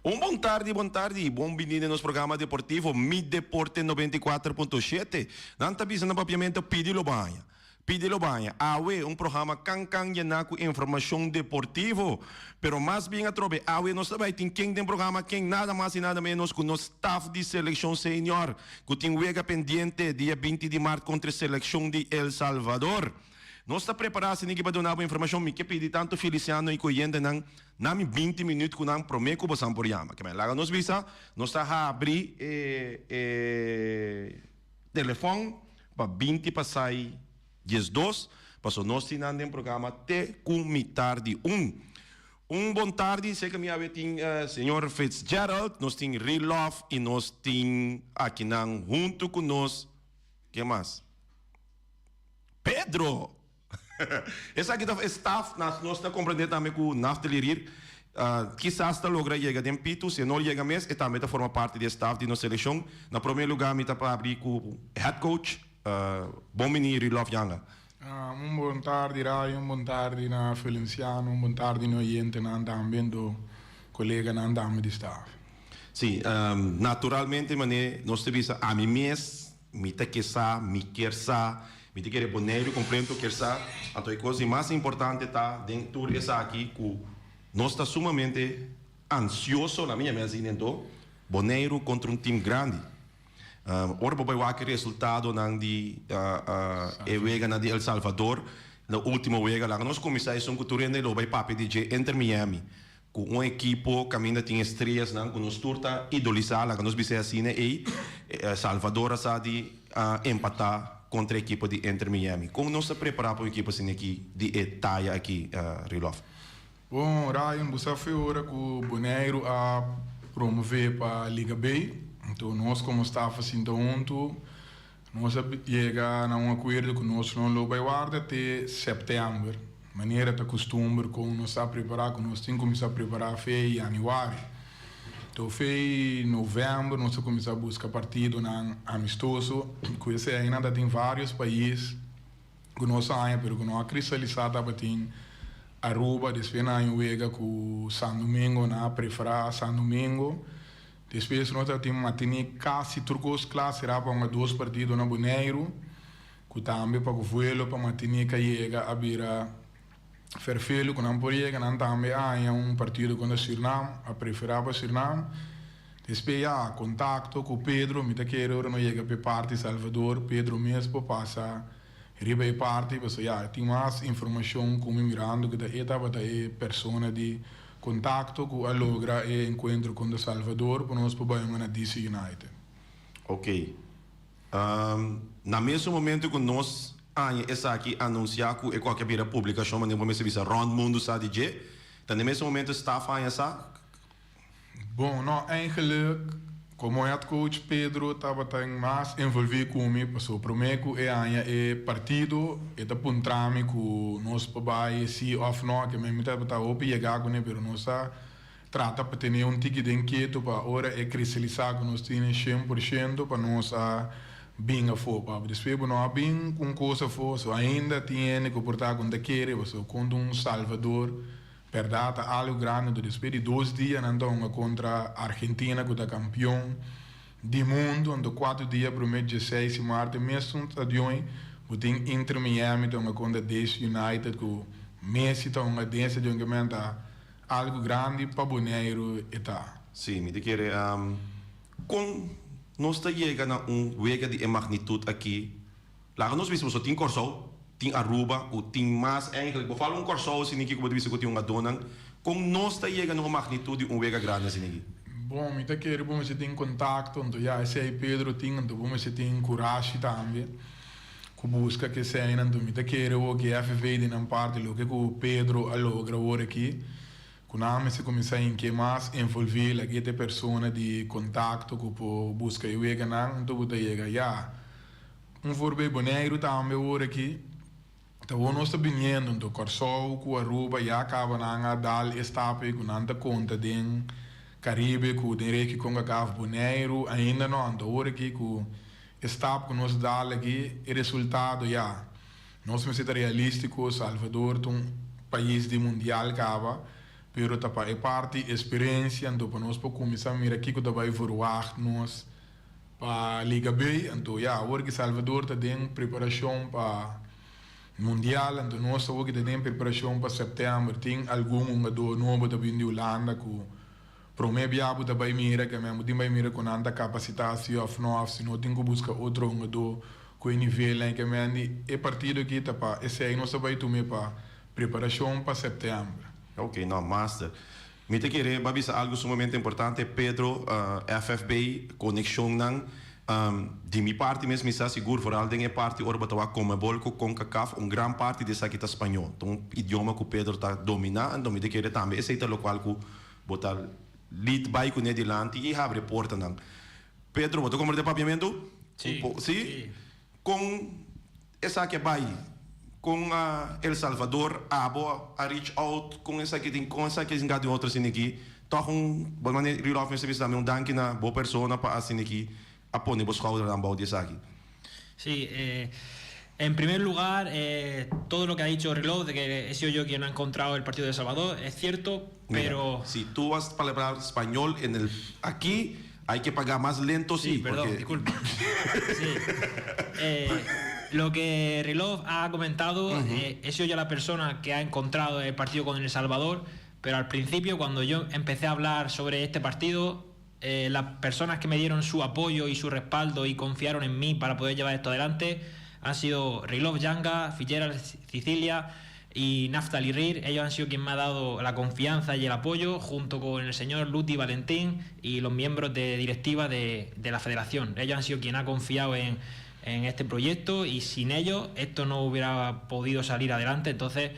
Un bon tardi, bon tardi, bon bini den nos programa deportivo Mi Deporte 94.7. Nan ta bisa na papiamento pidi lo baña. Pidi lo baña. Awe un programa kan kan yená ku informashon deportivo. Pero mas bien atrobe awe nos ta bai tin ken den programa ken nada mas i nada menos ku nos staf di selekshon senior ku tin wega pendiente dia 20 di mart kontra e selekshon di El Salvador. Nos ta prepará asina ki pa duna bo informashon. Mi ke pidi tantu Feliciano i ku oyentenan Na mi 20 minuut ku nan promé ku bosan por yama. Ke men laga nos bisa, nos ta habri e e telefòn pa 20 pasai 12, paso nos tin nan den programa te ku mitar di un. Un bon tardi, seka mi awe tin señor Fitzgerald, nos tin Rilov i nos tin akinan huntu ku nos, ke mas? Pedro! Esaki ta e staf, nos ta comprende tambe cu Naftali Rier kisas ta logra yega den pitu, si e no yega mes e tambe ta forma parti di e staf di nos seleccion. Na prome lugar mi ta papia cu head coach, bon bini Rilov Janga. Un bon tardi Ray, un bon tardi na Ferenciano, un bon tardi na oyentenan tambe ento coleganan tambe di staf. Si, naturalmente mane nos ta bisa ami mes Mi ta ke sa, mi kier sa, mi ta kere Boneiru komplento kier sa. Anto e kos di mas importante ta den tur esaki ku nos ta sumamente ansioso, na mi yama asina anto, Boneiru kontra un tim grandi. Ora bo bai wak e resultadonan di e weganan di El Salvador, na ultimo wega, laga nos kuminsá esun ku tur hende lo bai papia di dje, Inter Miami. Ku un ekipo kaminda tin estrellasnan ku nos tur ta idolisá, laga nos bis'é asina ei, Salvador a sa di empatá kontra e ekipo di Inter Miami. Kon nos ta prepará pa un ekipo asina aki di e taya aki, Rilov? Bon, Ryan, bo sa fe ora ku Boneiru a promové pa Liga B, anto nos komo staf a sinta huntu, Nos a yega na un akuerdo ku nos no lo bai warda te sèptèmber, manera ta kustumber kon nos sa prepará ku nos tin kuminsá prepará fe yanüari. To fe novèmber nos a kuminsá buska partidonan amistoso, ku esei ainda ta tin vários pais ku nos a haña pero ku no a kristalisá tabatin Aruba, despues nan haña un wega ku San Domingo, nan a preferá San Domingo. Despues nos ta tin mantene casi tur cos cla sera pa hunga dos partido na Boneiru cu tambe pa cu vuelo pa Martinica yega a bira ferfelu cu nan por yega nan tambe a haña un partido contra Surinam a prefera pa Surinam despues ya contacto cu Pedro mi ta kere ora no yega p'e parti Salvador Pedro mes por pasa riba e parti pasobra ya e tin mas informacion cu mi mirando cu ta e tabata e persona di Contacto cu a logra e encuentro contra Salvador pa nos por bay hunga na DC United. Ok. Na mesun momento cu nos aña esaki anuncia cu e cualkier bira publicacion manera bo mester bisa rond mundo sa di dje, ta na e mesun momento staff aña sa? Bon, no, eigenlijk como head coach Pedro tabata mas envolvi cu mi paso prome cu e aña e partido e ta puntra mi cu nos por bay si of no, ke mi tabata hopi yega cune pero nos a trata pa tene un tiki den keto pa ora e cristalisa cu nos tene 100% pa nos a bin afo pa despues bo no a bin cu un cos afo so ainda tin hende cu por ta cu no ta kere paso contra un Salvador. Berdad ta algo grandi anto despues di dos dia nan ta hunga contra Argentina cu ta campeon di mundo anto cuatro dia prome dieseis di maart e mesun stadion bo tin Inter Miami ta hunga contra DC United cu Messi ta hunga den e stadion ke men ta algo grandi pa Boneiru e ta. Sí, mi ta kere con nos ta yega na un wega di e magnitud aki. Laga nos bisa boso tin Kòrsou, tin Aruba ku tin mas eigenlijk. Bo fala un Kòrsou asiniki ku bo ta bisa ku tin un adonan. Kon nos ta yega na un magnitut di un wega grandi asiniki? Bon, mi ta kere bo mester tin kontakto, anto ya esei Pedro tin, anto bo mester tin kurashi tambe ku buska ku eseinan. Anto mi ta kere awor ku FV di nan parti loke ku Pedro a logra awor aki, ku nan mester kuminsá hinke mas envolví lak e persona di kontakto ku por buska e weganan, anto bo ta yega ya. Un voorbeeld Boneiru tambe awor aki ta wou nos ta biniendo anto Kòrsou ku Aruba ya kaba nan a dal e stap ei ku nan ta konta den Karibe ku den reki Concacaf Boneiru ainda no anto awor aki ku e stap ku nos dal aki e resultado ya nos mester ta realistiko Salvador ta un pais di mundial kaba. Pero ta pa e parti experiencia, anto pa nos por cuminsa mira kico ta bay verwacht nos pa Liga B. Anto ya, awor ki Salvador ta den preparacion pa Mundial, anto nos awor ki ta den preparacion pa september. Tin algun hungador nobo ta bin di Hulanda cu prome bia bo ta bay mira, ke men bo tin bay mira cu nan ta capacita si of no, of si no tin cu busca otro hungador cu e nivelnan. Ke men di e partido aki ta pa esey nos ta bay tume pa preparacion pa september. Ok, no, master. Mi ta kere ba bisa algo sumamente importante, Pedro, FFB, conexionnan, di mi parti mes mi sa sigur, vooral den e parti ora bo ta wak Conmebol cu Concacaf, un gran parti di esaki ta spañó. Ta un idioma cu Pedro ta domina, anto mi ta kere tambe esey ta locual cu bo ta lead bay cune dilanti y habri e portanan. Pedro, bo ta comprende papiamento? Sí. Sí? Con esaki a bay? Con El Salvador abo a reach out? Con esaki tin? Con esaki a hinga den otro asina aki? Toch un bon manera Rudolf mester bisa tambe un danki na bo persona pa asina aki a pone bo schoudernan bou di esaki. Sí, en primer lugar, todo lo que ha dicho Rilov de que he sido yo quien ha encontrado el partido de El Salvador es cierto, pero... Mira, si tú vas a palabrar español en el aquí hay que pagar más lento, sí. Sí, perdón, porque... disculpa. Sí. Lo que Rilov ha comentado, he sido yo la persona que ha encontrado el partido con El Salvador, pero al principio, cuando yo empecé a hablar sobre este partido, las personas que me dieron su apoyo y su respaldo y confiaron en mí para poder llevar esto adelante han sido Rilov Yanga, Fitzgerald Sicilia y Naftali Rir. Ellos han sido quien me ha dado la confianza y el apoyo, junto con el señor Luti Valentín y los miembros de directiva de la federación. Ellos han sido quien ha confiado en este proyecto y sin ellos esto no hubiera podido salir adelante. Entonces,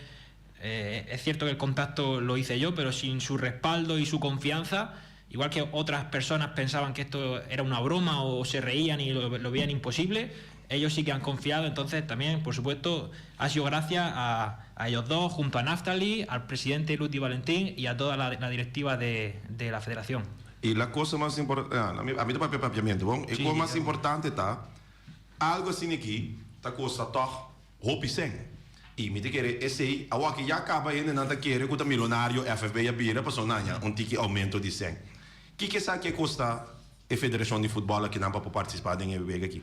es cierto que el contacto lo hice yo, pero sin su respaldo y su confianza, igual que otras personas pensaban que esto era una broma o se reían y lo veían imposible, ellos sí que han confiado. Entonces también, por supuesto, ha sido gracias a ellos dos, junto a Naftali, al presidente Luti Valentín y a toda la directiva de la federación. Y la cosa más importante, ami ta papia papiamento, bon? E Sí, cosa mas sí. Importante ta, algo asina aki ta costa toch hopi cen. Y mi ta kere esey, awor aki ya caba hendenan ta kere cu ta milonario FFB a bira pasobra nan haña un tiki aumento di cen. Kiko esaki a costa e federacion di futbol akinan pa por participa den e wega aki?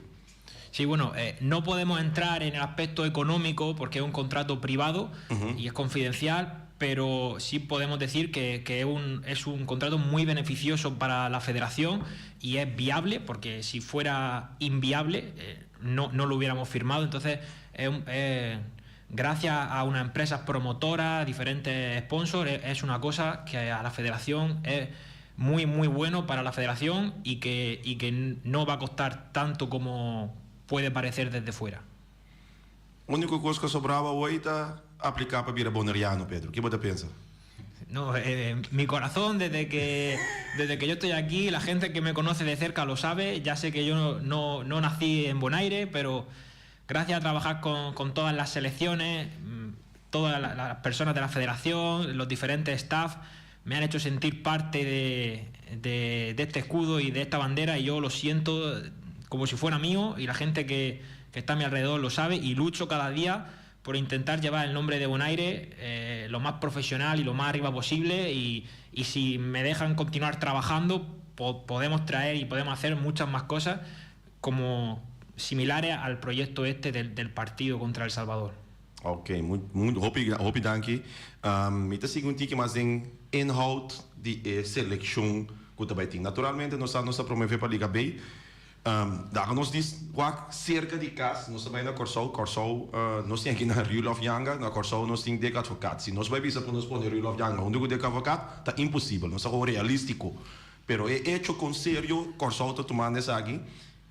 Sí, bueno, no podemos entrar en el aspecto económico porque es un contrato privado y es confidencial, pero sí podemos decir que es un contrato muy beneficioso para la federación y es viable, porque si fuera inviable no, no lo hubiéramos firmado. Entonces, gracias a unas empresas promotoras, diferentes sponsors, es una cosa que a la federación es muy, muy bueno para la federación y que no va a costar tanto como puede parecer desde fuera. Unico cos cu sobraba hoy ta aplica pa bira boneriano, Pedro. Kico bo ta pensa? No, mi corazón, desde que yo estoy aquí, la gente que me conoce de cerca lo sabe. Ya sé que yo no, no, no nací en Bonaire, pero gracias a trabajar con todas las selecciones, todas las personas de la federación, los diferentes staff, me han hecho sentir parte de este escudo y de esta bandera y yo lo siento como si fuera mío y la gente que está a mi alrededor lo sabe y lucho cada día por intentar llevar el nombre de Bonaire lo más profesional y lo más arriba posible y si me dejan continuar trabajando podemos traer y podemos hacer muchas más cosas como similares al proyecto este del partido contra El Salvador. Ok, muy, hopi, hopi danki. Mi ta sigui un tiki mas den inhoud di e seleccion cu ta bay tin. Naturalmente, nos ta promove pa Liga B. Daar nos dis wak cerca di cas, nos ta bay na Corsou. Corsou, nos tin aki na Rudolf Janga, na Corsou nos tin Dick Advocaat. Si nos bay bisa cu nos pone Rudolf Janga hunto cu Dick Advocaat, ta imposibel, nos ta gewoon realistico. Pero e hecho con serio Corsou ta tumando esaki,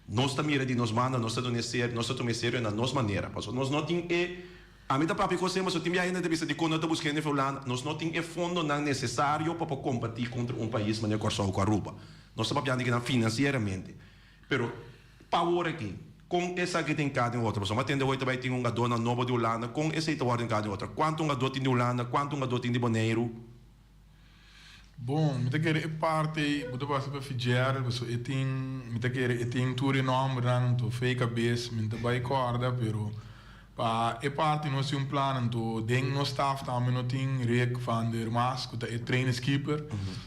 nos ta mira di nos banda, nos ta duna serio, nos ta tuma serio na nos manera. Pasobra nos no tin e ami ta papia cu esey, pasobra tin biaha hende ta bisa di con no ta busca hende for Hulanda. Nos no tin e fondonan necesario pa por competi contra un pais manera Corsou cu Aruba. Nos ta papiando aki financieramente. Pero pa awor aki, con esaki tin cada otro. Pasobra mi a tende hoy tambe tin un hungador nobo di Hulanda, con esey ta wordo den cada otro. Cuanto hungador tin di Hulanda, cuanto hungador tin di Boneiru? Bon, mi ta kere e parti, bo ta pasa pa Fitzgerald, pasobra e tin, mi ta kere e tin tur e nombernan, to fei cabes, mi ta bay corda, pero. Pa e parti nos tin un plan, anto den nos staf tambe no tin Rick van der Maas ku ta e trainingskeeper.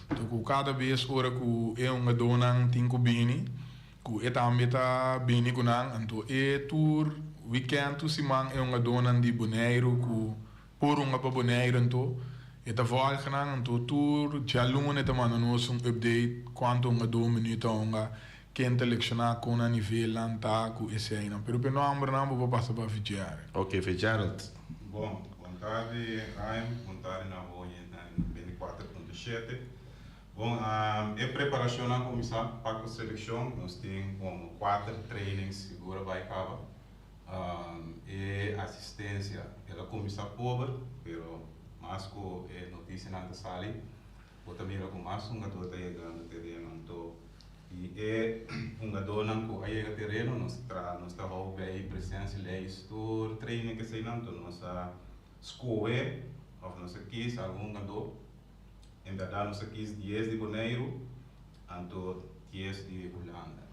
Anto ku kada bes ora ku e hungadónan tin ku bini, ku e tambe ta bini ku nan. Anto e tur wikènt, tur siman e hungadónan di Boneiru ku por hunga pa Boneiru anto e ta vòlg nan. Anto tur djaluna e ta manda nos un update kuantu hungadó minüt a hunga. Ken ta lekshoná kon nan nivelnan ta ku eseinan? Pero p'e nòmbernan bo por pasa pa Fitzgerald. Ok, Fitzgerald. Bon, bon tardi Ryan, bon tardi na bo oyentenan di 24.7. Bon, e preparashonnan a kuminsá pa ku selekshon. Nos tin komo kuater trainings sigur a bai kaba. E asistensia el a kuminsá pober, pero mas ku e notisianan ta sali, Bo ta mira ku mas hungadó ta yegando tereno anto i e hungadónan ku a yega tereno nos ta traha nos ta hou bei presensia leis tur training eseinan anto nos a skohe òf nos a kis algun hungadó en bèrdat nos a kis dies di Boneiru anto dies di Hulanda.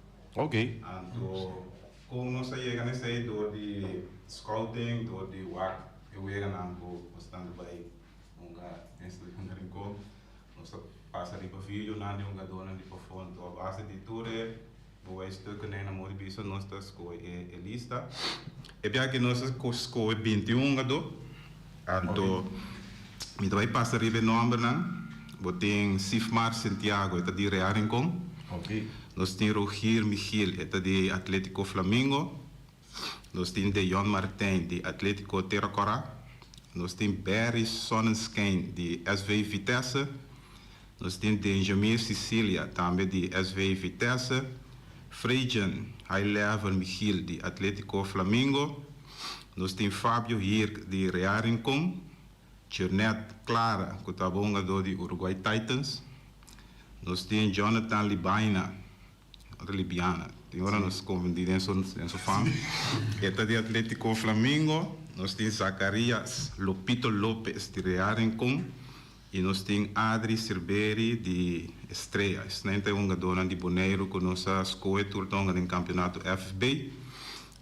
Anto kon nos a yega na esei dor di scouting dor di wak e weganan ku nos ta bai. Hunga den Stadion di Rincon. Nos ta pasa riba videonan di hungadónan di pafó. Anto a base di tur e bewijsstukken na modo di bisa nos ta skohe e lista. E bia aki nos a skohe binti un hungadó. Anto mi ta bai pasa riba e nòmbernan. Bo tin Sifmar Santiago, e ta di Real Rincon. Nos tin Rogier Michiel, e ta di Atletico Flamingo. Nos tin Deyon Martijn di Atletico Tera Kòrá. Nos tin Barry Sonnenschijn di SV Vitesse. Nos tin Denjamir Cicilia tambe di SV Vitesse. Frejan High Level Michiel di Atletico Flamingo. Nos tin Fabio Hirk di Real Rincon. Chernet Clara ku ta hungadó di Uruguay Titans. Nos tin Jonathan Libaina. Otro libiana. Tin ora nos konfundi den su den su fam. E ta di Atletico Flamingo. Nos tin Zacarias Lopito Lopez di Real Rincon i nos tin Adri Sirberi di Estrella. Esnan ta e hungadónan di Boneiru ku nos a skohe tur ta hunga den kampionato FFB.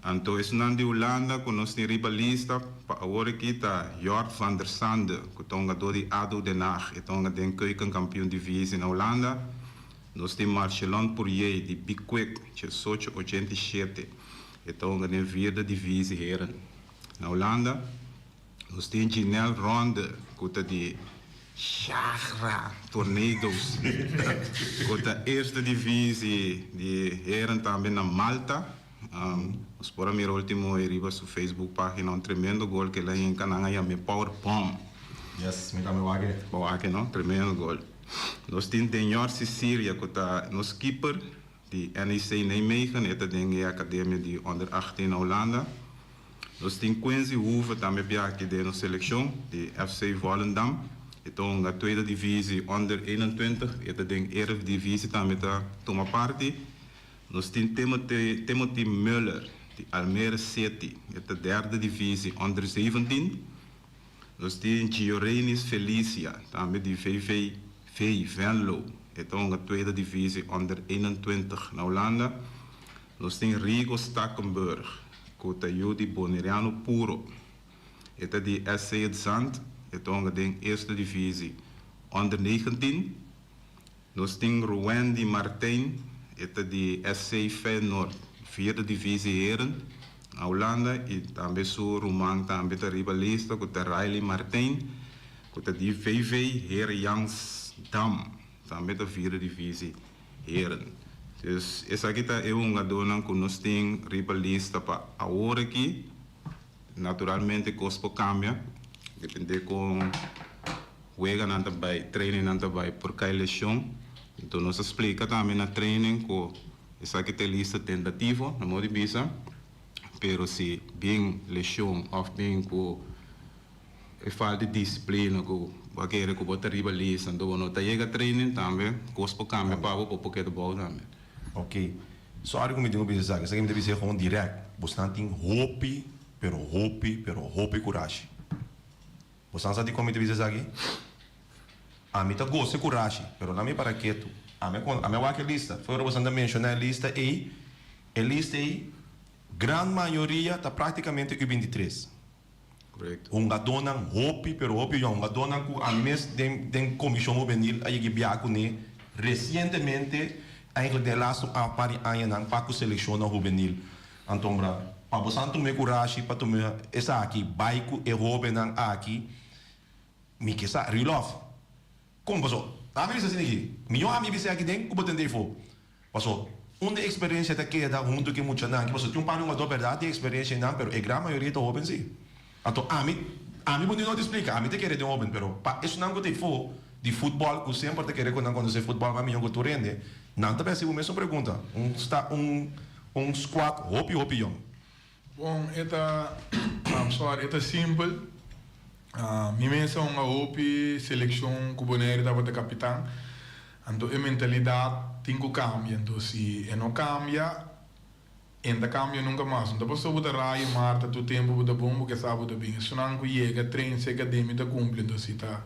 Anto esunnan di Hulanda ku nos tin riba lista pa awor aki ta Jort van der Sande ku ta hungadó di ADO Den Haag. E ta hunga den Keukenkampioen Divisie na Hulanda. Nos tin Marcelon Pourier di Big Quick, diesocho ochenta i shete, e ta hunga den vierde divisie heren na Hulanda. Nos tin Ginelle Ronde ku ta di Chagra Tornadoes ku ta eerste divisie di heren tambe na Malta. Nos por a mira ultimo e riba su Facebook pagina un tremendo gol ke el a hinka, nan a yam'e Power Bomb. Yes, mi tambe wak e. Bo wak e no? Tremendo gol. Nos tin Denyor Cicilia ku ta nos keeper di NEC Nijmegen, e ta den e akademia di onder 18 na Hulanda. Nos tin Quincy Hoeve tambe bia aki den nos selekshon di FC Volendam, e ta hunga tweede divisie onder 21, e ta den Eredivisie tambe ta tuma parti. Nos tin Timothy Timothy Muller di Almere City, e ta derde divisie onder 17. Nos tin Giorenis Felicia, tambe di VVV Venlo, e ta hunga tweede divisie onder 21 na Hulanda. Nos tin Rigo Stakkenburg, ku ta yu di Boneriano puro. E ta di SC Het Zand, e ta hunga den eerste divisie onder 19. Nos tin Ruwendy Martijn, e ta di SC Feyenoord, vierde divisie heren, na Hulanda i tambe su ruman tambe ta riba lista ku ta Riley Martijn, ku ta di VV Heerjansdam, tambe ta vierde divisie heren. Dus esaki ta e hungadónan ku nos tin riba lista pa awor aki. Naturalmente kos por kambia, depende kon. Weganan ta bai, trainingnan ta bai por kai lesion. Enton nos a splika tambe na training ku esaki ta e lista tentativo, na modo di bisa, pero si bin lesion of bin ku e falta di disiplina ku bo a kere ku bo ta riba lista anto bo no ta yega training tambe kos por kambia pa bo, bo por keda bou tambe. Ok. Sorry ku mi tin ku bisa esaki, esaki mi ta bisa e gewoon direct. Bosnan tin hopi, pero hopi, pero hopi kurashi. Bo san sa dikon mi ta bisa esaki? Ami ta gosa e kurashi, pero na mi para ketu. Ami a kon, ami a wak e lista. Fo'i ora bo san ta menshoná e lista ei, e lista ei Gran mayoria ta práktikamente U23. Korekto. Hungadónan hopi, pero hopi yòn. Hungadónan ku ami mes den den komishon hubenil a yega biaha kuné resientemente, eigenlijk den e lastu par di añanan pa ku selekshonnan hubenil. Antombra, pa bosan tuma e kurashi pa tuma esaki bai ku e hóbennan aki, mi ke sa, Rudolf, kon paso? Ami bisa asina aki, mihó ami bisa aki den ku bo tende afó. Paso, unda e eksperensia ta keda huntu ku e muchanan aki? Paso, tin un par di hungadó bèrdat tin eksperensia einan, pero e gran mayoria ta hóben sí. Anto ami, ami bo no ta splika, ami ta kere den hóben, pero pa esunnan ku ta afó di futbòl, ku semper ta kere ku nan konosé futbòl mas mihó ku tur hende, nan ta bèsi bo mesun pregunta. Un sta un un squad hopi hopi yòn. Bon, e ta, I'm sorry, e ta simpel. Mi mes a hunga hopi selekshon ku Bonaire tabata kapitan. Anto e mentalidat tin ku kambia. Anto si e no kambia, e no ta kambia nunka mas. No ta pasobra bo ta raya Marta tur tempu bo ta bon, bo ke sa bo ta bin. Esunnan ku yega train serka di mi ta kumpli. Anto si ta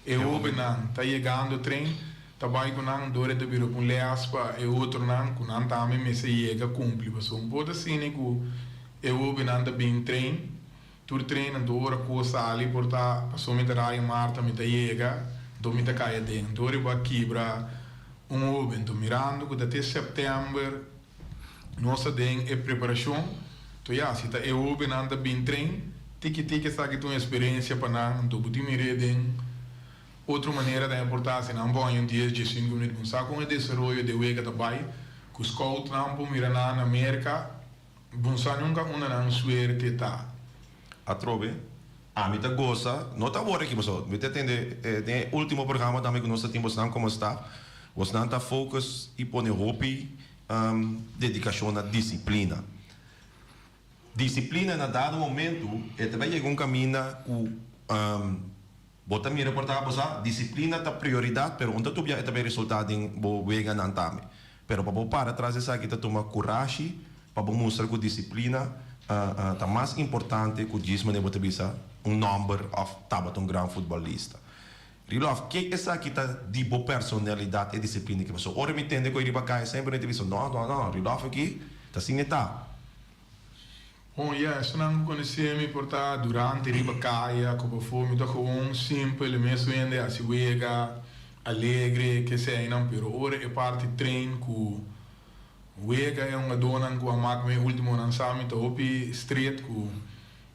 e hobennan ta yegando train, ta bai ku nan, dor e ta bira ku un lès pa e otronan ku nan tambe mester yega kumpli. Pasobra un por ta asina ku e hobennan ta bin train. Tur train anto ora ku sali por ta paso mi ta raya Marta mi ta yega anto mi ta kai aden anto ora bo a kibra un hoben anto mirando ku ta te september nos ta den e preparashon anto ya si ta e hobennan ta bin train tiki tiki esaki ta un esperensia pa nan anto bo tin mir'é den otro manera tambe por ta si nan por haña un dies diesinku minüt bo sa kon e desaroyo de wega ta bai ku scoutnan por mira nan na Merka. Bon sa nunca unda nan suerte ta. Atrobe, ami ta gosa, no ta awor aki pasobra mi ta tende den e ultimo programa tambe ku nos ta tin bosnan komo staf, bosnan ta focus i pone hopi dedikashon na disiplina. Disiplina na dado momentu e ta bai yega un kaminda ku bo ta mira por ta bo sa disiplina ta prioridat pero un ta tubia e ta bai resulta den bo weganan tambe. Pero pa bo para tras esaki ta tuma kurashi pa bo mustra ku disiplina ta mas importante ku djis manera bo ta bisa un nòmber òf tabata un gran futbolista. Rilòf, ke esaki ta di bo personalidat e disiplina ki pasobra ora mi tende ku e riba kaya semper mi ta bisa no no no Rilòf aki ta asina e ta. Bon ya, esnan ku konosé mi por ta durante riba kaya ku pafó mi ta gewoon simpel, e mes hende hasi wega, alegre, keseinan, pero ora e parti train ku wega e hungadónan ku a mak mi e últimonan sa mi ta hopi stret ku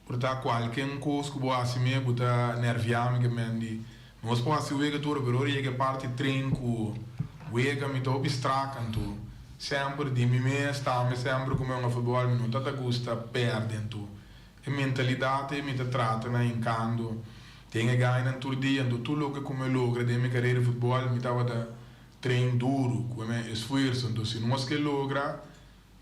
por ta kualke kos ku bo hasi mi bo ta nerviá mi ke men di nos por hasi wega tur pero ora yega e parti train ku wega mi ta hopi strak anto Semper di mi mes tambe semper ku mi hunga futbòl mi no ta ta gusta pèrdè anto e mentalidat ei mi ta trata na hinkando den e gainan tur dia anto tur loke ku mi logra den mi karera di futbòl mi tabata train duru ku e esfuerso anto si nos ke logra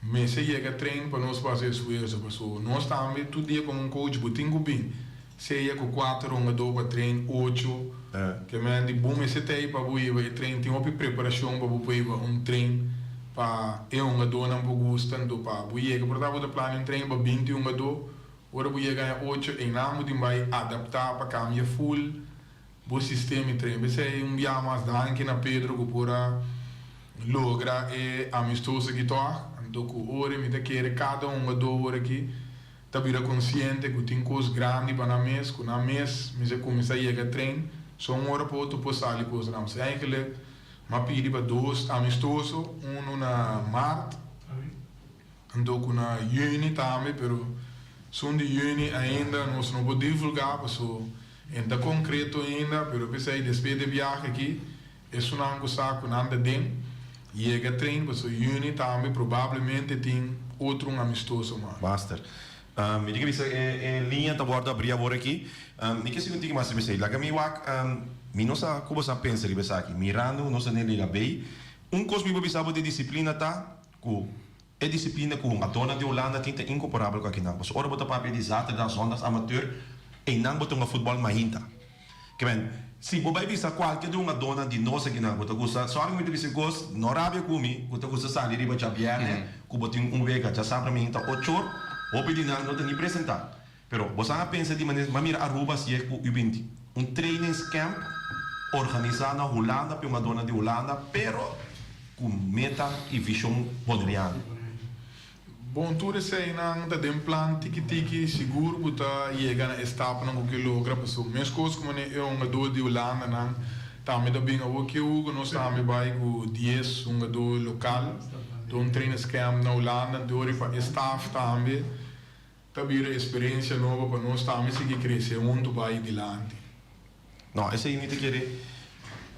mester yega train pa nos por hasi esfuerso pasobra nos tambe tur dia komo un coach bo tin ku bin sea ku kuater hungadó pa train ocho Ke men di bo mester ta ei pa bo hiba e tren. Tin hopi preparashon pa bo por hiba un tren pa e hungadónan por gusta. Anto pa bo yega por ta bo ta plania un tren pa 20 hungadó. Ora bo yega haña ocho einan bo tin bai adaptá pa kambia ful bo sistema di tren. P'esei un bia mas danki na Pedro ku por a logra e amistoso aki tòg. Anto ku ora mi ta kere kada hungadó ora aki. Ta bira konsiente ku tin kos grandi pa nan mes, ku nan mes mester kuminsá yega tren, so un ora pa otro por sali kos nan. Pues eigenlijk m'a pidi pa dos amistoso, unu na mart, anto ku na yüni tambe, pero sun di yüni ainda nos no por divulgá paso e no ta konkreto ainda, pero p'esei despues di e biahe aki Esunnan ku sa ku nan ta den yega train pasobra yüni tambe probablemente tin otro un amistoso mas. Master. Mi tin ke bisa e liña ta wòrdu abrí awor aki. Mi ke sigui un tiki mas riba esei. Laga mi wak, mi no sa ku bo sa pensa riba esaki. Mirando nos ta den Liga B, un kos mi por bisa bo di disiplina ta ku e disiplina ku hungadónan di Hulanda tin ta inkomparabel ku akinan. Pasobra ora bo ta papia di zaterdag, zondag amateur, einan bo ta hunga futbòl mainta. Ke men, si bo bai bisa kualke di hungadónan di nos akinan ku ta gusta, sòri ku mi ta bisa e kos, no rabia ku mi, ku ta gusta sali riba djabièrnè, ku bo tin un wega djasabra mihinta ochor, hopi di nan no ta ni presentá. Pero bo sa a pensa di manera, m'a mira Aruba hasié ku U20, un trainingscamp organisá na Hulanda pa e hungadónan di Hulanda, pero ku meta i vishon boneriano. Bon, tur eseinan ta den plan. Tiki tiki sigur ku ta yega na e stapnan ku ke logra, pasobra meskos ku manera e hungadó di Hulandanan tambe ta bin awor ke Hugo, nos tambe bai ku 10 hungadó lokal den un trainingscamp na Hulanda. Anto ora pa e staff tambe ta bira eksperensia nobo pa nos tambe sigui krese huntu bai dilanti. No, esei mi ta kere.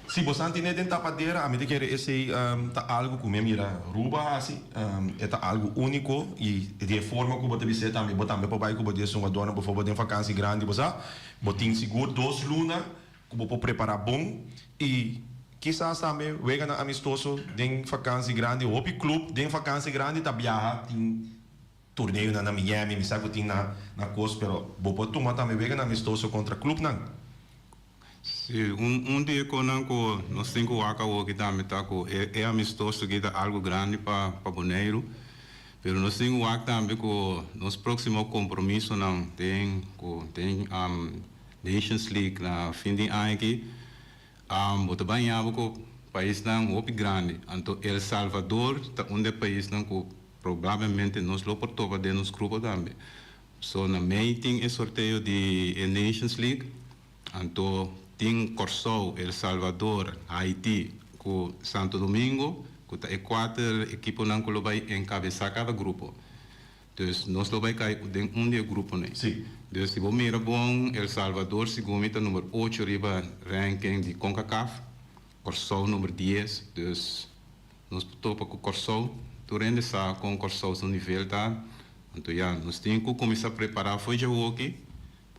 Si bo san tine den tapadera, ami ta kere esei ta algo ku mi a mira Ruba hasi, e ta algo úniko i di forma ku bo ta bis'é tambe, bo tambe por bai ku bo 10 hungadónan, bijvoorbeeld den vakantie grandi, bo sa, bo tin sigur 2 luna ku bo por prepará bon i kisas tambe weganan amistoso den vakantie grandi. Hopi klup den vakantie grandi ta biaha, tin torneo na Miami, mi sa ku tin na kos, pero bo por tuma tambe weganan amistoso kontra klupnan. Si, un dia ku nan ku nos tin ku wak aki tambe ta ku e amistoso ku ta algo grandi pa Boneiru. Pero nos tin ku wak tambe ku nos próksimo kompromisonan tin ku tin Nations League na fin di aña aki. Bo ta baña ku paisnan hopi grandi. Anto El Salvador ta un di e paisnan ku probablemente nos lo por topa den nos grupo tambe. So na mei tin e sorteo di Nations League. Anto tin Kòrsou, El Salvador, Haiti ku Santo Domingo, ku ta e kuater ekiponan ku lo bai enkabesá kada grupo. Dus nos lo bai kai den un di e gruponan. Dus si bo mira bon, El Salvador segun mi ta number 8 riba ranking di CONCACAF, Kòrsou number 10, dus nos topa ku Kòrsou, tur hende sa kon Kòrsou su nivel ta. Anto ya, nos tin ku kuminsá prepará for di awoki,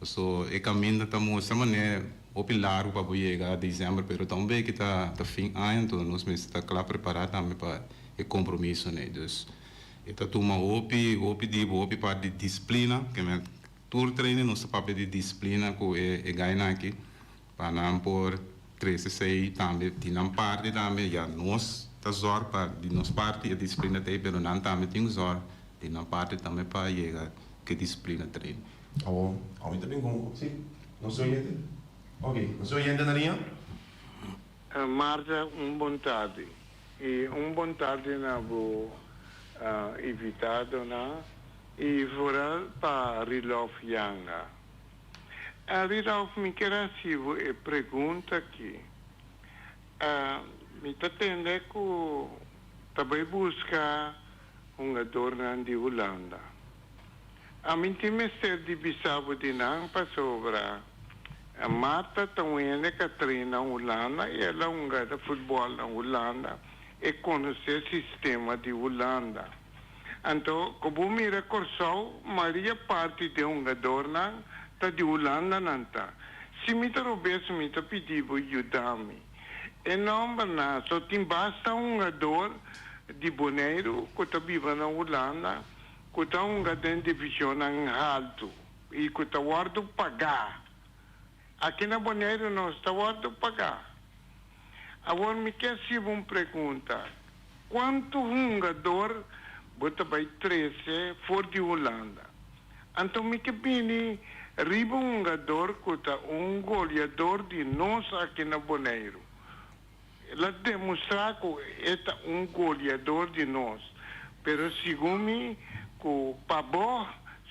so e kaminda ta mustra manera hopi largu pa yega desèmber, pero tambe ku ta fin aña, anto nos mester ta kla prepará tambe pa e kompromisonan. Dus e ta tuma hopi hopi di hopi parti di disiplina, ke men tur training nos ta papia di disiplina ku e gainan aki, pa nan por trese sei tambe di nan parti tambe. Ya, nos ta zorg pa di nos parti e disiplina t'ei, pero nan tambe tin zorg di nan parti tambe pa yega ku disiplina train. Oh, ami tambe ku, si, nos oyente. Ok, nos oyente na liña? Marta, un bon tardi. I un bon tardi na bo invitadonan i vooral pa Rilov Yanga. Rilov, mi ke hasi e pregunta aki. Mi ta tende ku ta bai buska hungadónan di Hulanda. Ami tin mester di bisa bo di nan pasobra Marta ta un hende ku a train na Hulanda i el a hunga futbòl na Hulanda e konosé sistema di Hulanda. Anto, ku mira Kòrsou, mayoria parti di hungadónan ta di Hulanda nan ta. Si mi ta robes, mi ta pidi bo yuda mi. E nòmbernan, so tin basta hungadó di Boneiru ku ta biba na Hulanda, ku ta hunga den divishonnan altu i ku ta wòrdu pagá. Aki na Boneiru no ta wòrdu pagá. Awor mi ke hasi un pregunta. Kuantu hungadó bo ta bai trese for di Hulanda? Anto mi ke bini riba hungadó ku ta un goleadó di nos aki na Boneiru. El a demostrá ku e ta un goleadó di nos. Pero segun mi, ku pa bo,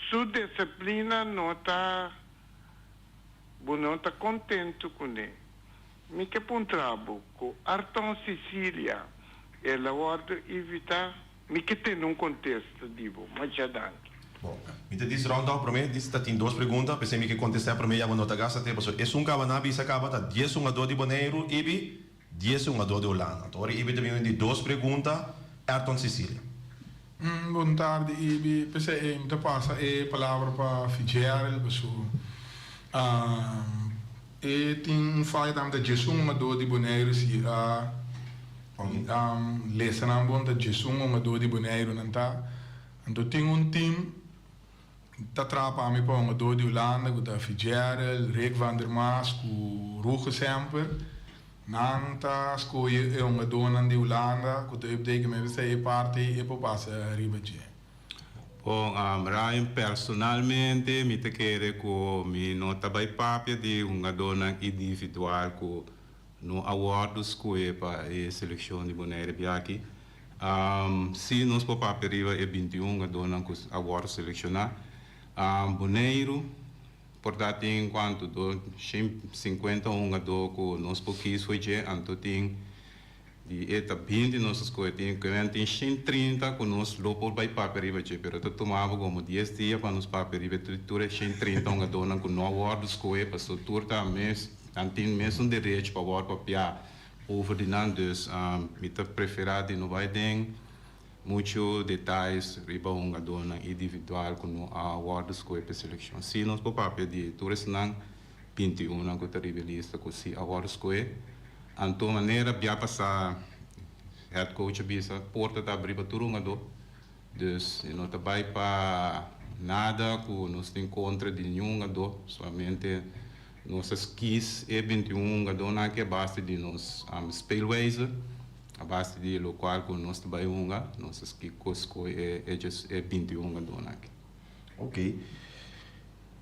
su disiplina no ta, bo no ta kontentu kuné. Mi ke puntra bo, ku Arton Cecilia, el a wòrdu invitá, mi ke tin un kontesta di bo, masha danki. Bon, mi ta djis round off promé, djis ta tin dos pregunta, p'esei mi ke kontestá promé ya bo no ta gasta tempu. So, esun kaba na bisa kaba ta 10 hungadó di Boneiru, ibi 10 hungadó di Hulanda. Anto ora ibi ta bin di dos pregunta, Ayrton Cecilia. Bon tardi, Ibi. P'esei mi ta pasa e palabra pa Fitzgerald, paso e tin un faya tambe, ta 11 hungadó di Boneiru si a lesa nan bon, ta 11 hungadó di Boneiru nan ta. Anto tin un team ta traha pa mi pa hungadó di Hulanda ku ta Fitzgerald, Rick van der Maas ku Ruge Semper. Nan ta skohe e hungadónan di Hulanda ku ta update mi e parti e por pasa riba dje. Bon, Ryan, personalmente mi ta kere ku mi no ta bai papia di hungadónan individual ku no a wòrdu skohe pa e selekshon di Bonaire biaha aki. Si nos por papia riba e 21 hungadónan ku a wòrdu selekshoná. Boneiru por ta tin kuantu 250 hungadó ku nos por kies for dje, anto tin di e ta 20 nos a skohe, tin tin 130 ku nos lo por bai papia riba dje, pero ta tuma bo komo 10 dia pa nos papia riba tur e 130 hungadónan ku no a wòrdu skohe, pasobra tur ta mes, nan tin mesun derecho pa wòrdu papia over di nan. Dus mi ta preferá di no bai den muchu detayes riba hungadónan individual ku no a wòrdu skohe pa e selekshon. Si nos por papia di tur esnan 21 ku ta riba e lista ku si a wòrdu skohe. Anto manera bia pasá head coach a bisa, porta ta abrí pa tur hungadó. Dus e no ta bai pa nada ku nos tin kontra di niun hungadó, solamente nos a kies e 21 hungadónan aki a base di nos speelwijze, a base di lokual ku nos ta bai hunga, nos a skohe e 21 hungadónan aki. Ok.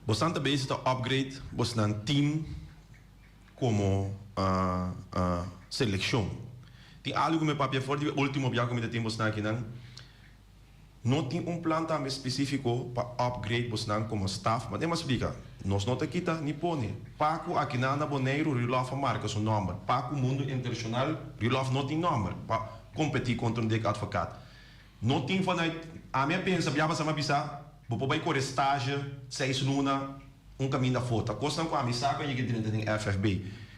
Boso ta bezig ta upgrade boso team komo selekshon. Tin algu ku mi papia for di último biaha ku mi tin boso akinan. No tin un plan tambe spesífiko pa upgrade boso komo staff, ma mi splika. Nos no ta kita ni pone. Pa ku akinan na Boneiru, Rilov a marka su nòmber. Pa ku mundu internashonal, Rilov no tin nòmber pa kompetí kontra un Dick Advocaat. No tin vanuit, ami a pensa, bia pasá mi a bisa, bo por bai kore stage, 6 luna, un kaminda foto. Kosnan ku ami sa ku yega den FFB.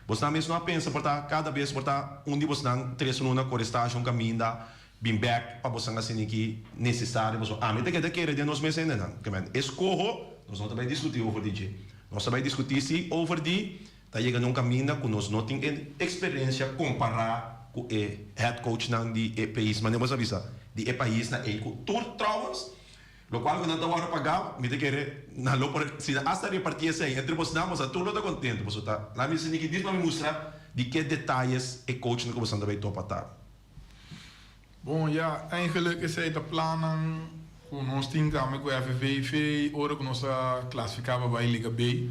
Boso mes no a pensa por ta kada bes por ta un di boso 3 luna kore stage un kaminda, bin back pa boso asina ku nesesario boso. Ami ta keda kere den nos mes nan. Ke men eskoho, nos no ta bai diskutí over di dje. Nos ta bai diskutí si over di ta yega un kaminda ku nos no tin eksperensia kompará ku e head coach nan di e pais, ma nos a bisa di e pais na e ku tur trouwens, lo kual ku nan ta wòrdu pagá, mi ta kere na lo por si hasta repartí esei entre boso nan, boso tur lo ta kontentu, boso ta laat mi sini dis pa mi mustra di ke detayes e coach nan ku boso ta bai topa ta. Bon, ja, eigenlijk is het de plannen ku nos tin tambe ku FFVV, ora ku nos a klasifiká pa Liga B.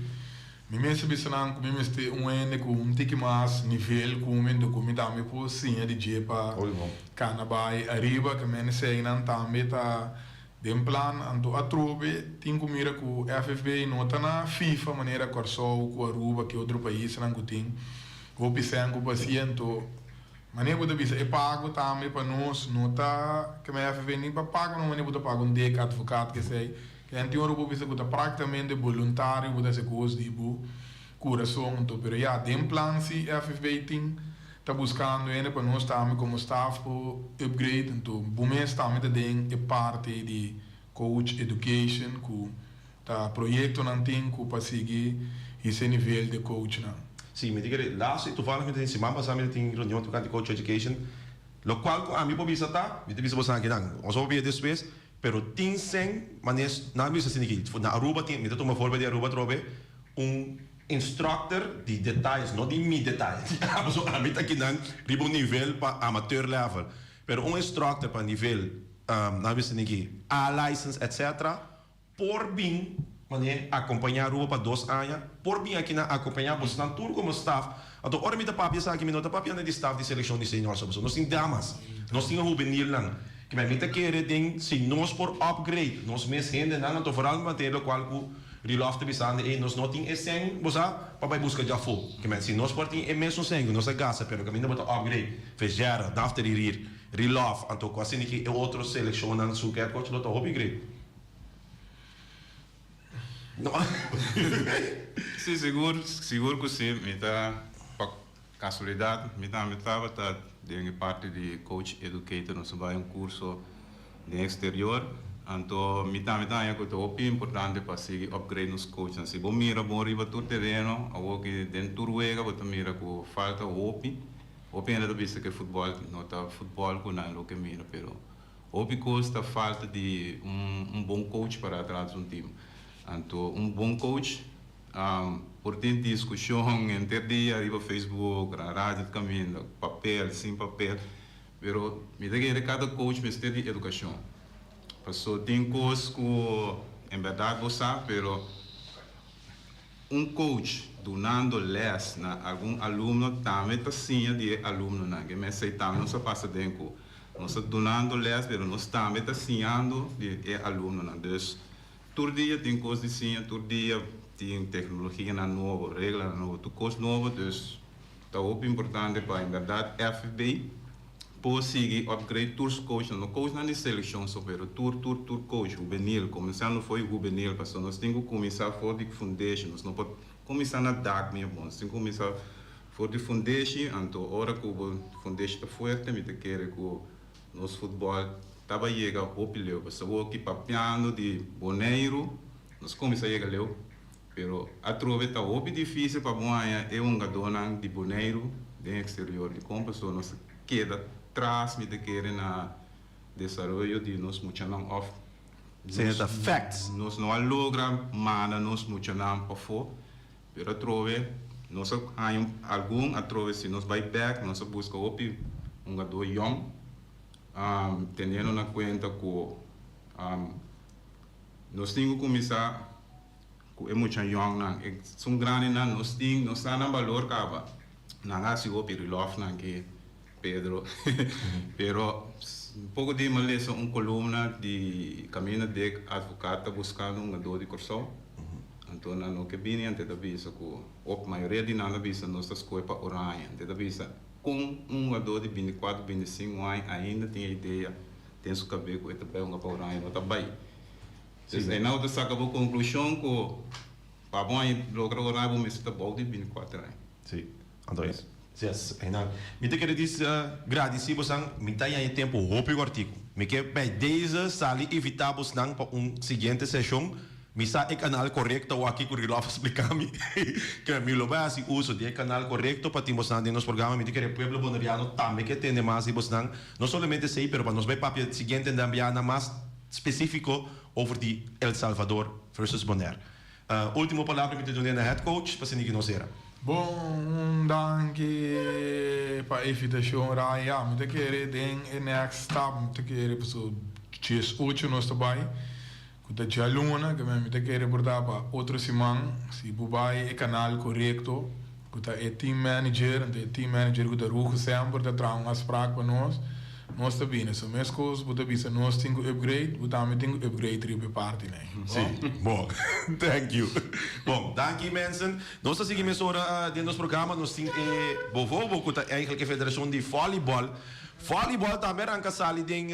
Mi mes a bisa nan ku mi mester un hende ku un tiki mas nivel ku mi, ku mi tambe por siña di dje pa kana bai ariba, ke men eseinan tambe ta den plan. Anto atrobe tin ku mira ku FFB no ta na FIFA manera Kòrsou ku Aruba ku otro paisnan ku tin hopi sèn ku pasiento. Manera bo ta bisa e pago tambe pa nos no ta ke men FFB ni pa paga no manera bo ta paga un Dick Advocaat ke sei ke nan tin ora bo bisa ku ta práktikamente voluntario bo ta hasi kos di bo kurason. Anto pero ya den plan si FFB tin ta buskando hende pa nos tambe komo staff por upgrade. Anto bo mes tambe ta den e parti di coach education ku ta proyektonan tin ku pa sigui ese nivel di coach nan. Si, mi ta kere laatste toevallig mi tin siman pasá mi tin reunion tokante coach education, lo kual ku ami por bisa ta, mi ta bisa boso akinan, nos a papia despues, pero tin sèn manera nan bisa asina aki, na Aruba tin, mi ta tuma voorbeeld di Aruba atrobe, un instructor di detayes, no di mi detaye, pasobra ami ta akinan riba un nivel pa amateur level, pero un instructor pa nivel, nan bisa asina aki, A license etc. Por bin manera akompañá Aruba pa 2 aña, por bin akinan akompañá boso nan tur komo staff. Anto ora mi ta papia esaki, mi no ta papiando di staff di selekshon di senior, so nos tin damas, nos tin juvenil nan. Ke mi ta kere den si nos por upgrade nos mes hendenan, anto vooral materia lokual ku Rilov ta bisando, ei nos no tin e sèn, bo sa, pa bai buska djafó. Ke men si nos por tin e mesun sèn ku nos a gasta, pero kaminda bo ta upgrade, Vejera, Dafter Irir, Rilov, anto ku asina ki e otro selekshonnan su head coach lo ta hopi great. No. Si, sigur, sigur ku si. Mi ta, pa kasualidat, mi tambe tabata den parti di coach educator, nos a bai un kurso den eksterior. Anto mi tambe ta haña ku ta hopi importante pa sigui upgrade nos coach. Si bo mira bon riba tur tereno, awor ku den tur wega bo ta mira ku falta hopi. Hopi hende ta bisa ku futbòl no ta futbòl ku nan loke mira, pero hopi kos ta falta di un bon coach pa tras un team. Anto un bon coach por tin diskushon henter dia riba Facebook, na radio kaminda, papel, sin papel, pero mi ta kere kada coach mester di edukashon. Paso tin kos ku en bèrdat bo sa, pero un coach dunando les na algun alumno tambe ta siña di e alumnonan. Ke men esei tambe nos a pasa den ku. Nos ta dunando les, pero nos tambe ta siñando di e alumnonan. Dus tur dia tin cos di siña, tur dia tin tecnologianan nobo, reglanan nobo, tur cos nobo. Dus ta hopi importante pa en berdad FFB por sigui upgrade tur su coachnan. No coachnan di seleccion so, pero tur, tur, tur coach hubenil, cuminsando for di hubenil, pasobra nos tin cu cuminsa for di foundation. Nos no por cuminsa na dak mi bon, nos tin cu cuminsa for di fundeshi. Anto ora ku bo fundeshi ta fuerte, mi ta kere ku nos futbòl taba yega hopi leu. Pasobra awor ki papiando di Boneiru, nos kuminsá yega leu, pero atrobe ta hopi difísil pa bo haña e hungadónan di Boneiru den eksterior. Dikon? Pasobra nos ta keda tras, mi ta kere, na desaroyo di nos muchanan òf Señor ta facts. Nos no a logra manda nos muchanan pafó. Pero atrobe nos a haña algun, atrobe si nos bai bek nos a buska hopi hungadó yòn, teniendo na kuenta ku nos tin ku kuminsá ku e mucha yònnan. Esun grandinan nos tin, nos sa nan balor kaba. Nan a hasi hopi rilòfnan ke Pedro. Pero poko di mi a lesa un kolumna di kaminda Dick Advocaat ta buskando un hungadó di Kòrsou. Anto nan no ke bini, ante ta bisa ku op mayoria di nan ta bisa nos ta skohe pa Oranje. Ante ta bisa kon un hungadó di 24, 25 aña ainda tin e idea den su kabe ku e ta bai hunga pa Oranje, no ta bai. Dus einan bo ta saka bo konklushon ku pa bo logra Oranje bo mester ta bou di 24 aña. Sí, anto es. Yes, einan. Mi ta kere dis gradisí bosan, mi ta yaña tempu hopi kòrtiku. Mi ke bij deze sali invitá bosnan pa un siguiente seshon. Mi sa e kanal korekto awor aki ku Rilòf a splika mi ke mi lo bai hasi uso di e kanal korekto pa tin bosnan den nos programa. Mi ta kere pueblo boneriano tambe ke tende mas di bosnan. No solamente esei, pero pa nos bai papia siguiente ndambiana mas spesífiko over di El Salvador versus Bonaire. Ultimo palabra mi ta dun'é na head coach pa sinti ki nos era. Bon, un danki pa e invitashon, Ryan. Ya, mi ta kere den e next stap, mi ta kere pasobra 18 nos ta bai, ku ta djaluna, ke mi ta kere por ta pa otro siman, si bo bai e kanal korekto, ku ta e team manager, anto e team manager ku ta Ruge semper ta traha un afspraak pa nos, nos ta bini. So meskos bo ta bisa nos tin ku upgrade, bo tambe tin ku upgrade riba e parti nei. Si, bon. Thank you. Bon, danki mensen. Nos ta sigui mesora den nos programa. Nos tin e Bovobo ku ta eigenlijk e federashon di volleyball. Volleyball tambe a ranka sali den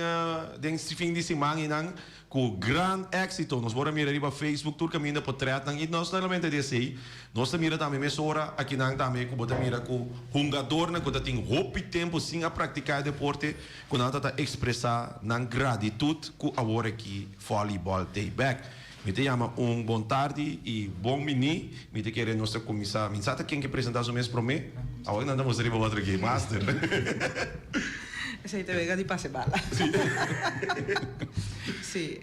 den fin di siman einan ku gran éksito. Nos por a mira riba Facebook tur kaminda potretnan i no solamente di esei, nos ta mira tambe mesora akinan tambe ku bo ta mira ku hungadornan ku ta tin hopi tempu sin a praktiká e deporte ku nan ta ta ekspresá nan gratitut ku awor aki volleyball t'ei bèk. Mi ta yama un bon tardi i bon bini. Mi ta kere nos ta kuminsá. Mi sa ta ken ke presentá su mes promé. Awor nan ta mustra riba otro game master. Esei ta wega di pase bala. Sí,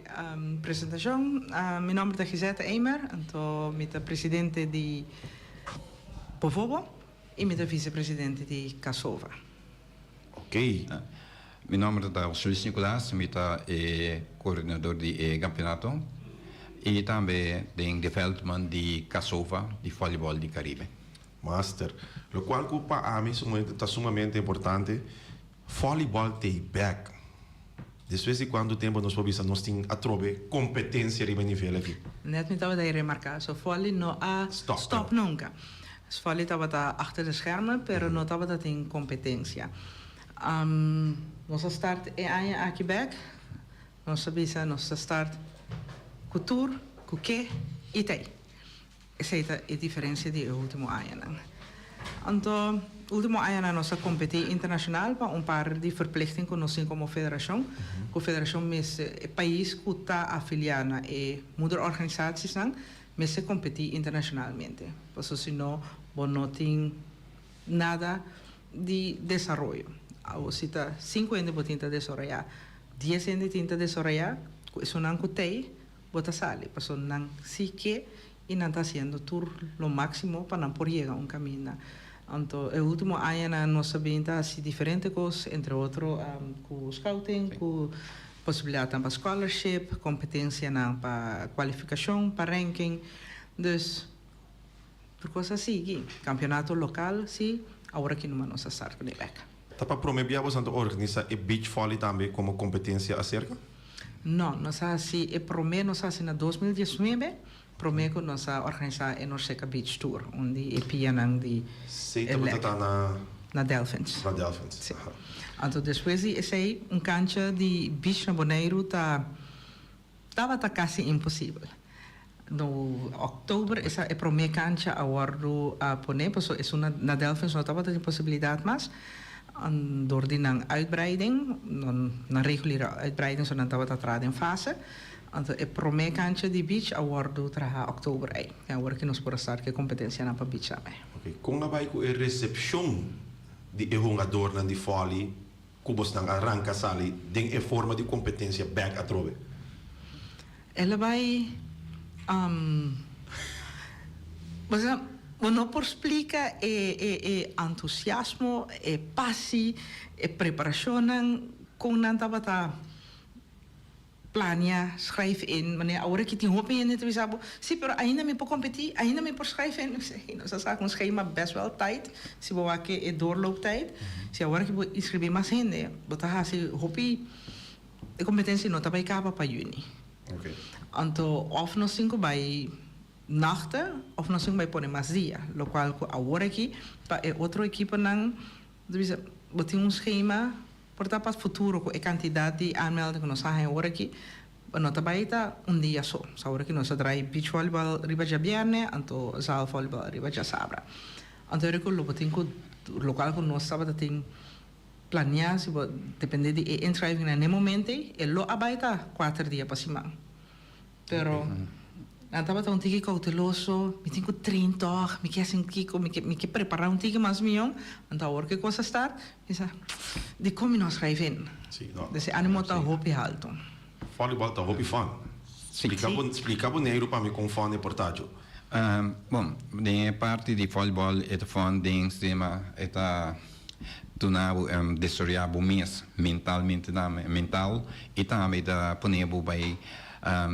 presentashon. Mi nòmber ta Gisette Emer, anto mi ta presidente di Bovobo i mi ta visepresidente di Casova. Ok. Mi nòmber ta Luis Nicolaas, mi ta e koordinador di e kampeonato i tambe den development di Casova di Volleyball di Caribe. Master. Lokual ku pa ami ta sumamente importante, volleyball t'ei bèk. Despues di kuantu tempu nos por bisa nos tin atrobe kompetensia riba e nivel aki? Net mi tabata e remarká, so volley no a stòp nunka. Volley tabata achter de schermen, pero no tabata tin kompetensia. Nos a start e aña aki bèk, nos a bisa nos ta start ku tur, ku ke i tei. Esei ta e diferensia di e ultimo añanan. Anto, ultimo añanan nos a kompetí internashonal pa un par di verplichting ku nos tin komo federashon, ku federashon mester, e pais ku ta afiliá na e moederorganisatiesnan mester kompetí internashonalmente, pasobra si no bo no tin nada di desaroyo. Awor si ta sinku hende bo tin ta desaroyá, dies hende tin ta desaroyá, ku esunnan ku t'ei bo ta sali pasobra nan si ke i nan ta hasiendo tur lo máksimo pa nan por yega un kaminda. Anto e último añanan nos a bin ta hasi diferente kos, entre otro ku scouting, ku posibilidatnan pa scholarship, kompetensianan pa kualifikashon, pa ranking. Dus tur kos a sigui. Kampionato lokal si, awor aki numa nos a start ku ne bèk. Ta pa prome bia boso ta organisa e beach volley tambe como competencia acerca? No, nos a hasi e prome nos a hasi na 2019, prome cu nos a organisa e Norseca Beach Tour, un di e pianan di Esey tabata ta na. Na Delfins. Na Delfins, Si. aha. Anto despues di esey un cancha di beach na Boneiru ta tabata casi imposibel. No october esa e prome cancha a wordo a pone paso esun na na Delfins no tabata tin posibilidad mas door di nan uitbreiding, nan reguliere uitbreiding so nan tabata traha den fase. Anto e prome cancha di beach a wordo traha october ey. En awor ki nos por a start ku e competencianan pa beach tambe. Ok, con a bay cu e recepcion di e hungadornan di volley cu bosnan a ranca sali den e forma di competencia bek atrobe? El a bay, bo sa, bo no por splica e e e entusiasmo, e passie, e preparacionnan con nan tabata Plania, schrijf in, manera awor aki tin hopi hende ta bisa bo, si pero ainda mi por competi, ainda mi por schrijf in. Nos a sa cu un schema best wel tight, si bo wak e doorlooptijd, si awor aki bo inscribi mas hende, bo ta haci hopi, e competencia no ta bay caba pa juni. Anto of nos tin cu bay nachten of nos tin cu bay pone mas dia, locual cu awor aki pa e otro ekiponan ta bisa bo tin un schema. Por ta pa futuro ku e kantidat di aanmelding ku nos a haña ora aki, no ta bai ta un dia so. Sa ora ki nos a drai beach volleyball riba djabièrnè, anto zaal volleyball riba djasabra. Anto ora ku lo bo tin ku lokual ku nos tabata tin planiá, si bo dependé di e inschrijvingnan n'e momento ei, e lo a bai ta kuater dia pa siman. Pero nan tabata un tiki kouteloso, mi tin ku train tòg, mi ke hasi un kiko, mi ke mi ke prepará un tiki mas mion. Anto awor ku e kos a start, mi sa, dikon mi no a schrijf in? Dus e animo ta hopi haltu. Volleyball ta hopi fun. Splika bo splika Boneiru pa mi kon fun e por ta, Joe. Bon, den e parti di volleyball e ta fun den sistema e ta duna bo desaroyá bo mes mentalmente tambe, mental i tambe ta pone bo bai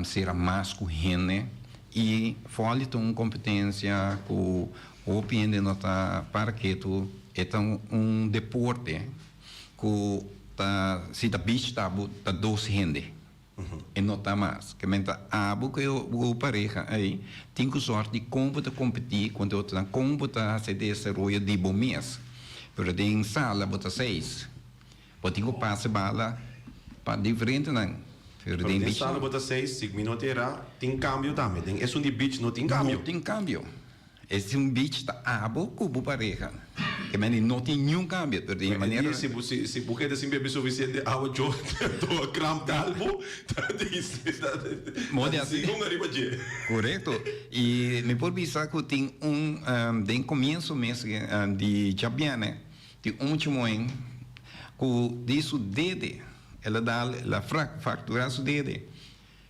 sera mas ku hende i vòli ta un kompetensia ku hopi hende no ta para ketu e ta un deporte ku ta si ta beach ta bo ta dos hende e no ta mas ke men ta abo ku bo pareha ei tin ku sòrt di kon bo ta kompetí kontra otronan kon bo ta hasi desaroyo di bo mes pero den sala bo ta seis. Bo tin ku pasa bala pa diferentenan. Pero den beach sala bo ta seis, si mi no ta era, tin kambio tambe. Den esun di beach no tin kambio. No tin kambio. Esun beach ta abo ku bo pareha. Ke mende no tin niun kambio. Pero den e manera. Si bo si bo keda sin bebe sufisiente awa djo to kramp dal bo ta di ta di sigun ariba dje. Korekto. I mi por bisa ku tin un den komienso mes di djabièrnè. Tin un mucha moen ku di su dede el a dal, el a fractura su dede.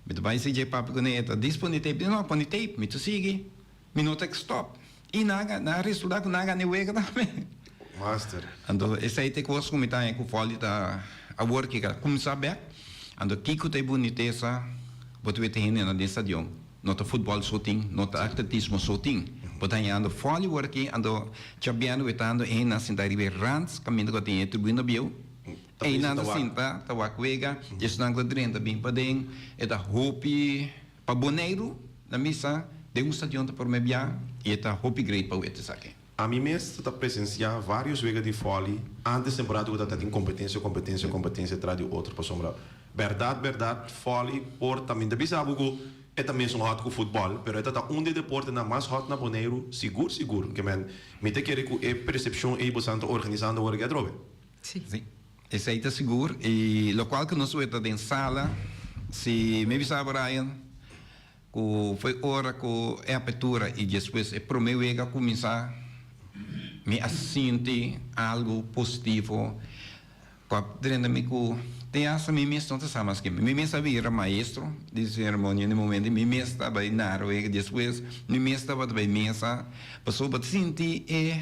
Mi ta bai si dje papia kuné, e ta dis pone tape, di no pone tape, mi ta sigui, mi no ta stop. I nan a nan a resulta ku nan a gana e wega tambe. Master. Anto esei ta e kos ku mi ta haña ku vòli ta awor ki a kuminsá bèk. Anto kiko ta e bunitesa bo ta wete hendenan den stadion. No ta futbòl so tin, no ta atletismo so tin. Bo ta hañando vòlibòl aki, anto djabièrnè wetando einan sinta riba e rants kaminda ku a tin e tribuna bieu. Einan ta sinta ta wak wega, esnan ku ta drenta bin paden. E ta hopi pa Boneiru na misa den un stadion ta promé bia i e ta hopi great pa wet esaki. Ami mes ta presensiá vários wega di vòli antes temporada ku ta tin kompetensia, kompetensia, kompetensia tras di otro pasobra bèrdat bèrdat vòli por ta mi ta bisa bo ku e ta mesun hòt ku futbòl pero e ta ta un di e deportenan mas hòt na Boneiru sigur sigur ke men mi ta kere ku e persepshon ei bosan ta organisando awor aki atrobe. Sí. Sí, esei ta sigur i lokual ku nos weta den sala si mi bisa bo Ryan Ku foi ora ku e apertura i despues e promé wega a kuminsá, mi a sinti algu positivo ku a drenta mi ku te hasta mi mes no ta sa mas ke mi. Mi mes a bira maestro di seremonia na e momento, mi mes ta bai nara wega despues, mi mes tabata bai mesa pasobra bo ta sinti e,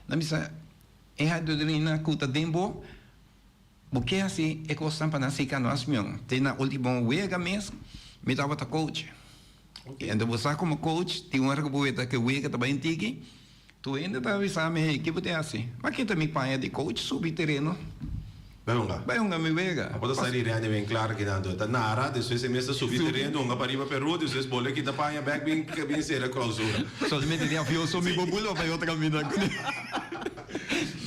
nan bisa, e adrenalina ku ta den bo. Bo ke hasi e kosnan pa nan sika nos mion. Te na ultimo wega mes mi tabata coach. Enton bo sa komo coach tin ora ku bo weta ku e wega ta bai un tiki. Tur hende ta bisa mi, hey, ki bo tin hasi? Ma kita mi paña di coach subi tereno. Bai hunga. Bai hunga mi wega. Ma bo ta sa di Randy ben klar kinan to. Ta nara, despues e mes ta subi tereno, hunga pariba Peru, despues bole kita paña bek bin bin sera clausura. Solamente den avion so mi bo bula bai otro caminda cune.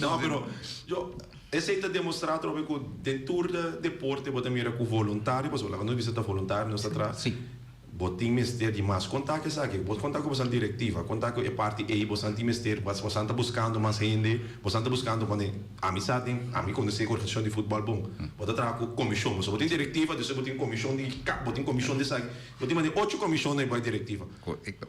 No, pero yo, esey ta demostra atrobe cu den tur deporte bo ta mira cu voluntario, pasobra laga nos bisa ta voluntario nos ta traha. Si. Bo tin mester di mas. Konta ku esaki, bo konta ku bosan direktiva, konta ku e parti ei bosan tin mester, bosan ta buskando mas hende, bosan ta buskando pone ami sa den, ami konosé organisashon di futbòl bon, bo ta traha ku komishon, pasobra bo tin direktiva, despues bo tin komishon di kap, bo tin komishon di esaki, bo tin manera ocho komishon na e bai direktiva.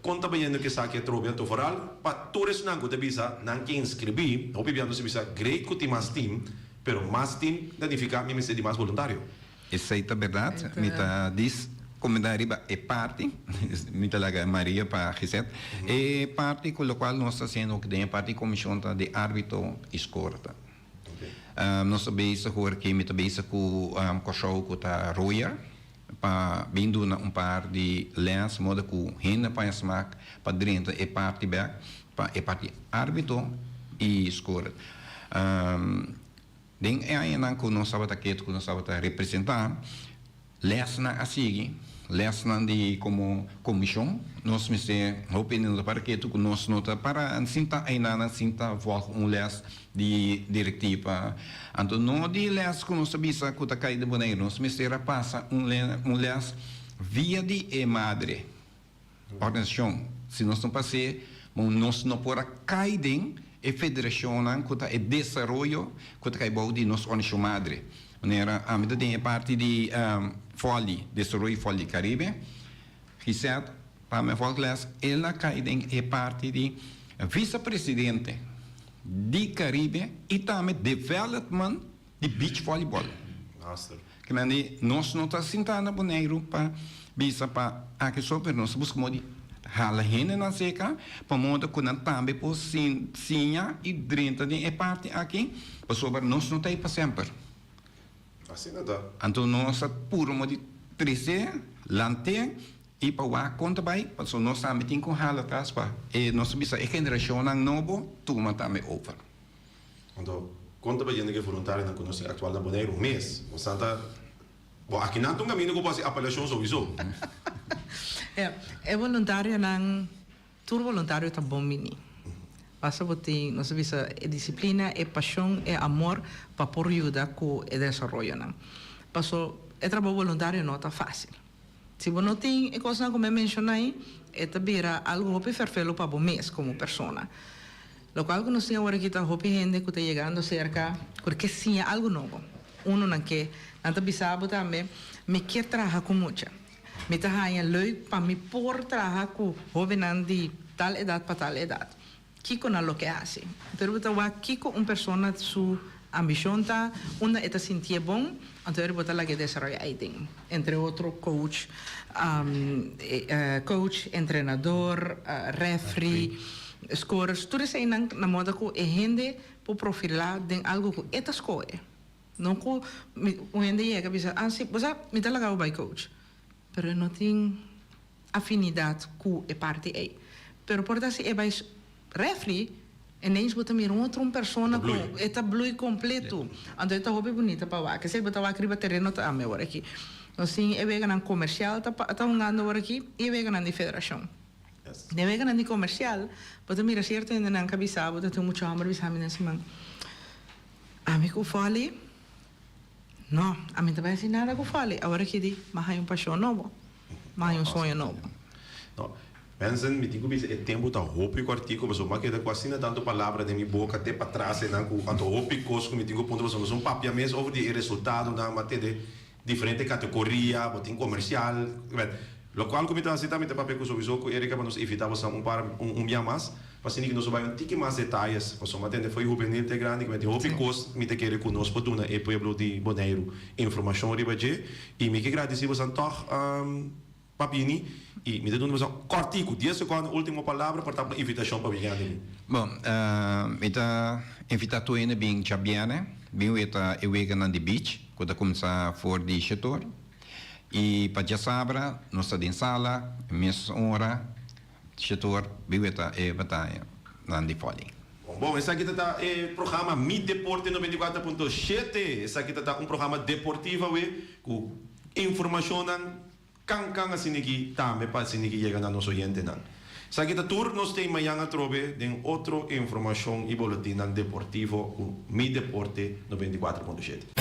Kon ta bayendo ku esaki atrobe? Anto foral pa tur esnan ku ta bisa nan ke inskribí, hopi bia nos ta bisa great ku tin mas tim, pero mas tim ta nifiká mi mester di mas boluntario. Esei ta berdad, mi ta dis comenta riba e parti, mi ta laga Maria pa Gisette, e parti cu locual nos ta haciendo den e parti comision ta di arbitro y scorta. Nos ta bezig hoor ki mi ta bezig cu Corsou cu ta Royer pa bin duna un par di les moda cu hende paña smaak pa drenta e parti bek pa e parti arbitro y scorta. Den e añanan ku nos tabata ketu ku nos tabata representá, lèsnan a sigui, lèsnan di komo komishon. Nos mester hopi hende no ta para ketu ku nos no ta para sinta einanan sinta vòlg un lès di direktiva. Anto no di lès ku nos ta bisa ku ta kai di Boneiru, nos mester a pasa un un lès via di e madre Organisashon. Si nos no pas'é, bon nos no por a kai den e federashonnan ku ta e desaroyo ku ta kai bou di nos organisashon madre. Manera ami ta den e parti di Fòli, Desaroyo Fòli Karibe, Gisette pa mi a vòlg les, el a kai den e parti di visepresidente di Karibe i tambe development di beach volleyball. Master. Ke men di nos no ta sinta na Boneiru pa bisa pa aki so, pero nos ta buska modo di hala hendenan seka pa modo ku nan tambe por siña i drenta den e parti aki, pasobra nos no ta ei pa semper. Asina ta. Anto nos ta puru modo di trese, lant'é i pa wak kon ta bai, pasobra nos tambe tin ku hala atras pa e nos ta bisa e generashonnan nobo tuma tambe over. Anto, kon ta bayendo ku e voluntarionan ku nos tin aktual na Boneiru mes? Bosan ta, bo akinan ta un kaminda ku bo hasi apelashon souiso. Ja, e voluntarionan, tur voluntario ta bon bini. Basta bo tin, nos ta bisa, e disiplina, e pashon, e amor pa por yuda ku e desaroyonan. Paso, e trabou voluntario no ta fásil. Si bo no tin e kosnan ku mi a menshoná ei, e ta bira algu hopi ferfelu pa bo mes komo persona. Lokual ku nos tin awor aki ta hopi hende ku ta yegando serka ku ke siña algu nobo. Unu nan ke, nan ta bisa bo tambe, Mi kier traha ku mucha. Mi ta haña leuk pa mi por traha ku hóbennan di tal edat pa tal edat. Kiko nan lo ke hasi? Pero bo ta wak kiko un persona su ambishon ta, unda e ta sintié bon, anto eri bo ta lag'é desaroyá ei den. Entre otro coach, coach, entrenador, refri, scorers, tur eseinan na moda ku e hende por profilá den algu ku e ta skohe. No ku un hende yega bisa, ah si, bo sa mi ta laga bo bai coach, pero e no tin afinidad cu e parti ey. Pero por ta si e bay refri, ineens bo ta mira un otro un persona cu e ta bloei completo. Anto e ta hopi bunita pa wak. Esey bo ta wak riba tereno tambe awor aki. Nos tin e weganan comercial ta ta hungando awor aki y e weganan di federacion. Den weganan di comercial bo ta mira cierto hendenan ka bisa bo ta tin mucho homber bisa mi den siman, Ami cu Folly. No, ami ta bai haci nada cu Folly. Awor aki di, m'a haña un pasion nobo. M'a haña un soño nobo. No, mensen, mi tin cu bisa e tempo ta hopi cortico pasobra m'a keda cu asina tanto palabra den mi boca te patras einan cu anto hopi cos cu mi tin cu puntra pasobra nos un papia mes over di e resultadonan, m'a tende diferente categoria, bo tin comercial, Locual cu mi ta haci ta mi ta papia cu sowiso cu Erika pa nos invita boso un par un bia mas pa asina cu nos por bay un tiki mas detayes pasobra mi a tende fo'i hubenil te grandi cu mi tin hopi cos mi ta kere cu nos por duna e pueblo di Boneiru informacion riba dje y mi ke gradici boso tog pa bini y mi ta duna boso cortico dies secondo ultimo palabra por ta un invitacion pa bin grandi. Bon mi ta invita tur hende bin djabierne bin weta e weganan di beach cu ta cuminsa for di shetor. I pa djasabra nos ta den sala, mes ora, shetor biweta e bataya. nan di vòlei. Bon bon, esaki ta ta e programa Mi Deporte 94.7. Esaki ta ta un programa deportivo awe ku informashonnan kan kan asiniki tambe pa asiniki yega na nos oyentenan. Esaki ta tur, nos t'ei mañan atrobe den otro informashon i boletinnan deportivo ku Mi Deporte 94.7.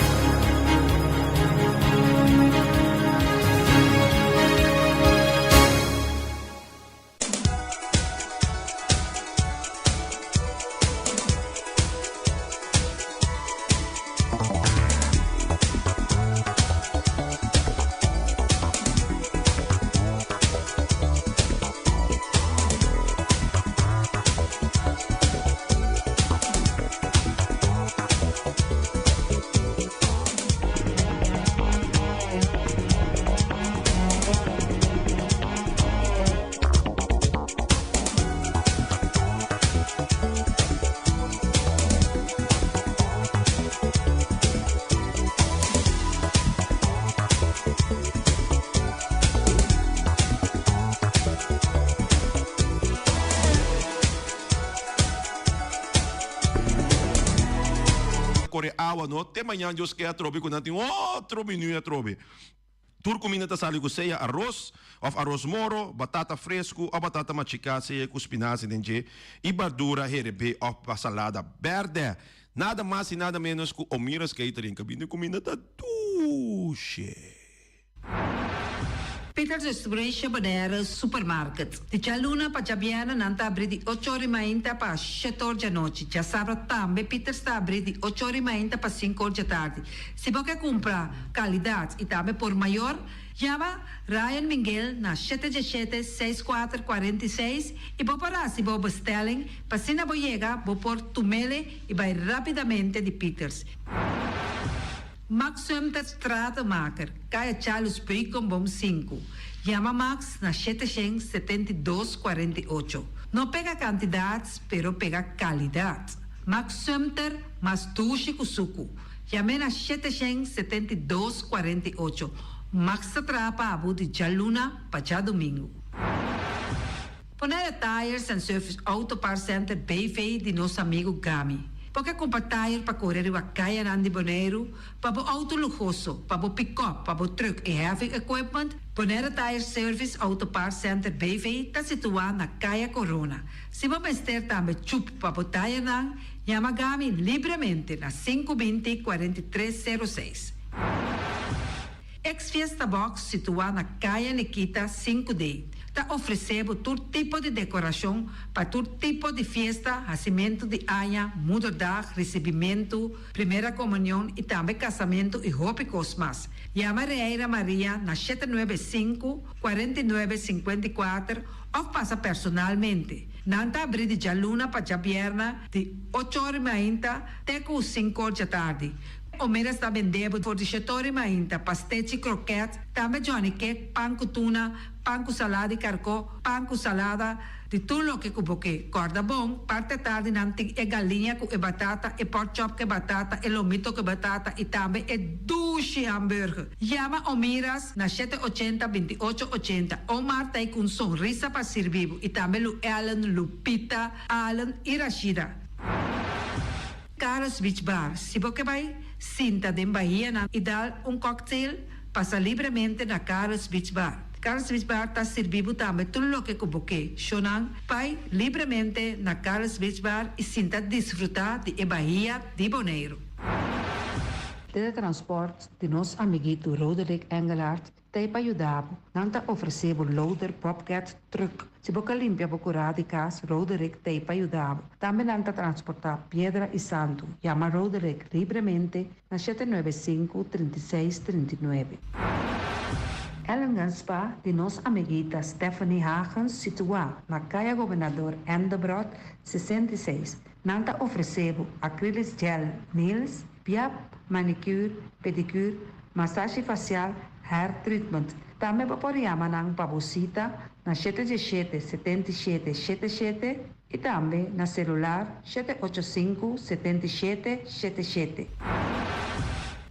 Kore awa no te mañan Dios ke atrobe ku nan tin otro menu atrobe. Tur kuminda ta sali ku sea aros òf aros moro, batata fresku òf batata machiká sea ku spinasi den dje i bardura herebé òf salada bèrdè. Nada mas i nada ménos ku Omira's Catering kaminda e kuminda ta dushe. Peter Distribution Bonaire Supermarket. Di djaluna pa djabièrnè nan ta abrí di ocho or i mainta pa shete or djanochi. Djasabra tambe Peters ta abrí di ocho or i mainta pa sinku or djatardi. Si bo ke kumpra kalidat i tambe por mayor, yama Ryan Minguel na shete diesshete, seis kuater, 46 i bo por hasi bo bestelling pa asina bo yega bo por tumele i bai rapidamente di Peters. Max Sumter Stratenmaker, Kaya Charles Beukenboom sinku. Yama Max na 772 48. No pega kantidat pero pega kalidat. Max Sumter mas dushi ku suku. Yam'é na 772 48. Max ta traha pa bo di djaluna pa djadumingu. Bonaire Tires and Service Auto Parts Center BV di nos amigu Gami. Bo ke kumpra tire pa kore riba kayanan di Boneiru, pa bo outo luhoso, pa bo pikòp, pa bo trùk i heavy equipment? Bonaire Tire Service Auto Parts Center BV ta situá na Kaya Korona. Si bo mester tambe chup pa bo tayernan, yama Gami libremente na 520 43 06. Ex Fiesta Box situá na Kaya Nikita 5D ta ofresé bo tur tipo di dekorashon pa tur tipo di fiesta, hasimentu di aña, moederdag, risibimentu, primera komunion i tambe kasamentu i hopi kos mas. Yama Reira Maria na 795 49 54 òf pasa personalmente. Nan ta abrí di djaluna pa djabièrnè di ocho or i mainta te ku sinku or djatardi. Omeras ta bendé bo for di shete or i mainta, pastechi, krokèt, tambe johnny cake, pan ku tuna, pan ku salada di karkó, pan ku salada, di tur loke ku bo ke. Kòrda bon, parti atardi nan tin e galiña ku e batata, e pork chop ku e batata, e lomito ku e batata i tambe e dushi hamburger. Yama Omiras na shete ochenta, 28 ochenta. Omar ta ei ku un sonrisa pa sirbi bo i tambe Lu Ellen, Lupita, Allen i Rashida. Carlos Beach Bar, Si bo ke bai sinta den bahianan i dal un cocktail, pasa libremente na Carlos Beach Bar. Carlos Beach Bar ta sirbi bo tambe tur loke ku bo ke. Shownan, bai libremente na Carlos Beach Bar i sinta disfruta di e bahia di Boneiru. Teletransport di nos amiguito Roderick Engelhardt ta ei pa yuda bo. Nan ta ofresé bo loader, bobcat, truck. Si bo ke limpia bo kurá di kas, Roderick ta ei pa yuda bo. Tambe nan ta transportá piedra i santu. Yama Roderick libremente na 795 36 39. Ellingham Spa di nos amiguita Stephanie Hagens situá na Kaya Gobernador Endebrot 66. Nan ta ofresé bo acrylic gel nails, Piap, manicure, pedicure, masashi facial, hair treatment. Tambe bo por yama nan pa bo cita na 717 77 77 y tambe na celular 785 77 77.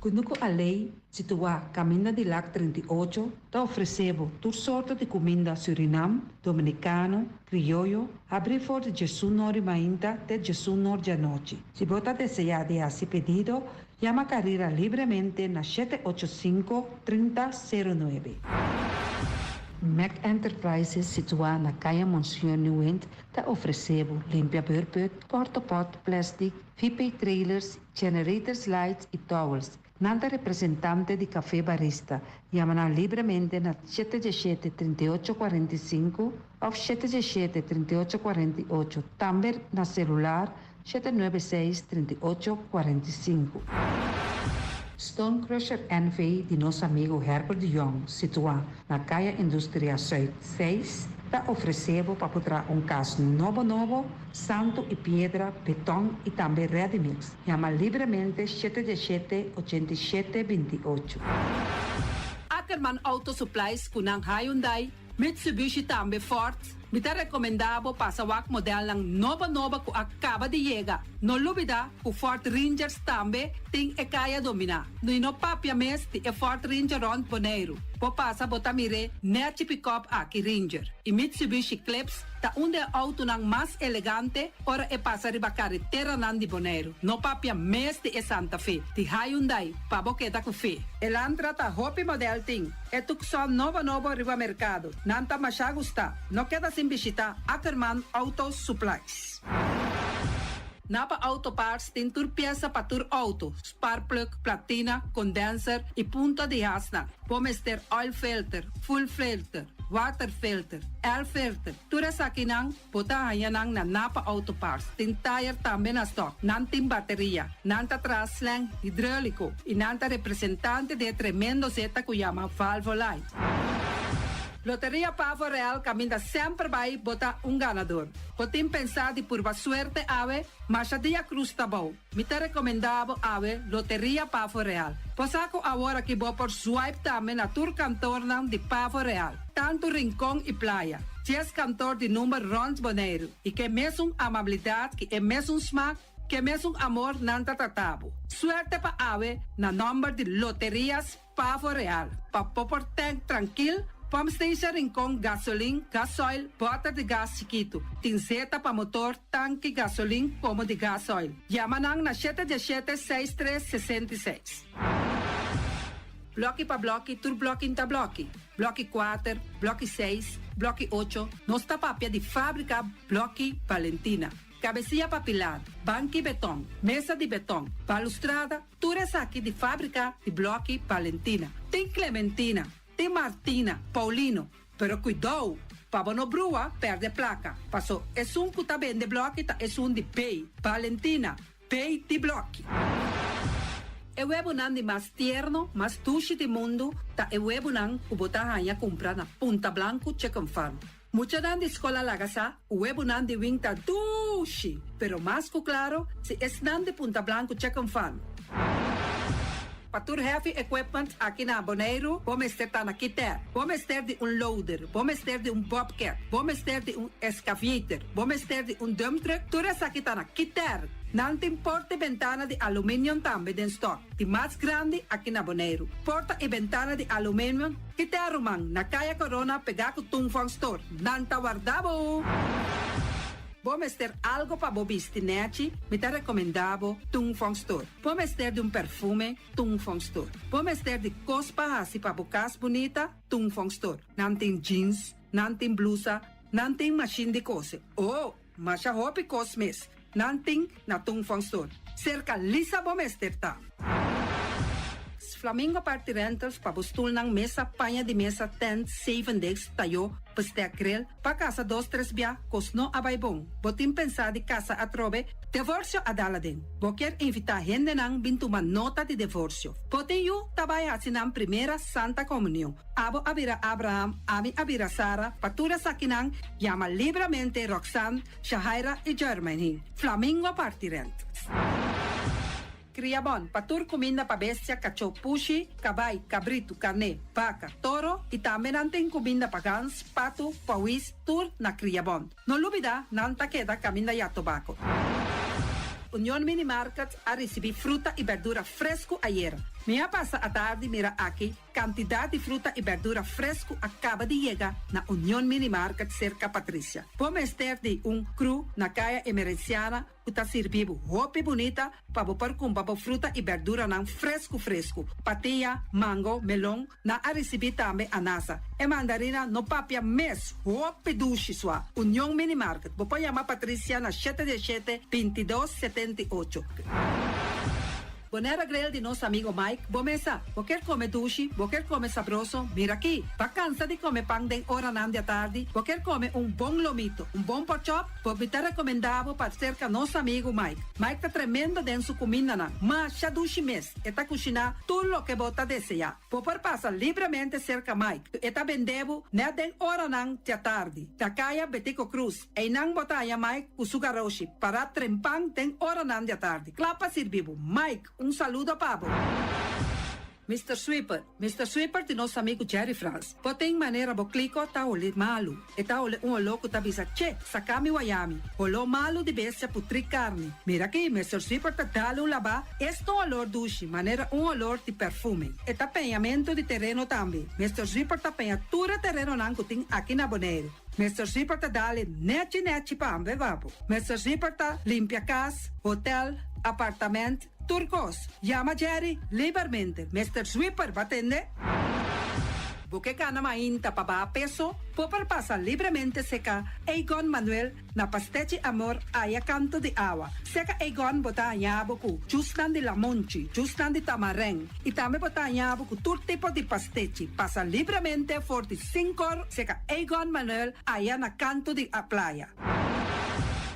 Kunuku Alei, situá kaminda di Lak 38, ta ofresé bo tur sorto di kuminda Surinam, Dominikano, Krioyo, habrí for di 11 or di mainta te 11 or di anochi. Si bo ta deseá di hasi pedido, yama Carira libremente na 785 3009. Mac Enterprises, situá na Kaya Monsieur Nieuwind, ta ofresé bo limpia beurput, porta-pot, plastic, VP trailers, generators lights i towels. Nan ta representante di Café Barista. Yama nan libremente na 77 38 45 òf 77 38 48. Tambe na selular 796 38 45. Stone Crusher NV di nos amigu Herbert de Jong, situá na Kaya Industria Zuid 6, ta ofresé bo pa traha un kas nobo nobo, santu i piedra, beton i tambe ready mix. Yama libremente 77 87 28. Ackerman Auto Supplies ku nan Hyundai, Mitsubishi tambe Ford. Mi ta rekomendá bo pasa wak modelnan nobo nobo ku a kaba di yega. No lubidá ku Ford Rangers tambe tin e kaya dominá. No no papia mes di e Ford Ranger rònt Boneiru. Bo pasa bo ta mir'é nèchi pick-up aki Ranger. I Mitsubishi Eclipse ta un di e outonan mas elegante ora e pasa riba kareteranan di Boneiru. No papia mes di e Santa Fe, di Hyundai, pa bo keda ku fe. Elantra ta hopi model tin. E Tucson nobo nobo riba merkado. Nan ta masha gusta. No keda sin bishitá Ackerman Auto Supplies. Napa Auto Parts tin tur piesa pa tur outo, spark plug, platina, condenser i punta di hasnan. Bo mester oil filter, fuel filter, water filter, air filter. Tur esakinan, bo ta haña nan na Napa Auto Parts. Tin tire tambe na stock. Nan tin bateria. Nan ta traha slang hidráuliko. I nan ta representante di e tremendo zeta ku yama Valvoline. Loteria Pavo Real kaminda semper bai bo ta un ganador. Bo tin pensá di purba suerte awe, masha dia krus ta bou. Mi ta rekomendá bo awe Loteria Pavo Real. Bo sa ku awor aki bo por swipe tambe na tur kantornan di Pavo Real, tantu Rincon i Playa. 10 kantor di number rònt Boneiru i ku e mesun amabilidat, ku e mesun smak, ku e mesun amor nan ta trata bo. Suerte pa awe na nòmber di Loterias Pavo Real. Pa bo por tank trankil, pump station Rincon, gasolin, gasoil, bòter di gas chikitu. Tin zeta pa motor, tanki, gasolin, komo di gasoil. Yama nan na 717 63 66. Blòki pa blòki, tur blòki ta blòki. Blòki 4, blòki 6, blòki 8. Nos ta papia di fábrika Blòki Valentina. Kabesia pa pilar, banki beton, mesa di beton, balustrada, tur esaki di fábrika di Blòki Valentina. Tin Clementina, tin Martina, Paulino, pero kuidou, pa bo no brua, pèrdè plaka. Paso, esun ku ta bende blòki ta esun di B, Valentina, B di blòki. E webunan di mas tierno, mas dushi di mundu, ta e webunan ku bo ta haña kumpra na Punta Blanco Chicken Farm. Muchanan di skol a laga sa, webunan di Wing ta dushi, pero mas ku klaro, si esnan di Punta Blanco Chicken Farm. Pa tur heavy equipment aki na Boneiru, bo mester ta na Kiter. Bo mester di un loader, bo mester di un bobcat, bo mester di un excavator, bo mester di un dump truck, tur esaki ta na Kiter. Nan tin porta i bentana di aluminium tambe den stock, di mas grandi aki na Boneiru. Porta i bentana di aluminium, Kiter ruman, na Kaya Corona pegá ku Tung Fong Store. Nan ta warda bo! Bo mester algo pa bo bisti nèchi, mi ta rekomendá bo Tung Fong Store. Bo mester di un perfume, Tung Fong Store. Bo mester di kos pa hasi pa bo kas bunita, Tung Fong Store. Nan tin jeans, nan tin blusa, nan tin mashin di kose. Oh, masha hopi kos mes. Nan tin na Tung Fong Store. Serka Lisa bo mester ta. Flamingo Party Rentals pa bo stulnan, mesa, paña di mesa, tent, zeven desk, tayó, bestek grill, pa kasa dos tres bia, kos no a bai bon. Bo tin pensá di kasa atrobe? Divorsio a dal aden. Bo kier invitá hendenan bin tuma nota di divorsio. Bo tin yu ta bai hasi nan primera Santa Komunion. Abo a bira Abraham, ami a bira Sara, pa tur esakinan yama libramente Roxanne, Shahaira i Jermaine. Flamingo Party Rentals. Kriabon, pa tur kuminda pa bestia, kachó, pushi, kabai, kabritu, karné, baka, toro i tambe nan tin kuminda pa gans, patu, pawis, tur na Kriabon. No lubidá, nan ta keda kaminda ya tobako. Union Mini Market a risibí fruta i berdura fresku ayera. Mi a pasa atardi mira aki kantidat di fruta i bèrdura fresku a kaba di yega na Union Mini Market serka Patricia. Bo mester di un kru na Kaya Emerenciana ku ta sirbi bo hopi bunita pa bo por kumpra bo fruta i bèrduranan fresku fresku. Patia, mango, melon, nan a risibí tambe anasa. E mandarina no papia mes, hopi dushi sua. Union Mini Market, bo por yama Patricia na shete diesshete, bintidos, setenti'ocho. Bonaire Grill di nos amigo Mike, bo mesa, bo kier come dushi, bo kier come sabroso, mira aki! Ba cansa di come pan den oranan di atardi, bo kier come un bon lomito, un bon porkchop, bo mi ta recomenda bo pa cerca nos amigo Mike. Mike ta tremendo den su cumindanan, masha dushi mes, e ta cushina tur loke bo ta desea. Bo por pasa libremente cerca Mike, e ta bende bo net den oranan di atardi, na caya Betico Croes. Einan bo ta haña Mike ku su garoshi pará trempan den oranan di atardi, kla pa sirbi bo. Mike, un saludo pa bo. Mister Sweeper, Mister Sweeper di nos amigu Jerry Frans. Bo tin manera bo kliko ta holi malu. E ta holi un oló ku ta bisa, Che, saka mi wayami. Holó malu di bestia putrí karni. Mira aki, Mister Sweeper ta dal un labá, es ta un olor dushi, manera un olor di perfume. E ta peñamentu di tereno tambe. Mister Sweeper ta peña tur e terenonan ku tin aki na Boneiru. Mister Zipper ta dale nechi nechi pa hamber babo. Mister Zipper ta limpia cas, hotel, apartament, tur cos. Yama Jerry libermente. Mister Zwipper ba tende? Bo ke gana mainta pa baha peso? Bo por pasa libremente seca Egon Manuel Na Pastechi Amor aya kanto di awa. Seka Egon bo ta haña bo ku jusnan di lamonchi, jusnan di tamarèn i tambe bo ta haña bo ku tur tipo di pastechi. Pasa libremente for di sinkor seka Egon Manuel aya na kanto di a playa.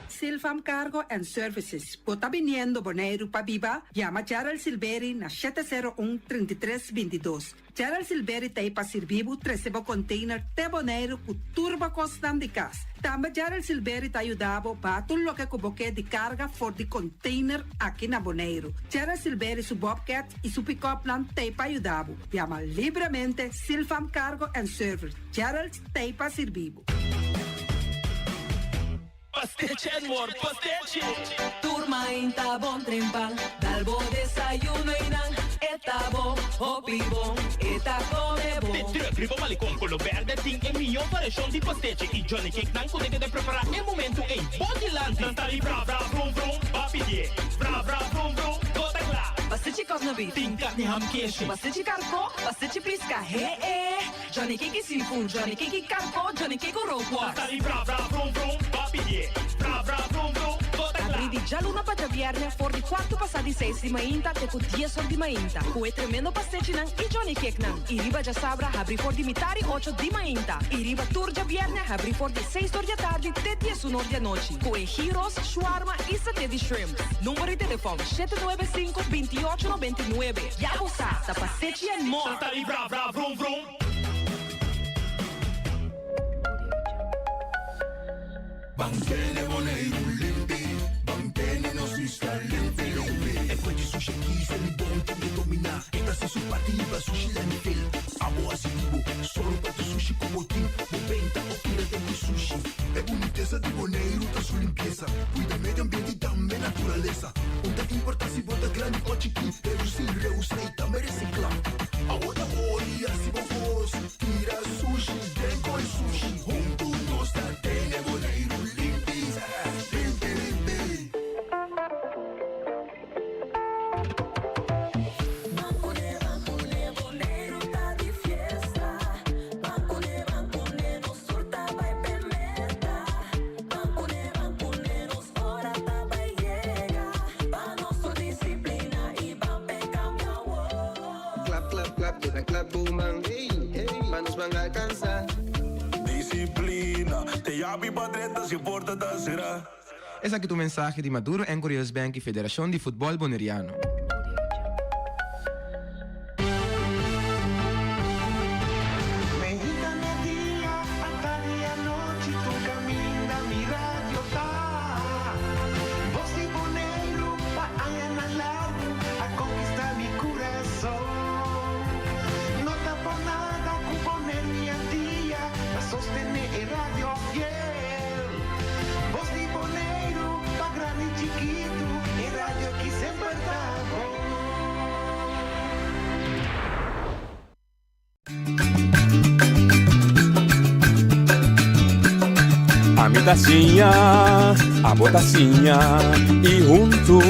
Silfam Cargo and Services, Bo ta biniendo Boneiru pa biba? Yama Gerald Silberi na 701 33 22. Gerald Silberi ta ei pa sirbi bo trese bo container te Boneiru ku tur bo kosnan di kas. Tambe Gerald Silberi ta yuda bo baha tur loke ku bo ke di karga for di container aki na Boneiru. Gerald Silberi su bobcat i su pick-upnan ta ei pa yuda bo. Yama libremente Silfam Cargo and Service. Gerald ta ei pa sirbi bo. Pastechi and more pastechi! Tur mainta bon trempan, dal bo desayuno y nan e ta bon, hopi bon, e ta come bon. De truck riba Malecon Colo Berde tin e miyo variacion di pastechi y Johnny Cake nan cu ta keda prepara e momento ey bo dilanti. Nan ta di bra bra vrum vrum, ba pidie, bra bra vrum vrum, bo ta cla. Pastechi cosna beef. Tin carni ham keshi. Pastechi carco, pastechi pisca, he e. Johnny Cake seafood, Johnny Cake karko, Johnny Cake rookworst. Ta sali bra bra vrum vrum, ba pidié. Bra bra vrum vrum, bo ta kla. Abrí di djaluna pa djabièrnè for di kuartu pasá di seis di mainta te ku dies or di mainta ku e tremendo pastechinan i Johnny Cakenan. I riba djasabra habrí for di mitar i ocho di mainta. I riba tur djabièrnè habrí for di seis or di atardi te diesun or di anochi ku e gyros, shawarma i saté di shrimp. Number di telefòn, shete nuebe sinku, binti'ocho nobentinuebe. Ya bo sa, ta pastechi and more! Ta sali bra bra vrum vrum. Ban tene Boneiru limpi, ban tene nos isla limpi limpi. E fuente sushi aki se mi bon tin ke dominá. E ta hasi su parti hiba sushi landfill. Abo hasi di bo, solo pa tu sushi ku bo tin. Bo benta o tira den ku sushi. E bunitesa di Boneiru ta su limpiesa. Kuida medio ambiente i tambe naturalesa. Un ta importá si bo ta grandi o chikí, redusí, reusá i tambe resiklá. Awor ta ori hasi bo kos, tira sushi den koi sushi. Huntu nos ta tene Boneiru limpi, limpi, limpi. Ora ta bai yega pa nos tur disiplina i ban p'e kambia awor. Klap klap klap keda klap bo man hey pa nos ban alcansa. Disiplina te yabi pa drenta si e porta ta sera. Esaki ta un mensahe di Maduro en Curios Bank y Federacion di Futbol Boneriano. Meinta media, atardi anochi tur caminda mi radio ta. Voz di Boneiru pa añanan largu a conquista mi curason. No ta por nada cu Boneiru y Antia ta sostene e radio fiel. Voz di Boneiru pa grandi y chikitu e radio aki semper ta. ta siña, abo ta siña y huntu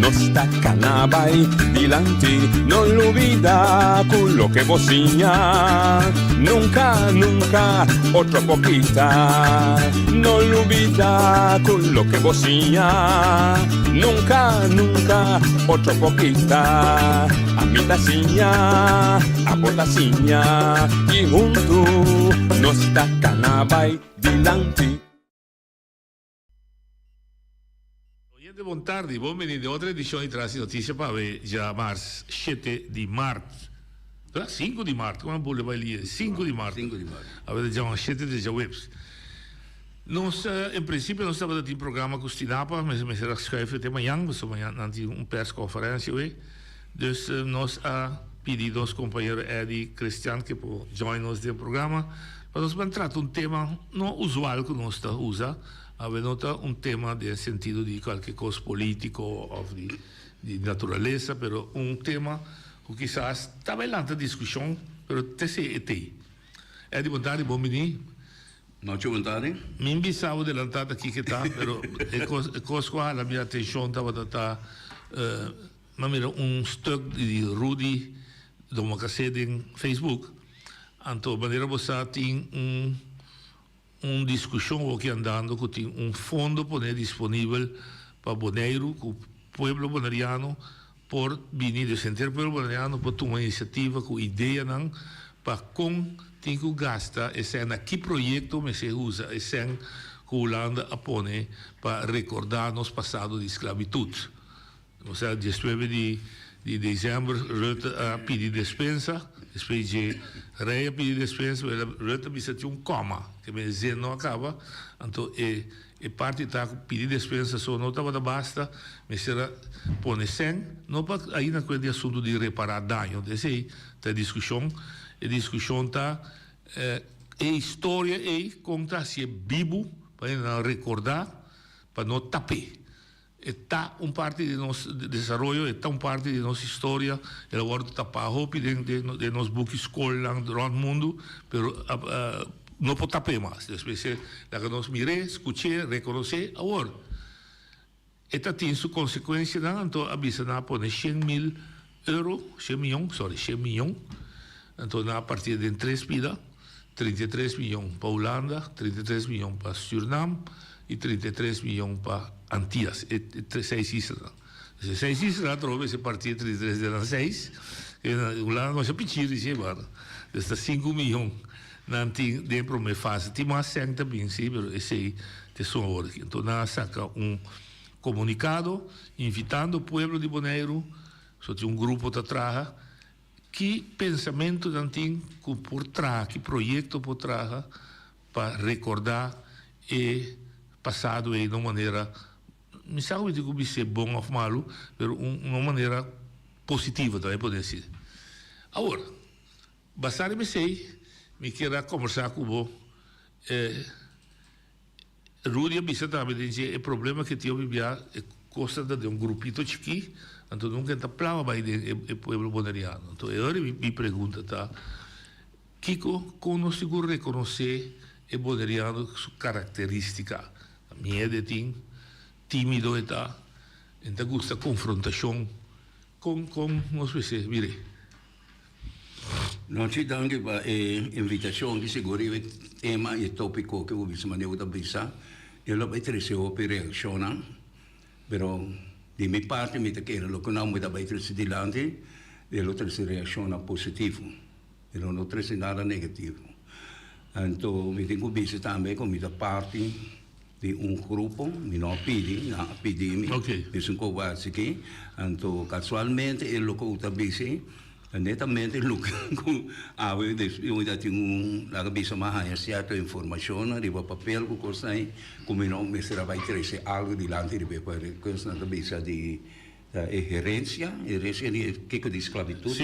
nos ta cana bay dilanti. No lubida cu loke bo siña nunca, nunca otro por kita. No lubida cu loke bo siña nunca, nunca otro por kita. Ami ta siña, abo ta siña y huntu nos ta cana bay dilanti. Oyente bon tardi, bon bini den otro edicion di Tras di Noticia pa awe djamars shete di mart, ta sinku di mart, como a bule bay lie, sinku di mart, awe ta djamars shete di djaweps. Nos en principio nos tabata tin programa cu Stinapa, mester mester a schuif te mañan, pasobra mañan nan tin un persconferencia awe, dus nos a pidi nos compañero Eddy Christian ke por join nos den programa pa nos ban trata un tema no usual cu nos ta usa. Awe no ta un tema den sentido di cualke cos politico of di di naturalesa, pero un tema cu kisas ta bay lanta discusion, pero te esey e tey. Eddy bon tardi, bon bini. Nochi bon tardi. Mi bisa bo delanta ta kiko ta, pero e cos e cos cu a hala mi atencion tabata ta mi a mira un stuk di Rudy Domacassé den Facebook, anto manera bo sa tin un Un diskushon oki andando ku tin un fondo pone disponibel pa Boneiru ku pueblo boneriano por bini, dus henter pueblo boneriano por tuma inisiativa ku ideanan pa kon tin ku gasta e sèn, na ki proyekto mester usa e sèn ku Hulanda a pone pa rekordá nos pasado di sklabitut. Osea diesnuebe di di december Rutte a pidi despensa, despues dje Rey a pidi despensa pero Rutte a bisa tin un coma, ke men zin no a caba, anto e e parti ta cu pidi despensa so no tabata basta, mester a pone cen, no pa ainda cu e di asunto di repara daño, esey ta e discusion, e discusion ta e historia ey con ta hacié bibu pa hendenan recorda pa no tap'é. E ta un parti di nos desaroyo, e ta un parti di nos historia, el a wòrdu tapá hopi den den nos buki skolnan rònt mundu, pero no por tap'é mas. Despues e laga nos mir'é, skuch'é, rekonos'é. Awor, e ta tin su konsekuensianan, anto a bisa nan a pone 100.000 euro, shen miyon, sorry, shen miyon, anto nan a parti'é den tres pida, 33 miyon pa Hulanda, 33 miyon pa Surnam i 33 miyon pa Antias, e seis islanan. Dus e seis islanan atrobe mester parti'é 33 den nan seis, Hulanda masha pichir di shei banda, dus ta sinku miyon nan tin den e promé fase. Tin mas sèn ta bin si, pero esei ta esun awor aki. Anto nan a saka un komunikado invitando pueblo di Boneiru, so tin un grupo ta traha, Ki pensamentu nan tin ku por traha, ki proyekto por traha pa rekordá e pasado ei na un manera, mi sa ku mi tin ku bis'é bon òf malu, pero un un manera positivo tambe por desi. Awor, basá riba esei, mi kier a kombersá ku bo. Rudy a bisa tambe den dje e problema ke tin hopi bia e kosnan ta den un grupito chikí anto nunka e ta plama bai den e pueblo boneriano. Anto e ora mi pregunta ta kiko kon nos tin ku rekonosé e boneriano su karakteristika? Miedo e tin, timido e ta, e ta gusta konfrontashon, kon kon nos mester mir'é? Nochi danki pa e invitacion di sigur riba e tema y e topico cu bo bisa manera bo ta bisa e lo bay trece hopi reaccionnan pero di mi parti mi ta kere loke nan bo ta bay trece dilanti e lo trece reaccionnan positivo e lo no trece nada negativo anto mi tin cu bisa tambe cu mi ta parti Di un grupo, mi no a pidi, nan a pidi mi, esun ku a hasi aki, anto kasualmente e loke ku ta bisi ta netamente loke ku awe mi ta tin un laga bisa mi a haña sierto informashonnan riba papel ku kosnan ei ku mi no mester a bai trese algu dilanti riba e papel kosnan ta bisa di e herensia, herensia di kiko di sklabitut,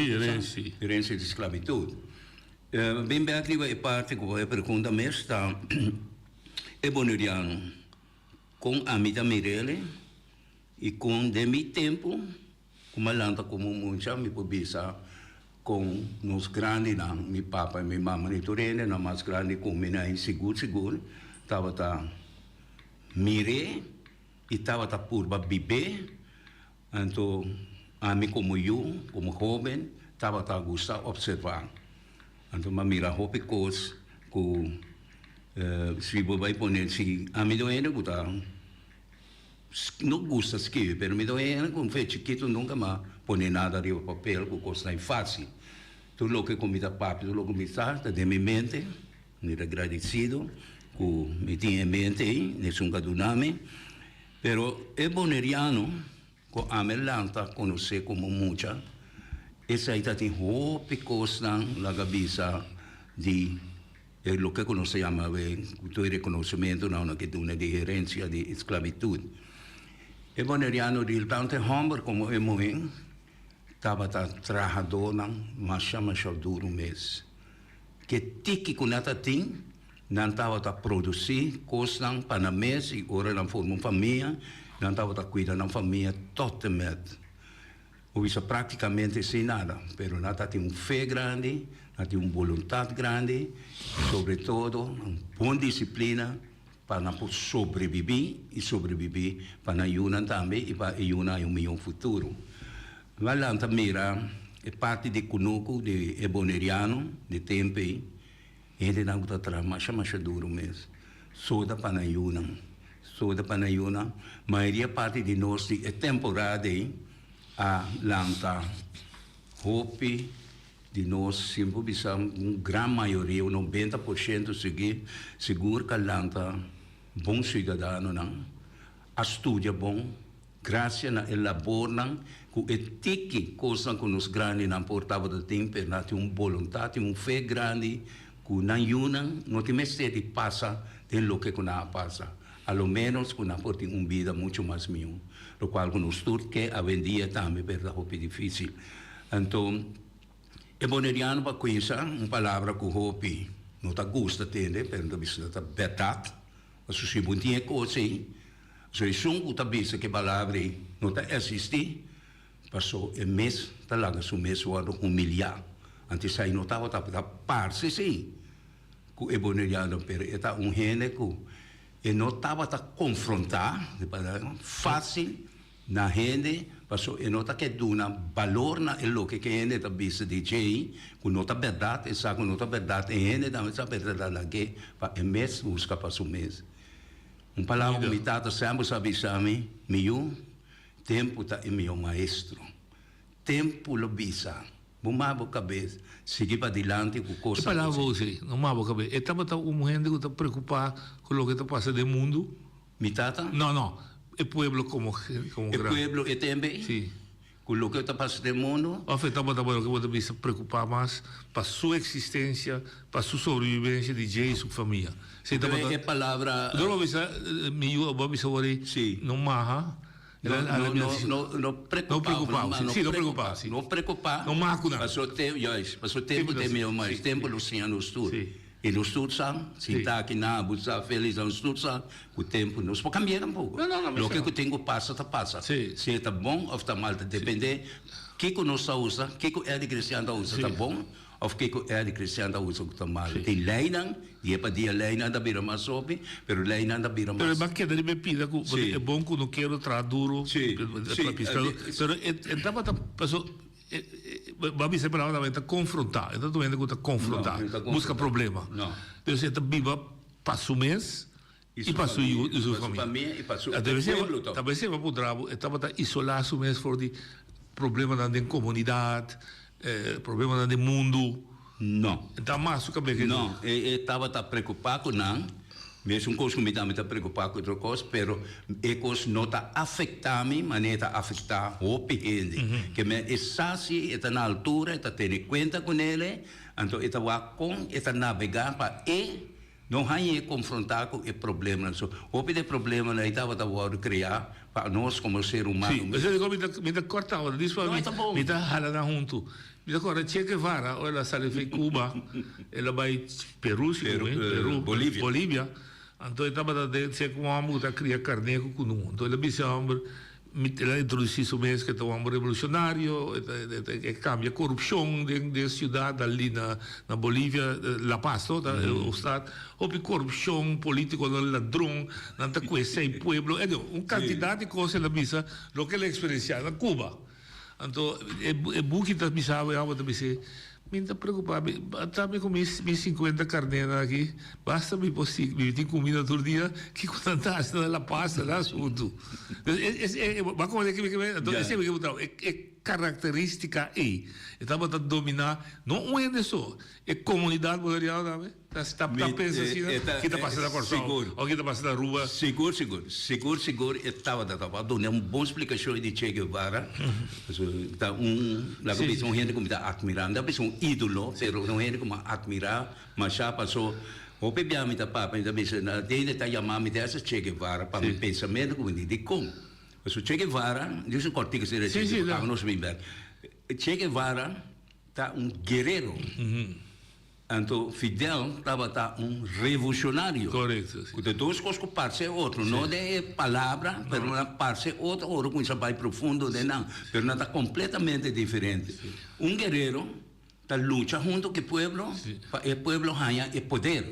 herensia di sklabitut. Bin bek riba e parti ku bo a pregunta mes ta. E boneriano, kon ami ta mir'el i kon den mi tempu ku mi a lanta komo mucha mi por bisa kon nos grandinan, mi papa i mi mama i tur hendenan mas grandi ku mi nan sigur sigur tabata. mir'é i tabata purba bib'é. Anto ami komo yu, komo hóben, tabata gusta opservá. Anto mi a mira hopi kos ku si bo bai pone si ami ta un hende ku ta no gusta skibi pero mi ta un hende ku fe chikitu nunka mi a pone nada riba papel ku kosnan e fásil. Tur loke ku mi ta papia, tur loke mi sa ta den mi mente. Mi ta gradisido ku mi tin e mente ei, nesun ka duna mi. Pero e boneriano ku ami lanta konosé komo mucha, esei ta tin hopi kosnan laga bisa di e loke ku nos ta yama awe ku tur e rekonosementunan ku duna di herensia di esklabitut. E boneriano di tantu e hòmber komo e muhé tabata trahadónan masha masha duru mes. Ke tiki ku nan ta tin, nan tabata produsí kosnan pa nan mes i ora nan forma un famia, nan tabata kuida nan famia tot en met. Bo bisa práktikamente sin nada, pero nan ta tin un fe grandi, nan tin un boluntat grandi i sobre todo un bon disiplina pa nan por sobrebibí i sobrebibí pa nan yunan tambe i pa e yunan haña un mihó futuro. Mi a lanta mira e parti di kunuku di e boneriano di tempu ei, hendenan ku ta traha masha masha duru mes, soda pa nan yunan, soda pa nan yunan. Mayoria parti di nos di e temporada ei a lanta hopi di nos, sin por bisa un gran mayoria, un nobenta por shento sigui, sigur ku a lanta bon siudadanonan, a studia bon. Gracia na e labornan cu e tiki cosnan cu nos grandinan por tabata tin, pero nan tin un boluntad, tin un fe grandi cu nan yunan no tin mester di pasa den loke cu nan a pasa, a lo menos cu nan por tin un bida mucho mas miho, locual cu nos tur ke awendia tambe, pero ta hopi dificil. Anto, e boneriano pa cuinsa, un palabra cu hopi no ta gusta tende, pero nan ta bisa ta berdad, pasobra si bo tin e cos ey, So esun ku ta bisa ku e palabra ei no ta eksistí, paso e mes ta laga su mes wòrdu humiliá. Anto esei no tabata ta parse sí ku e boneriano, pero e ta un hende ku e no tabata konfrontá, di palabra, fásil na hende, paso e no ta ke duna balor na e loke ku e hende ta bisa di dje ei, ku no ta bèrdat, e sa ku no ta bèrdat, e hende tambe sa bèrdat lag'é pa e mes buska pa su mes. Un palabra ku mi tata semper sa bisa mi, Mi yu, tempu ta e mihó maestro. Tempu lo bisa. Bo maba bo kabes, sigui padilanti ku E kosnan ku palabra bo usa ei, no maba bo kabes. E tabata un hende ku ta preokupá ku loke ta pasa den mundu? Mi tata? No, no. E pueblo komo komo E gran. pueblo e tempu ei? Sí. Ku loke ta pasa den mundu. Òf e tabata bo loke bo ta bisa preokupá mas pa su eksistensia, pa su sobrevivensia di dje i su famia. Si e tabata. E palabra. Dor bo bisa mi yu bo a bisa wor ei no maha. No, no, no, no, no preokupá. No preokupá, si, no preokupá, si. No preokupá. No maha ku nan. Paso tempu, juist, paso tempu ta e mihó mas, tempu lo siña nos tur. I nos tur sa, sinta aki na Abu sa, Felix sa, nos tur sa ku tempu nos por kambia tampoco. Loke ku tin ku pasa ta pasa. Si e ta bon of ta mal ta depende kiko nos ta usa, kiko Eddie Cristian ta usa ta bon of kiko Eddie Cristian ta usa ku ta mal. Tin leinan, dia pa dia leinan ta bira mas hopi, pero leinan ta bira mas. Pero e ba keda riba e pida ku e bon ku no kero traha duro, pero e tabata paso. Bo a bisa e palabra tambe, e ta konfrontá. E ta tur hende ku ta konfrontá, buska problema. Entonces e ta biba pa su mes i pa su yu i su famia. Ta bes e puntra bo, e tabata isolá su mes for di problemanan den komunidat, problemanan den mundu? No. E ta mas su kabes ke. No, e tabata preokupá ku nan. Mesun kos ku mi tambe ta preokupá ku otro kos, pero e kos no ta afektá mi manera e ta afektá hopi hende. Ke men e sa si e ta na altura, e ta tene kuenta ku nele, anto e ta wak kon e ta nabegá pa e no hañ'é konfrontá ku e problemanan. So, hopi di e problemanan ei tabata wòrdu kreá pa nos komo ser humano. Sí, esei dikon mi ta mi ta kòrta awor, dis pa mi ta hala nan huntu. Mi ta kòrda Che Guevara ora el a sali for Cuba, el a bai Peru si ku mi, Peru, Bolivia. Bolivia. Anto e tabata den sek un hòmber ku ta kria karné ku kunu. Anto el a bisa e hòmber. El a introduci su mes cu e ta un homber revolucionario, e ta e cambia corupcion den den ciudad ali na na Bolivia, La Paz no, ta e stad, hopi corupcion, politiconan ladron, nan ta cuece e pueblo, anyway, un cantidad di cos el a bisa loke el a experiencia na Cuba. Anto e e buki ta bisa bo e homber ta bis'e, Mi no ta preocupa, mi ta mi cu mi mi cincuenta carnenan aki, basta mi por sigui, mi tin cuminda tur dia, kico nan ta haci na La Paz nan asunto. E e bo a comprende kico mi ke anto esei mi ke puntra bo, e e caracteristica ei e tabata domina no un hende so, e comunidad bolivariano tambe? Ta ta Mi pensa asina? e ta Ki ta pasa na Kòrsou sigur. òf ki ta pasa na Aruba? Sigur sigur. Sigur sigur e tabata ta. Bo a duna un bon splikashon di Che Guevara. Pasobra ta un laga Si. bisa un hende ku mi ta atmirá. Mi ta bisa un ídolo pero un hende ku mi a atmirá mashá paso hopi bia mi ta papia mi ta bisa na hende ta yama mi desa Che Guevara pa mi Si. pensamentu ku mi di dikon. Pasobra Che Guevara, dios un kòrtiku asina Si Che si Guevara nos bin bèk. Che Guevara ta un guerero. Anto Fidel tabata un revolucionario. Correcto, si. Cu ta dos cos cu parce otro, no den e palabra, pero nan parce otro ora cuminsa bay profundo den nan, pero nan ta completamente diferente. Un guerero ta lucha hunto cu e pueblo pa e pueblo haya e poder.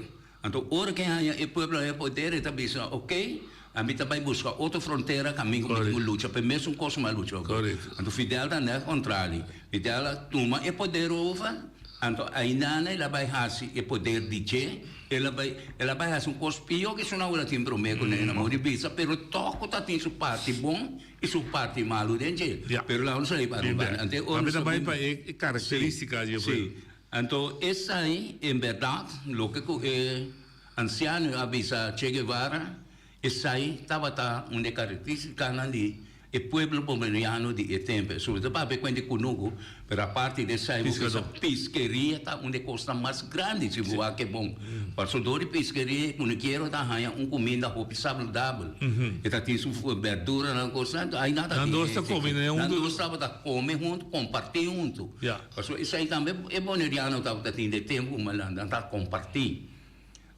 Anto ora cu e haya e pueblo haya e poder e ta bisa, ok, ami ta bay busca otro frontera caminda cu mi tin cu lucha pa e mesun cos cu mi a lucha awor. Anto Fidel ta net contrario. Fidel a tuma e poder over. Anto ainana el a bai hasi e poder di dje, el a bai, el a bai hasi un kos pió ku esun awor a tin promé ku nan a muri bisa, pero tòg ku ta tin su parti bon i su parti malu den dje. Pero laga nos a riba Aruba. Anto e ora Mami nos ta a bai bin pa e karakterístika dje Sí, pueblo. Anto esei en bèrdat loke ku e ansiano a bisa Che Guevara, Esai tabata un di e karakterístikanan di e pueblo boneriano di e tempu. Sobre todo papia kuenta di kunuku, pero aparte di esai bo bisa piskeria ta un di e kosnan mas grandi si bo wak e bon. Pasobra dor di piskeria e kunukero ta haña un kuminda hopi saludabel. E ta tin su berduranan kosnan, ai nan ta Nan tin dos ta kome Nan huntu. dos tabata kome huntu, kompartí huntu. Pasobra esai tambe e boneriano tabata tin di e tempu nan ta kompartí.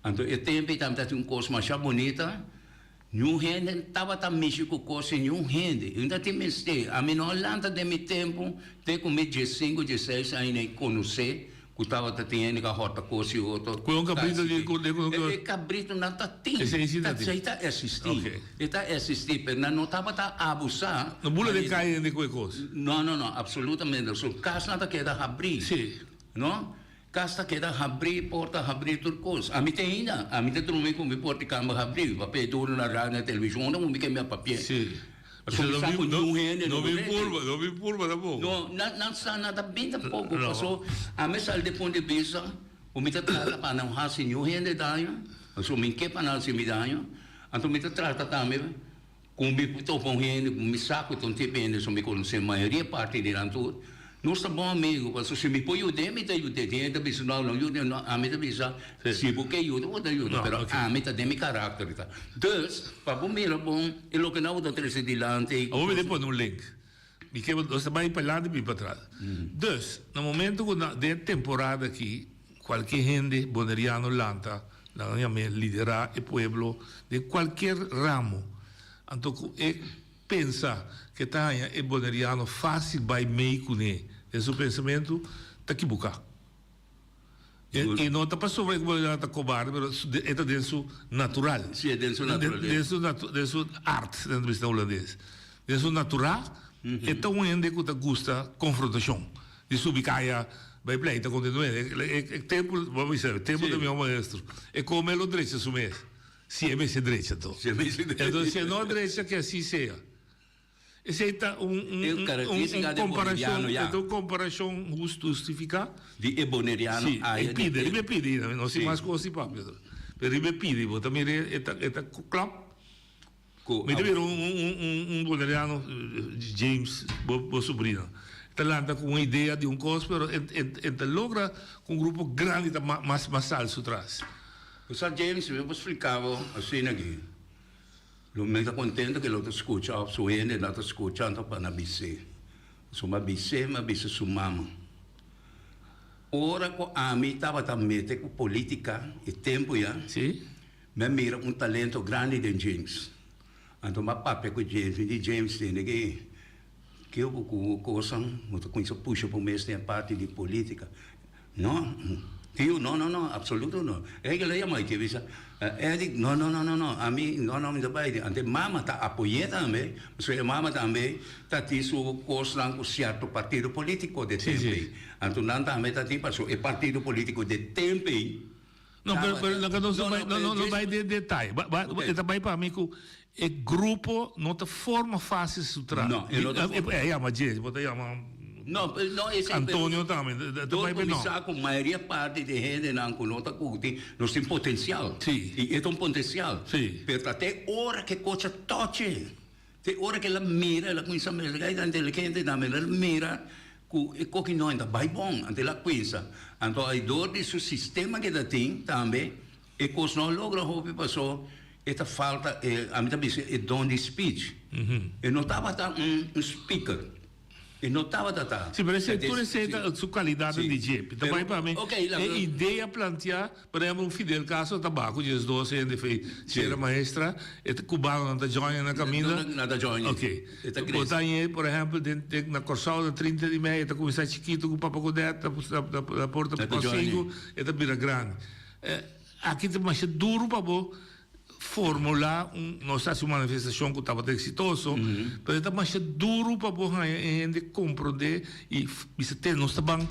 Anto e tempu ei tabata tin un kos masha bunita, niun hende tabata mishi ku kos di niun hende. I ta tin mester. Ami no a lanta den mi tempu te ku mi diesinku, dieseis aña i konosé ku tabata tin hende ku a hòrta kos di otro. Ku e un kabrito di ku di ku E kabritonan ta tin. Esei si ta tin. Esei ta eksistí. E ta eksistí, pero nan no tabata abusá. No bula den kaya hende ku e kos. No, no, no, apsolutamente. Su kasnan ta keda habrí. Si. No? Kas ta keda habrí, porta habrí tur kos. Ami te ainda, ami ta drumi ku mi porta di kamba habrí, papia e duru na radio, na televishon, unda ku mi ke mi a papia. Sí. Pasobra mi sa ku niun hende No no por bin rete. purba, no bin purba tampoko. No, nan nan sa nan ta bin tampoko, No. paso ami sali di punto di bista ku mi ta trata pa no hasi niun hende daño, pasobra mi ke pa nan hasi mi daño, anto mi ta trata tambe Ku mi topa un hende ku mi sa ku ta un tipo hende so mi konosé mayoria parti di nan tur, nos ta bon amigu pasobra si mi por yud'é mi ta yud'é. Tin hende ta bisa no no yud'é no, ami ta bisa si bo ke yuda bo ta yuda pero ami ta den mi karakter ta. Dus pa bo mira bon e loke nan bo ta trese dilanti. Awor mi ta pone un link. Mi ke nos ta bai palanti bin patras. Dus na momento ku na den e temporada aki kualke hende boneriano lanta Nan a yam'é liderá e pueblo den kualkier ramo. Anto ku e pensa ku e ta haña e boneriano fásil bai mei kuné den su pensamentu, ta kibuká. I no ta pasobra e boneriano ta kobarde, pero e ta den su natural. Sí, e den su naturalesa. Den su natu, den su art, nan ta bisa na hulandes. Den su naturá, e ta un hende ku ta gusta konfrontashon. Di subi kaya bai pleita kontra no e e tempu bo bisa e tempu ta mihó maestro e kome lo drecha su mes si e mester drecha to Si e mester drecha. entonces si e no drecha ke asi sea esei ta un un E un karakteristika un di komparashon boneriano ya. e ta un komparashon hustu hustifiká Di e boneriano si aya e di pide riba e tempu. pidi no sin Si. mas kos di papia pero riba e pidi bo ta mira e ta e ta klòp. Ku Mi ta bira un un un boneriano James bo bo sobrino ta lanta ku un idea di un kos pero e e e ta logra ku un grupo grandi ta mas mas sal su tras. Bo sa James mi por splika bo asina aki lo mi ta kontento ke lo ta skucha of su hende nan ta skucha anto pa nan bis'é pasobra mi a bis'é mi a bisa su mama ora ku ami tabata mete ku politika e tempu ya. Si. Mi a mira un talento grandi den James. Anto m'a papia ku James, mi di James tende ke ke bo ku kosan bo ta kuminsá pusha bo mes den e parti di politika. No, tio, no, no, no, absoluto no. Ey ke lo yama y ke bisa, Eddie, no, no, no, no, no, ami, no, no, mi ta bai. Anto e mama ta apoy'é tambe, pasobra e mama tambe ta tin su kosnan ku sierto partido politiko de tempo ei. Anto nan tambe ta tin, pasobra e partido politiko de tempo ei No, pero, pero no, no, no, no, no, no bai den detaye. Ba, ba, e ta bai pa mi ku e grupo no ta forma fácil su tra. No, e no ta forma. E yama James, bo ta yama No, no, esei, Antonio tambe. Ta Door bai pa no. kuminsá ku mayoria parti di hendenan ku no ta kuti, nos tin potensial. Sí. I e ta un potensial. Sí. Pero ta te ora ku e kocha toch'e, te ora ku el a mira, el a kuminsá mira, el a inteligente tambe, el a mira Ku e koki no ta bai bon, anto el a kuinsa. Anto ai dor di su sistema ke ta tin tambe e kos no a logra hopi paso e ta falta e ami ta bisa e don di speech. E no tabata un speaker. E no tabata ta. Si, pero esei tur esei ta su kalidatnan di dje. Ta bai pa mi e idea plantea. Por ehempel un Fidel Castro ta baha cu 12 hende fey Sierra Maestra, e cubanonan ta join na caminda. Nan ta join. Ok. E ta Bo crece. ta hañ'e, por ehempel, den den na Corsou na 30 di mei e ta cuminsa chikito cu Papa Godet na na na porta Nan ta join. Cinco, e ta bira grandi. Aki ta masha duro pa bo formula un, nos a haci un manifestacion cu tabata exitoso, pero e ta masha duro pa bo haña e hende comprende y bisa te nos ta ban.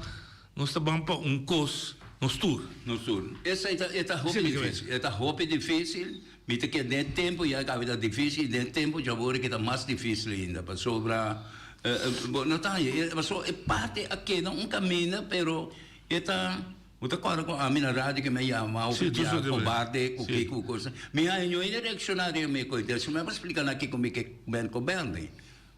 Nos ta ban pa un kos, nos tur. Nos tur. Esei ta, e ta hopi difícil. E ta hopi difícil. Mi ta kere den e tempu ya kabe ta difícil i den e tempu djabor ke ta mas difícil ainda. Pasobra bo no ta haña, pasobra e parti a keda un kaminda pero e ta, bo ta kòrda ku ami na radio ke mi a yama hopi bia kobarde ku kiko ku kos. Mi haña ño hende reakshoná riba mi koe. Entonces mi a splika nan kiko mi ke ben koberde.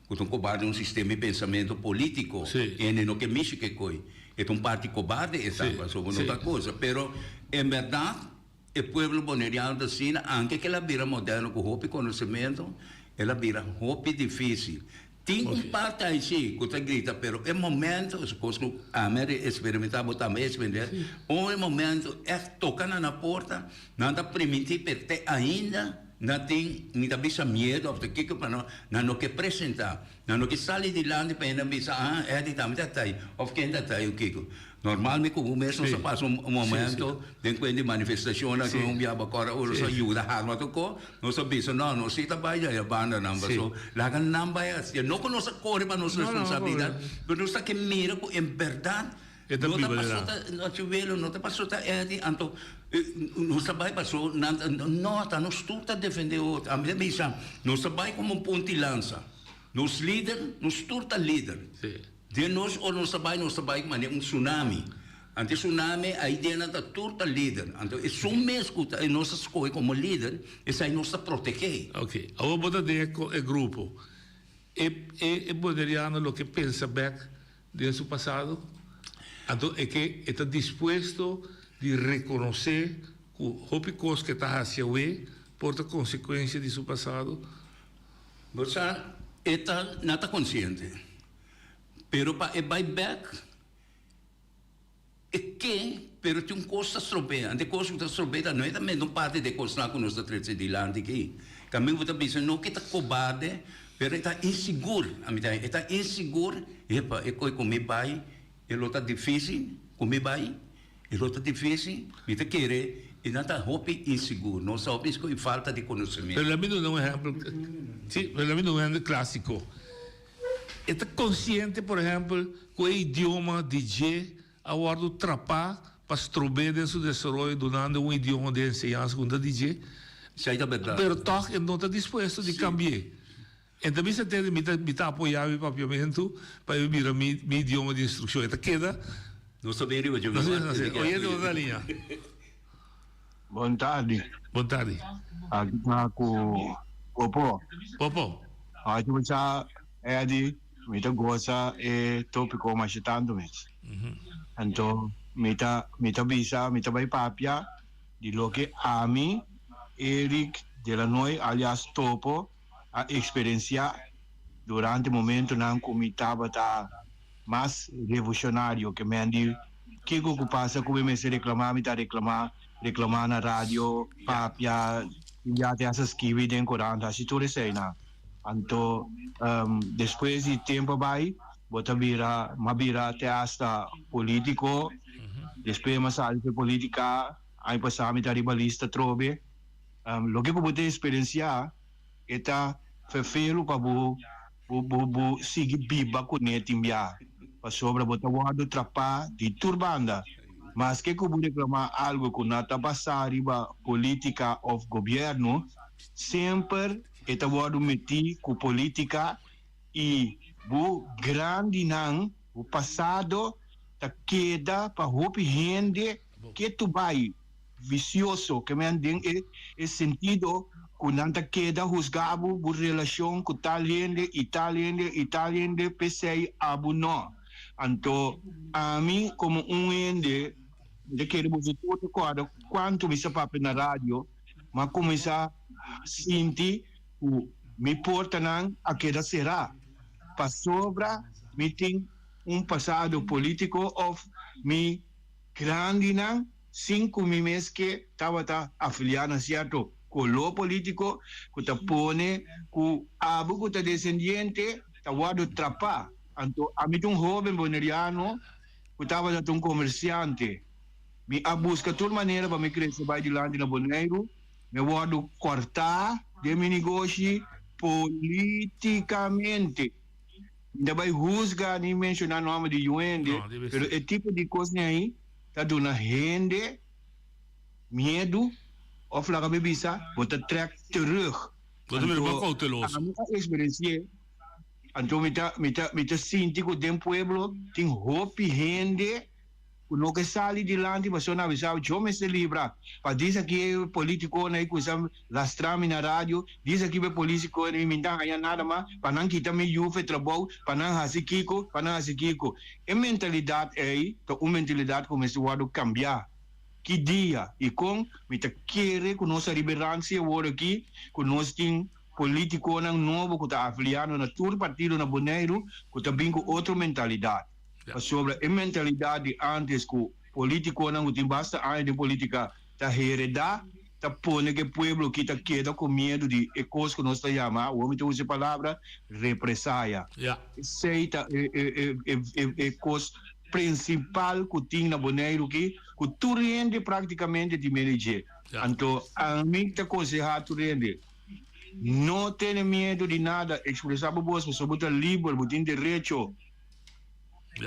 Ku ta un kobarde un sistema di pensamentu polítiko. Hende no ke mishi ke koi. E ta un parti kobarde e ta, pasobra no ta kosa. Pero en bèrdat e pueblo boneriano ta asina, anke ke el a bira moderno ku hopi konosementu, el a bira hopi difísil. Tin un parti ai sí ku ta grita, pero e momento, es kos ku ami a eksperimentá, bo tambe a eksperimentá, un e momento ègt toka nan na porta, nan ta primintí, pero te ainda. Nan tin, mi ta bisa miedo of ta kiko pa no, nan no ke presenta. Nan no ke sali dilanti pa hende bisa, ah, Eddy tambe ta tai, of ken ta tai o kiko. Normal mi ku bo mes nos a pasa un momento den kuen di manifestacionnan ku un biaha kora ora nos a yuda harma toko, nos a bisa no, nos si ta bai djaya bandanan paso laga nan bai hacié. No ku nos a kore pa nos responsabilidad, pero nos ta ke mira ku en berdad E ta No ta biba paso dera. ta no chuwelo, no ta paso ta Eddy, anto nos ta bai paso nan ta no ta nos tur ta defende otro. Ami ta bisa nos ta bai como un punta y lansa. Nos lider, nos tur ta lider. Sí. Den nos ora nos ta bai nos ta bai manera un tsunami. Anto e tsunami ai den nan ta tur ta lider. Anto esun mes cu ta nos ta scoge como lider, esai nos ta protege. Ok, awor bo ta den e grupo. E e boneriano loke pensa bek Den su pasado, anto e ke e ta dispuesto di rekonosé ku hopi kos ku e ta hasi awe por ta konsekuensia di su pasado. Bo sa, e ta na ta konsiente, pero pa e bai bèk, e ke, pero tin un kos ta strob'é. Anto e kos ku ta strob'é ta no e ta mete un parti di e kosnan ku nos ta trese dilanti aki. Kaminda bo ta bisa no ke ta kobarde, pero e ta insigur. Ami ta e ta insigur, epa, e koi ku mi bai e lo ta difisil ku mi bai, e lo ta difisil. Mi ta kere e nan ta hopi insigur. Nos ta hopi insigur i falta di konosementu. Pero lami duna un ehèmpel, si, pero lami duna un ehèmpel klásiko. E ta konsiente, por ehèmpel, ku e idioma di dje a wòrdu trapá pa strob'é den su desaroyo dunando un idioma di enseñansa ku no ta di dje. Esei ta bèrdat. Pero tòg e no ta dispuesto di kambi'é. E ta bisa tende, mi ta mi ta apoyá mi papiamentu pa e bira mi mi idioma di instrukshon. E ta keda. Nos ta bin riba dje. Nos ta bin. Oyente bo ta liña. Bon tardi. Bon tardi. Aki ta ku Popo. Popo. Achi bo sa Eddy, mi ta gosa e topico masha tanto mes. Anto mi ta mi ta bisa, mi ta bai papia di loke ami, Eric Delanoy alias Topo a experiencia durante momentonan cu mi tabata mas revolucionario ke men di kiko ku pasa ku mi mester reclama mi ta reclama, reclama na radio, papia. Ya te hasta skibi den korant, hasi tur eseinan. Anto despues di tempo a bai bo ta bira, m'a bira te hasta politico, despues m'a sali for politica, aña pasa mi ta riba lista atrobe. Loke ku bo ta experiencia e ta ferfelu pa bo bo bo sigui biba kuné tin bia, pasobra bo ta wòrdu trapá di tur banda. Maske ku bo reklamá algu ku no ta basá riba polítika òf gobièrnu, semper e ta wòrdu metí ku polítika i bo grandinan, bo pasado ta keda pa hopi hende ketu bai. Visioso, ke men den e e sentido ku nan ta keda husga bo bo relashon ku tal hende i tal hende i tal hende, p'esei abo no. Anto ami komo un hende, mi ta kere boso tur ta kòrda kuantu mi sa papia na radio, m'a kuminsá sinti ku mi portanan a keda será pasobra mi tin un pasado polítiko òf mi Grandinan, sin ku mi mes ke tabata afiliá na sierto koló polítiko ku ta pone ku abo ku ta desendiente ta wòrdu trapá. Anto ami ta un hóben boneriano ku tabata ta un komersiante. Mi a buska tur manera pa mi krese bai dilanti na Boneiru. Mi a wòrdu kòrtá den mi negoshi polítikamente. Mi ta bai husga ni menshoná nòmber di yu hende, pero e tipo di kosnan ei ta duna hende miedu òf laga mi bisa bo ta trèk terug. Bo ta bira mas kouteloso. Ami a eksperensi'é, anto mi ta mi ta mi ta sinti ku den pueblo tin hopi hende. Ku no ke sali dilanti pasobra nan a bisa yo mester libra pa dis aki e politiconan ei kusa lastra mi na radio, dis aki e politiconan ei mi ta haña nada mas pa nan kita mi yu for e trabou, pa nan hasi kiko, pa nan hasi kiko. E mentalidat ei ta un mentalidat ku mester wòrdu kambiá. Ki dia i kon mi ta kere ku nos a riba e ransi awor aki ku nos tin politiconan nobo ku ta afiliando na tur partido na Boneiru ku ta bin ku otro mentalidat. Pasobra e mentalidat di antes ku politikonan ku tin basta aña den politika ta heredá, ta pone ku e pueblo aki ta keda ku miedu di e kos ku nos ta yama, awor mi ta usa e palabra, represaya. Esei ta e kos prinsipal ku tin na Boneiru aki, ku tur hende praktikamente tin miedu di dje. Anto ami ta konsehá tur hende, no tene miedu di nada, ekspresá bo bos pasobra bo ta liber, bo tin derecho.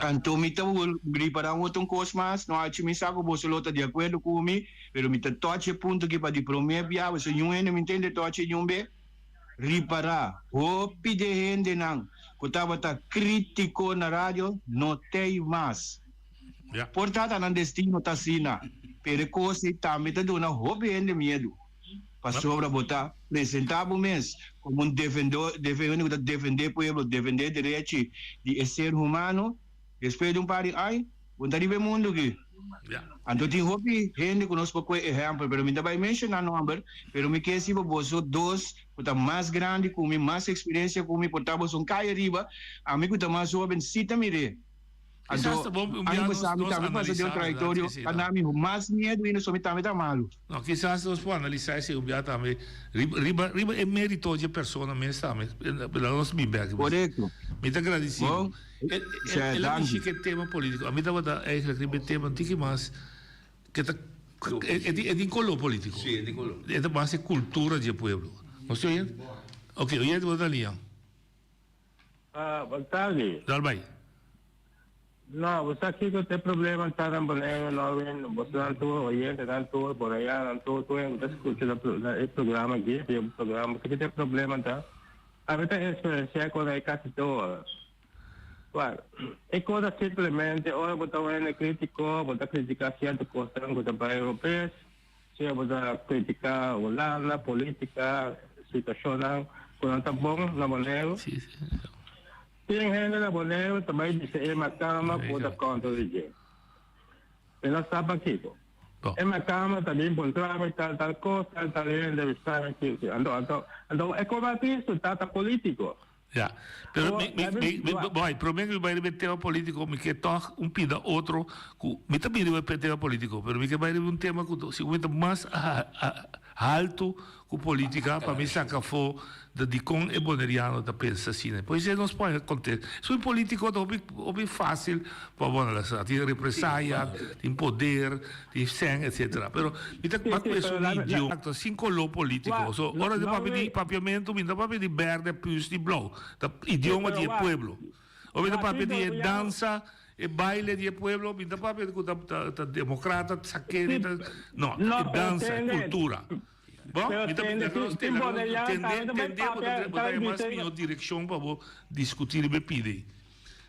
Anto mi ta ripará un otro kos mas, no hachi mi sa ku boso lo ta di akuerdo ku mi, pero mi ta tòchi e punto aki pa di promé bia, pasobra niun hende mi ntende tòchi niun be. Ripará, hopi di e hendenan ku tabata krítiko na radio no t'ei mas. Por ta ta nan destino ta asina, pero e kos ei tambe ta duna hopi hende miedu. Pasobra bo ta presentá bo mes komo un defendor, hende ku ta defendé pueblo, defendé derechi di e ser humano, despues di un par di aña, bo no ta riba e mundu aki. Anto tin hopi hende ku nos por kohe ehèmpel, pero mi ta bai menshoná nòmber, pero mi ke si pa boso dos ku ta mas grandi ku mi, mas eksperensia ku mi, por ta boso un kai ariba, ami ku ta mas hóben sí ta mir'é. Quizás Anto, ta bon un aña bia nos, pasá mi nos tambe pasa den un analisá, verdad? trayektorio Sí, sí, pa no. na mi mas miedu ainda, so mi tambe ta malu. No, kisas nos por analisá esei un bia tambe riba, riba, riba e mérito dje persona mes tambe. Laga nos bin bek. Korekto. Mi ta gradisido. Bon, El, el, sè, el a danki. mishi ku e tema polítiko. Ami tabata eigenlijk riba e tema un tiki mas ke ta, e, e tin, e tin koló polítiko. Sí, e tin koló. E ta mas e kultura dje pueblo. Nos tin oyente? Oké, oyente bo ta liña. Ah, bon tardi. Dal bai. No, bo sa kiko ta e problema ta na Boneiru, Norwin, bosonan tur, oyentenan tur, boneianan tur, tur hende ku ta skucha na e programa aki, e programa, bo sa kiko ta e problema ta? Ami ta eksperensiá kon ei kasi tur ora. Wak, e kos ta simplemente ora bo ta un hende kritiko, bo ta kritiká sierto kosnan ku ta bai robes, Sea bo ta critica Hulanda, politica, situacionnan cu no ta bon na Boneiru. Tin hende na Boneiru ta bay bisa e macama cu ta contra di dje. Mi no sa pakico. E macama ta bin puntra mi tal tal cos, tal tal hende bisa mi kico. Anto, anto, anto e combati su tata politico. Ja, pero mi, mi, mi, mi, boy, prome ku mi bai riba e tema politiko, mi ke tòg un pida otro ku, mi ta bin riba e tema politiko, pero mi ke bai riba un tema ku sigur mi ta mas haltu. ku politica pa mi saka afó de dikon e Boneriano ta pensa asina. Pues esei nos por kontes. Su politico ta hopi hopi fácil pa bo analisá. Tin represaya, tin poder, tin sèn etcetera. Pero mi ta Sí, bak sí, ku pero esun la, la, idioma sin koló polítiko. Wa, So no, ora di no papia di we, papiamentu mi no ta papia di bèrdè, püs ni blou. Ta sí, idioma pero di e wa, pueblo. Ora mi ta wa, papia sí, di e pero ya no, dansa, e baile di e pueblo, mi ta papia ku ta ta ta demokrata, sakeri, sí, ta no, no, e pero dansa, e tende, kultura. Bo, pero mi ta tende, laga nos sí, te tin laga nos boneriano tende tambe ta bai tende bo ta papia, bo ta ta bai haña mas bisa, mihó direkshon pa bo diskutí riba e pida ei.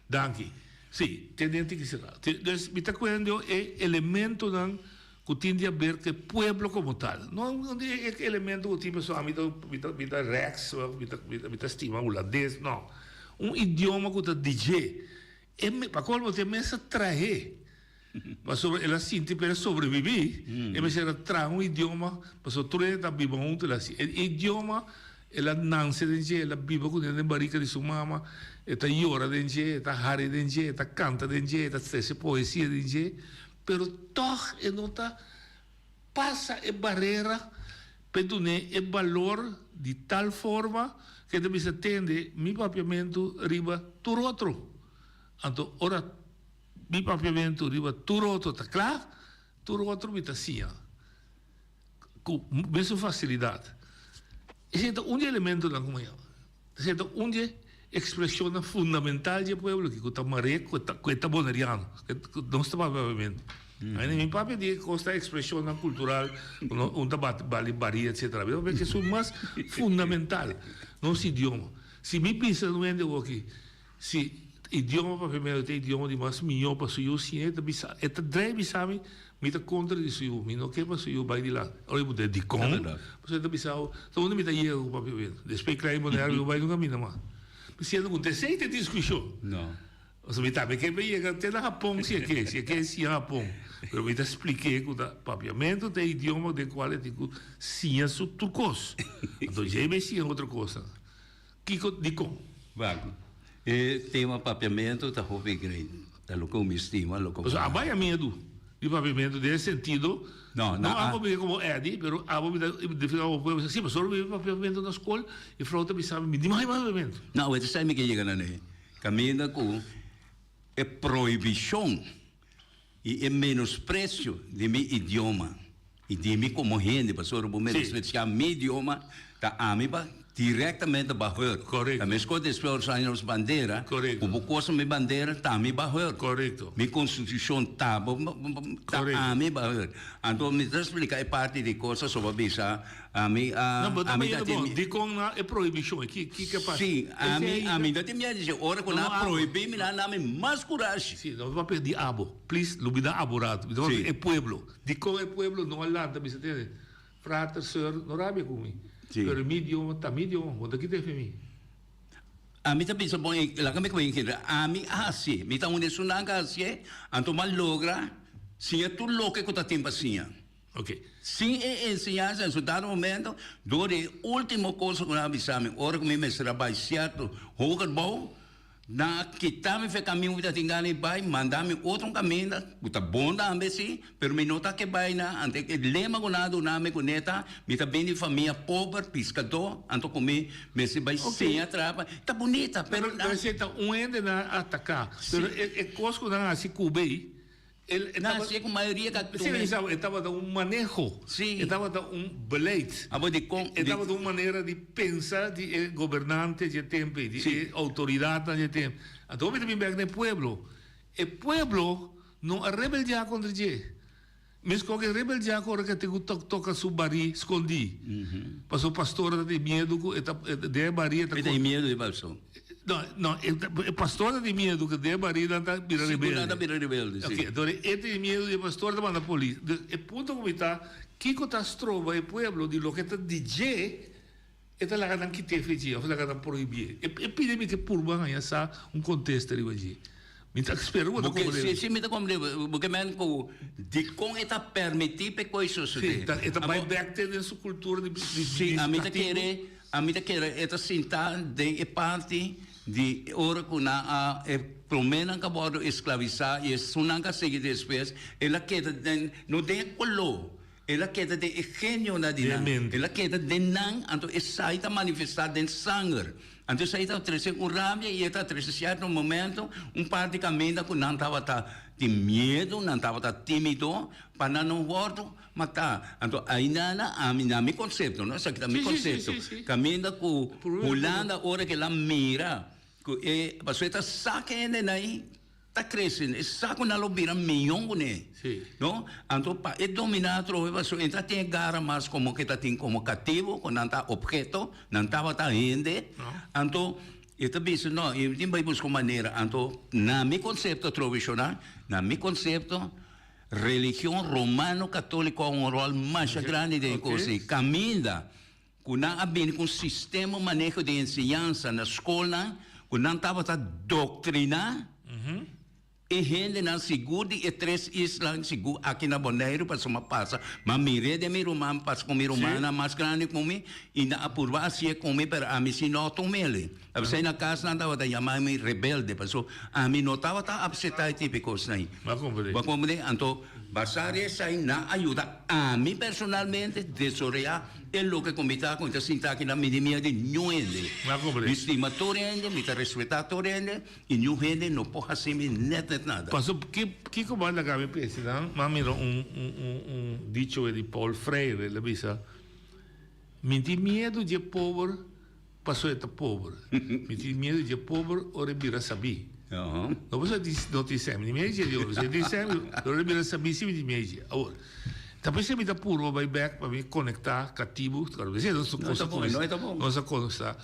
Danki. Sí, tende tin ki sera. Dus mi ta kuendo e elementonan ku tin di haber ku e pueblo komo tal. No e elemento ku tin pasobra ami ta mi ta mi ta rèks òf mi ta mi ta stima hulandes, no. Un idioma ku ta di dje. E pa kolmo te mes a trah'é. Pasobra el a sinti pa el a sobrebibí, e mester a traha un idioma, pasobra tur hende ta biba huntu, el a hasi. E idioma el a nanse den dje, el a biba kuné den barika di su mama, e ta yora den dje, e ta hari den dje, e ta kanta den dje, e ta trese poesia den dje, pero tòg e no ta pasa e barera pa e dun'é e balor di tal forma ku e ta bisa tende mi papiamentu riba tur otro. Anto ora Mi papiamentu riba tur otro ta kla, tur otro mi ta siña ku mesun fasilidat. Esei ta un di e elementonan ku mi yama. Esei ta un di e ekspreshonnan fundamental di e pueblo aki ku ta mar'é ku e ta boneriano, ku nos ta papia papiamentu. Ainda mi papia di e kos ta ekspreshonnan kultural ku no un ta bati bali baria etsetera. Mi ta papia ku esun mas fundamental, nos idioma. Si mi bisa un hende awoki. Si idioma papiamentu ta e idioma di mas mihó pa su yu siña, e ta bisa, e ta drei bisa mi, mi ta kontra di su yu, mi no ke pa su yu bai dilanti. Ora mi puntra, dikon? Pasobra e ta bisa bo, ta unda mi ta yega ku papiamentu? Despues Klein Bonaire mi no bai nunka mina mas. Mi siendo ku ta esei ta e diskushon. Pasobra mi tambe ke pa yega te na Hapon si e ke, si e ke siña Hapon. Pero mi ta splik'é ku ta papiamentu ta e idioma den kual e tin ku siña su tur kos. Anto djei bai siña otro kosnan. Kiko dikon? Wak, e tema papiamentu ta hopi grei. Ta loke mi stima, loke Pasobra abo haya miedu di papiamentu den e sentido, No, no na abo mi komo Eddy, pero abo mi ta defende abo pueblo, si, pasobra mi papiamentu na skol, e frou ta bisa mi, mi di mas papiamentu. No, awor ta esei mi ke yega na ne. Kaminda ku e prohibishon i e menospresio di mi idioma i di mi komo hende, pasobra bo menospresiá mi idioma, ta ami pa direktamente ba hùrt. Ta meskos despues ora sa nos bandera, ku bo kosa mi bandera, ta ami ba hùrt. Mi konstitushon ta bo, ta ami ba hùrt. Anto mi ta splika e parti di kosa so bo bisa ami a, No, bo ta ami ta bayendo tin bon. mi. Dikon na e prohibishon? Ki, ki ke pasa? Sí, ami, Esei ami ta tin miedu di ora ku No, nan no a abo. prohibí mi nan a dami mas kurashi. Sí, no papia di abo. Please, lubida abo rato. Mi ta papia Sí. e pueblo. Dikon e pueblo no a lanta bisa tene, frater, seur, no rabia ku mi. Sí. Pero mi idioma ta mi idioma, bo ta kita efe mi. Ami ta bisa bon, laga mi kohe hende, ami a hasié, mi ta un di esunnan ku a hasié, anto mi a logra siña tur loke ku ta tin pa siña. Ok. Sin e enseñansa en su dado momento, dor di e ultimo cosa ku nan a bisa mi, ora ku mi mester a bai sierto hoger bou, nan a kita mi for e kaminda ku mi ta tin gana di bai, manda mi otro un kaminda, ku ta bon tambe si, pero mi no ta ke bai nan, anto e lema ku nan a duna mi ku neta, mi ta bin di famia pober, piskadó, anto ku mi mester bai siña traha, ta bunita, pero Pero esei ta un hende nan a ataká, pero e kos ku nan a hasi ku bei, El, e Na, tabata, si ku mayoria ka Sí, tume. mi sa, e tabata un maneho. Sí. E tabata un beleid. Abo di kon, E di. tabata un manera di pensa di e gobernante dje tempu ei, di Sí. e outoridatnan dje tempu. Anto mi ta bin bek na e pueblo. E pueblo no a rebeldiá kontra dje. Meskos ku e rebeldiá ku ora ku e tin ku toka su barí skondí. Pasobra pastor ta tin miedu ku e ta, den e barí e ta. E tin miedu di pastor. No, no, e pastor ta tin miedu ku den e barí nan ta bira Si, ku rebelde. nan ta bira rebelde, si. Oké, entonces e tin miedu di e pastor ta manda polis. Dus e punto ku mi ta, kiko ta stroba e pueblo di loke ta di dje, e ta laga nan kit'é fe dje òf laga nan prohibié. E pidi mi ke purba haña sa un kontesta riba dje. Mi ta spera ku bo ta Bo ke, komprendé. si, si mi ta komprendé. Bo ke men ku dikon e ta permití pa e kos sosodé. Si, e ta bai Abo. bèk te den su kultura di, di, Si, di ami ta katibu. kere, ami ta kere e ta sintá den e parti di ora ku nan a, e proménan ku a wòrdu esklavisá i esunnan ku a sigui despues, el a keda den, no den e koló. El a keda den e genionan di nan. El a keda den nan, anto esai ta manifestá den sanger. Anto esai ta trese un rabia i e ta trese sierto momento un par di kaminda ku nan tabata tin miedu, nan tabata tímido pa nan no wòrdu matá. Anto ainana ami, na mi konsepto, no, esaki ta mi konsepto, kaminda ku Hulanda ora ku el a mira ku e, pasobra e ta sa kendenan ei, Ta crece, e sa cu nan lo bira miyon cune. No? Anto pa e domina atrobe pasobra e ta tin e gara mas como ke ta tin como catibo, cu nan ta obheto, nan tabata hende. Anto e ta bisa no, e tin bay busca un manera. Anto na mi concepto atrobe shona, na mi concepto, religion romano catolico a un rol masha grandi den e cos ey. Caminda cu nan a bini cu un sistema maneho di enseñansa na scolnan cu nan tabata doctrina e hendenan sigur di e tres islan sigur aki na Boneiru pasobra mi a pasa mi a mir'é den mi ruman mi pasa cu mi rumannan mas grandi cu mi y nan a purba hacié cu mi pero ami si no a tum'el a na cas nan tabata yama mi rebelde pasobra ami no tabata acepta e tipo di cosnan ei bo a comprende anto basa di esai nan a yuda ami personalmente desorea E loke ku mi ta ku mi ta sinta aki na midi mia di niun hende. Mi stima tur hende, mi ta respetá tur hende i niun hende no por hasi mi nèt nèt nada. Paso kiko bo a laga mi pensa nan? Mi a mira un un dicho di Paul Freire, el a bisa, Mi tin miedu dje pober paso e ta pober. Mi tin miedu dje pober ora e bira sabí. No paso e no tin sèn, mi tin miedu dje di ora. Si e tin sèn, ora e bira sabí si mi tin miedu dje. Awor. Ta p'esei mi ta purba bai bek pa mi konektá katibu, claro p'esei nos nos a konektá.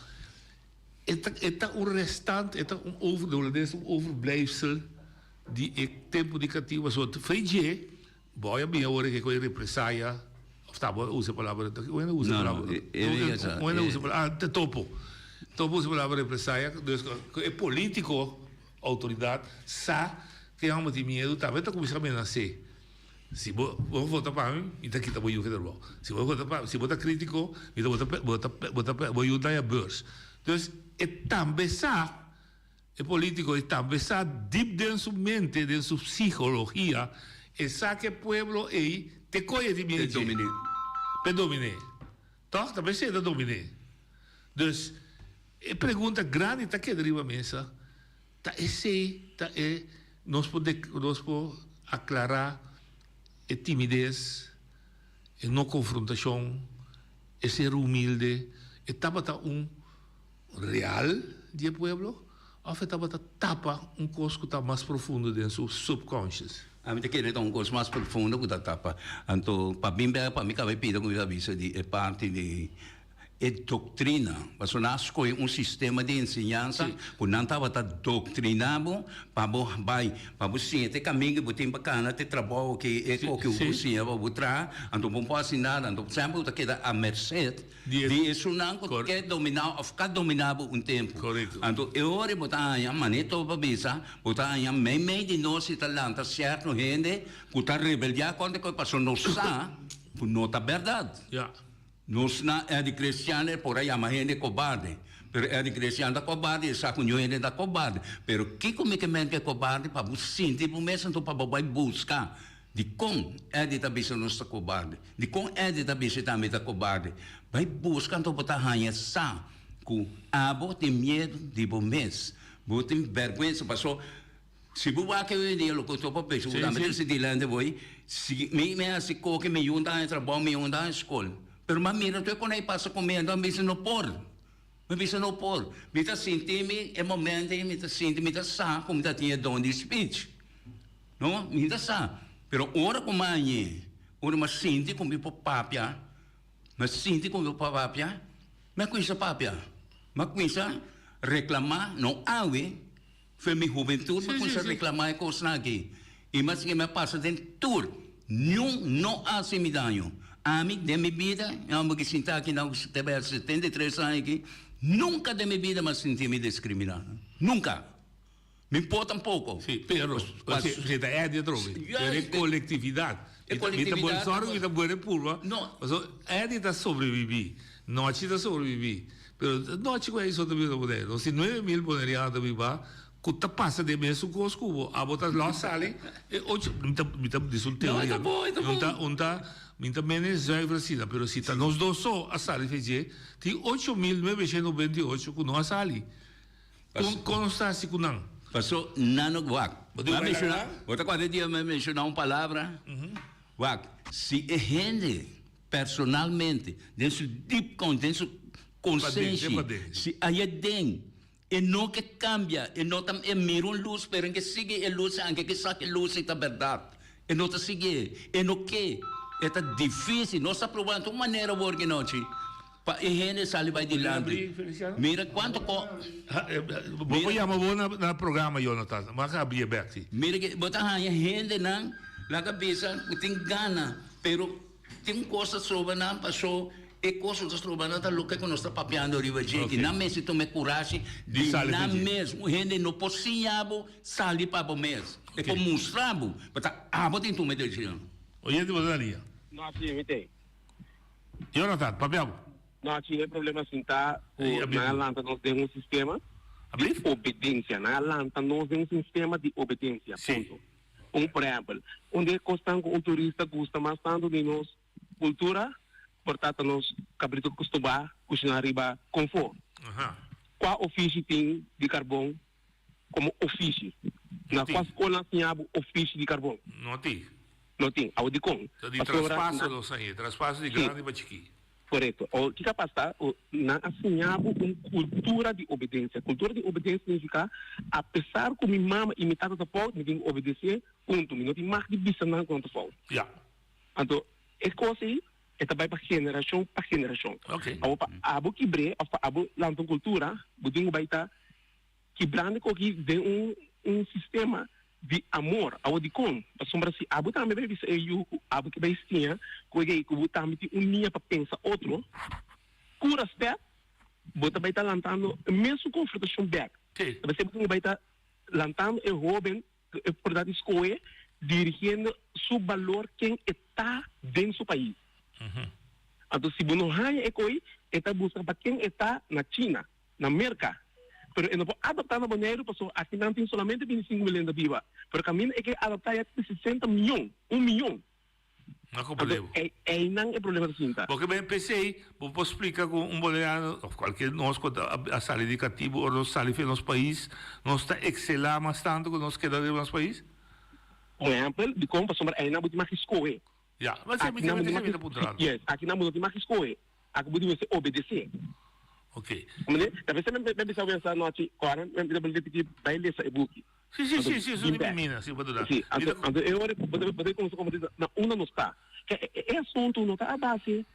E ta e ta un restant, e ta un over, de holandes un overblijfsel di e tempu di katibu pasobra fe dje bo a bin awor ke ku e represaya òf ta bo a usa e palabra un hende a usa e palabra un hende a usa e palabra ah ta topo topo a usa e palabra represaya dus ku e politiko outoridat sa ku e hòmber tin miedu tambe ta kuminsá menas'é. Si bo bo vota pa mi, mi ta kita bo yu federbou. Si bo vota pa mi, si bo ta kritiko, mi ta bo ta bo ta bo ta bo yu daña beurs. Dus e tambe sa, e politiko e tambe sa dip den su mente, den su psihologia, e sa ke pueblo ei te koye di mi P'e dominé. P'e dominé. Tòg? Ta p'esei e ta dominé. Dus e pregunta grandi ta keda riba mesa. Ta esei ta e nos por nos por aclara e timidez, e no confrontacion, e ser humilde, e tabata un real di e pueblo of e tabata tapa un cos cu ta mas profundo den su subconscious? Ami ta kere ta un cos mas profundo cu ta tapa. Anto pa bin bek pa mi caba e pida cu mi ta bisa di e parti di E doktrina, pasobra nan a skohe un sistema di enseñansa ku nan tabata doktriná bo pa bo bai, pa bo siña te kaminda ku bo tin pa kana, te trabou ku e koki ku bo siña pa bo traha, anto bo no por hasi nada. Anto semper bo ta keda a merced di esunnan ku ke dominá òf ka dominá bo un tempu. Anto e ora bo ta haña, manera toba bisa, bo ta haña meimei di nos si ta lanta sierto hende ku ta rebeldiá kontra ku e pasobra nos sa ku no ta bèrdat. Nos na Eddie Christian e por a yama hende kobarde, pero Eddie Christian ta kobarde, e sa ku ñu hende ta kobarde. Pero kiko mi ke men ku e kobarde? Pa bo sinti bo mes anto pa bo bai buska dikon Eddie ta bisa nos ta kobarde, dikon Eddie ta bisa tambe ta kobarde. Bai buska anto bo ta haña sa ku abo tin miedu di bo mes, bo tin bèrgwensa paso. Si bo wak hoy en dia loke to pa pensa bo tambe ta sinti lente boy si mi mi hasi koke mi yunta haña trabou mi yunta haña skol pero mi a mira tur e kon ei pasa ku mi anto mi bisa no por mi bisa no por mi ta sinti mi e momento ei mi ta sinti mi ta sa ku mi ta tin e don di speech no mi ta sa pero ora ku mi a hañ'e ora mi a sinti ku mi por papia mi a sinti ku mi por papia mi a kuminsa papia mi a kuminsa reklama no awe. Fe mi hubentud mi cuminsa reclama e cosnan aki y mas que mi a pasa den tur niun no a haci mi daño. Ami den mi bida, mi homber ki sinta aki now te bay 73 aña aki, nunca den mi bida mi a sinti mi discrimina. Nunca. Mi por tampoco. Si, pero si ta Eddie atrobe, pero e colectividad. E colectividad. Sorry mi ta buena purba. No. Pasobra Eddie ta sobrevivi, Nochi ta sobrevivi. Pero nochi cu Eddie so ta biba na Bonaire. Nos tin 9000 Bonaireano ta biba. Ku ta pasa den mesun kos ku bo. Abo ta lòs sali e ocho, mi ta mi ta dis un teoria No, e ta bon, e ta no. Un ta bon. un ta mi ta mene zuiver asina, pero si ta nos dos so a sali fe dje, tin 8998 ku no a sali. Kon kon nos ta hasi ku nan? Paso nan no wak. Bo tin Mi a bai menshoná, laga? bo ta kòrda dia mi a menshoná un palabra? Wak, si e hende personalmente den su diep kon den su konsenshi, si aya den E no ke kambia, e no ta e mira un lus pero e ke sigui e lus anke ke sa ke lus ei ta bèrdat. E no ta sigui e, e no ke. E ta difísil. Nos ta proba tur manera awor ki nochi pa e hende sali bai dilanti. Mira kuantu ko. Bo por yama bo na programa Jonathan, bo a habri e bèk si. Mira ke bo ta haña hendenan laga bisa ku tin gana pero. Tin un kos ta stroba nan, paso e kos ku ta stroba nan ta loke ku nos ta papiando riba dje, ki nan mester tuma e kurashi di nan mes. Un hende no por siña bo sali pa bo mes, e por mustra bo, pero ta abo tin tuma e desishon. Oyente bo ta na liña. No así mi te. Jonathan, papia bo. No así e problema sin ta ku nan a lanta nos den un sistema di obedensia. Nan a lanta nos den un sistema di obedensia, punto. Un por ehempel, un di e kosnan ku un turista gusta mas tantu di nos kultura por ta ta nos kabritu kustubá kushiná riba konfó. Kua ofishi tin di karbon komo ofishi? Na kua skol nan siña bo ofishi di karbon? No tin. No tin. Awor dikon? Ta di traspaso nos a hei, traspaso di grandi pa chikí. Korekto. O kiko a pasa? Nan a siña bo un kultura di obedensia. Kultura di obedensia signifiká, apesar ku mi mama i mi tata ta fout, mi tin ku obedesé, punto. Mi no tin mag di bisa nan ku nan ta fout. Ya. Anto, e kos ei, e ta bai pa generashon pa generashon. Oké. Awor, pa abo kibr'é òf pa abo lanta un kultura, bo tin ku bai ta Kibrando koki den un un sistema di amor. Awor dikon? Pasobra si abo tambe bai bisa e yu ku abo ke bai siña ku e gei ku bo tambe tin un nia pa pensa otro, ku respet bo ta bai ta lantando e mesun konfrontashon bek. Ta bai ser bo tin ku bai ta lantando e hoben ku e por da di skohe dirigiendo su balor ken e ta den su pais. Anto si bo no haña e koi e ta buska pa ken e ta na China. Na Merka. Pero e no por adaptá na Boneiru pasobra aki nan tin solamente 25 milen ta biba. Pero kaminda e ke adaptá ya tin 60 mion, un mion. No comprende bo. Anto einan e problema ta sinta. Bo ke ben p'esei bo por splika ku un boneriano òf kualke nos ku a sali di katibu ora nos sali for nos pais nos ta ekselá mas tantu ku nos keda riba nos pais? Por ehèmpel, dikon? Pasobra einan bo tin mas ki skohe. Ya, ma Aki nan bo tin mas ki, yes, aki nan bo no tin mas ki skohe. Aki bo debe obedesé. Ok. Comprende? Ta bes mi mi bisa wensa anochi, ora mi ta repetí bai lesa e buki. Sí, sí, sí, sí, eso di mi mina, sí, pa duda. Sí, anto, anto e ora bo ta bo ta kuminsá komprendé na unda nos ta. Ke e e asuntu no ta a base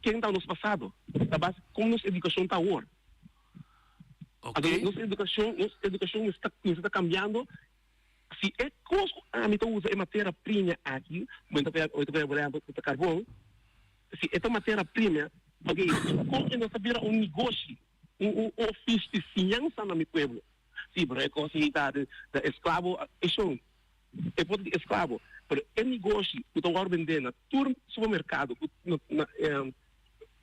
ken ta nos pasado, ta a base kon nos edukashon ta awor. Ok. Anto nos edukashon, nos edukashon mester ta mester ta kambiando Si e kos ku ami ta usa e matera primia aki, bo ta bo ta por ehempel ku ta karbon, si e ta matera primia, oke, kon e no ta bira un negoshi, un un ofishi di siñansa na mi pueblo? Si, pero e kos ei ta di esklabo, e shon, e por ta di esklabo, pero e negoshi ku ta wòrdu bendé na tur supermerkado, ku na na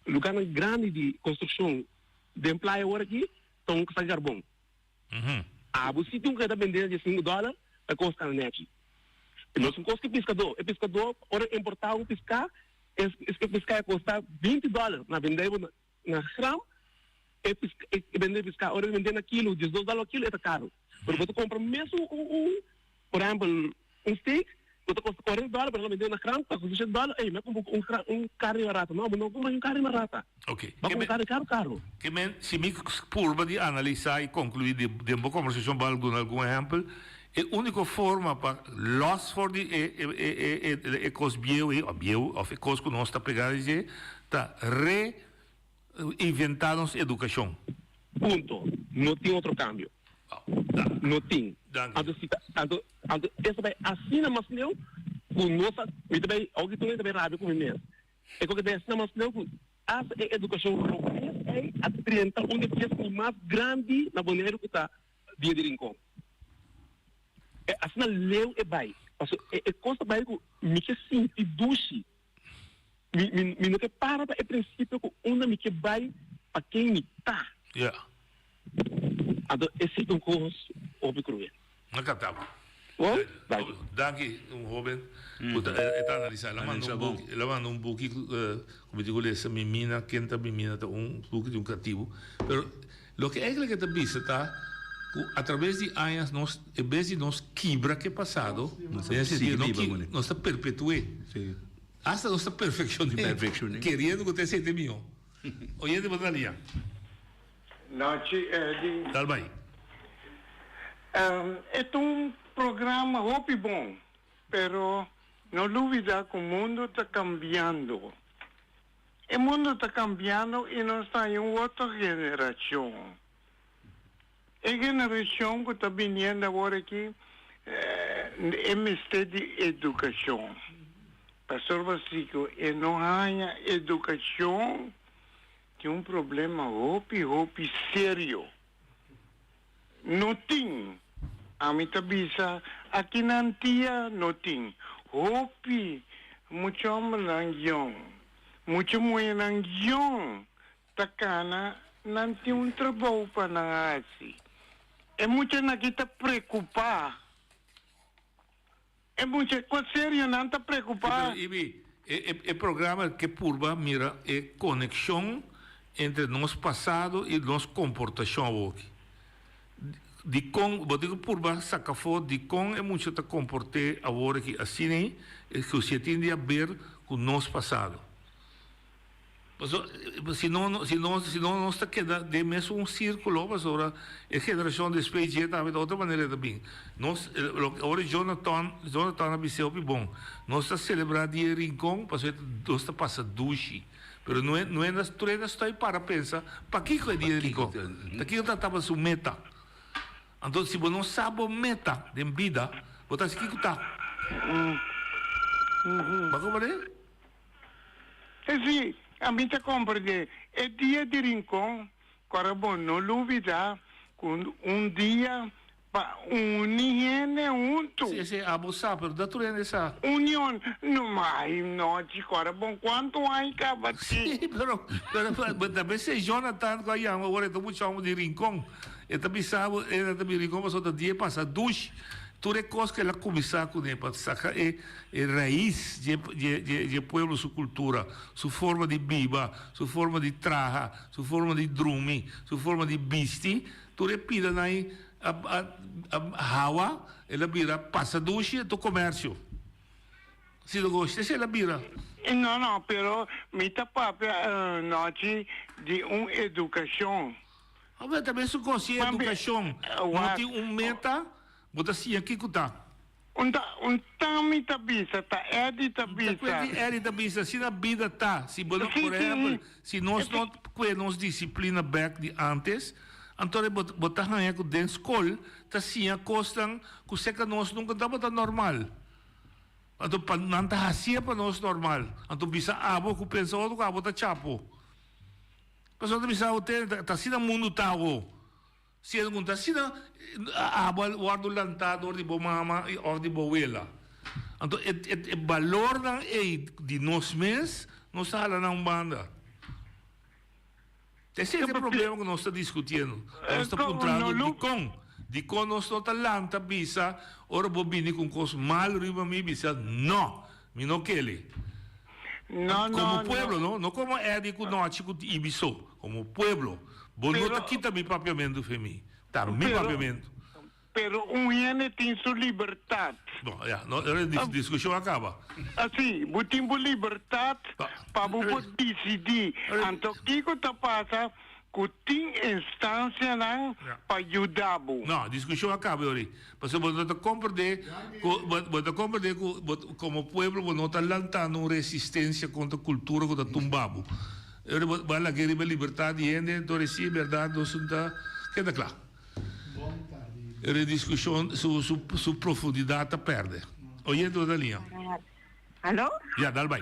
lugarnan grandi di konstrukshon den playa awor aki, ta un kos di karbon. Abo si tin un keda bende na diesinku dòler, ta kosta na nèchi. E mesun kos ku e piskadó. E piskadó ora e importá un piská, e piská e kosta 20 dòler. Na bende bo na gram, e e bende e piská ora e bende na kilo, 12 dòler kilo, e ta karu. Pero bo ta kompra mesun un, por ehèmpel, Un steak ku ta kosta 40 dòler, pero nan bende na gram pa kosta 7 dòler. Ey, mi a kumpra un gra, un karni barata. No, bo no kumpra un karni barata. Ok. Bo a kumpra karni karu karu. Ke men, si mi purba di analisá i konkluí di den bo kombersashon bo a duna algun ehèmpel, e úniko forma pa lòs for di e e e e e kos bieu ei, òf bieu, òf e kos ku nos ta pegá di dje, ta re inventá nos edukashon. Punto. No tin otro kambio. No tin. Anto si ta, anto, anto es ta bai asina mas leu ku nos a, mi ta bai, awor ki tur mi ta bai rabia ku mi mes. E koke ta bai asina mas leu ku asta e edukashon robes ei a drenta un di e fiesta mas grandi na Boneiru ku ta Dia di Rincon. E asina leu e bai. Pasobra e e kos ta bai ku mi ke sinti dushi. Mi, mi, mi no ke para pa e prinsipio ku unda mi ke bai pa ken mi ta. Ja. Anto esei ta un kos hopi kruel. No kaptaba. Bon, danki. Danki un hoben ku ta e ta analisá. El a manda un buki, el a manda un buki ku mi tin ku lesa Mimina, ken ta Mimina ta un buki di un katibu. Pero loke eigenlijk e ta bisa ta ku atraves di añas nos en bes di nos kibra ku e pasado, den e sentido no ki nos ta perpetu'é. Asta nos ta perfekshon'é keriendo ku ta esei ta e mihó. Oyente bo ta lia. Nochi Eddy. Dal bai. E ta un programa hopi bon, pero no lubida cu mundo ta cambiando. E mundo ta cambiando y nos ta haña un otro generacion. E generacion cu ta biniendo awor aki e mester di educacion. Pastor Basico e no haña educacion Tin un problema hopi hopi serio. No tin. Ami ta bisa aki na Antia no tin. Hopi mucha hombernan yong, mucha muhernan yong ta cana nan tin un trabou pa nan haci. E muchanan aki ta preocupa. E mucha kos serio nan ta preocupa. Pero Ibi, e e programa ke purba mira e konekshon entre nos pasado i nos komportashon awoki. Dikon, bo tin ku purba saka afó dikon e mucha ta komport'é awor aki asina ei, ku si e tin di haber ku nos pasado. Pasobra si no si no si no nos ta keda den mesun sirkulo pasobra e generashon despues dje tambe ta otro manera e ta bin. Nos loke ora Jonathan Jonathan a bis'é hopi bon nos ta selebrá dia e Rincon pasobra nos ta pasa dushi pero no e no e tur hende a stoi para pensa pakiko e dia di Rincon ta kiko ta tabata su meta. Anto si bo no sa bo meta den bida bo ta hasi kiko ta. Bo a komprendé? Sí, ami ta komprendé. E dia di Rincon, kòrda bo no lubidá ku un dia pa uni hende huntu. Sí, sí, abo sa, pero no tur hende sa. Union, no, ai no, chi, kòrda bon kuantu aña kaba tin. Sí, pero, pero, pero ta mester Jonathan ku a yama ora e ta mucha hopi di Rincon. E ta bisa bo, e ta bin Rincon pasobra ta dia pasa dushi. Tur e kos ku el a kuminsá kuné pa saka e e rais dje dje dje pueblo su kultura, su forma di biba, su forma di traha, su forma di drumi, su forma di bisti, tur e pidanan ei a a a hawa, el a bira pasa dushi anto komersio. Si lo goshi esei el a bira. No, no, pero mi ta papia nochi di un edukashon. Awor ta mesun kos, si edukashon no tin un meta, bo ta siña kiko ta. Un ta un ta mi ta bisa, ta Eddie ta bisa. Ta kue di Eddie ta bisa, asina bida ta. Si bo no, por ehempel, si nos no kue nos disiplina bek di antes, anto bo bo ta haña ku den skol ta siña kosnan ku seka nos nunka tabata normal. Anto pa nan ta hasié pa nos normal. Anto bisa abo ku pensa otro ku abo ta chapo. Pasobra ta bisa abo te ta asina mundu ta awo. Si e ta asina, abo a wòrdu lantá dor di bo mama òf di bo wela. Anto e e balornan ei di nos mes nos ta hala na un banda. Esei ta e problema ku nos ta diskutiendo. Nos ta puntrando dikon? Dikon nos no ta lanta bisa ora bo bini ku un kos malu riba mi bisa no, mi no kere. Komo pueblo no, no komo Eddy ku Nochi ku Ibi so, komo pueblo. Bo no ta kita mi papiamentu fe mi, ta mi papiamentu. Pero un hende tin su libertad. Bon, ya, no, e diskushon a kaba. Así, bo tin bo libertad pa bo por disidí. Anto kiko ta pasa ku tin instansianan pa yuda bo. No, diskushon a kaba yori. Pasobra bo no ta komprendé ku, bo ta komprendé ku bo komo pueblo bo no ta lantando un resistensia kontra kultura ku ta tumba bo. Yori bo a lag'é riba libertad di hende, enton resi bèrdat nos no ta keda kla. E diskushon su su profundidat ta pèrdè. Oyente bo ta liña. Hallo? Ya, dal bai.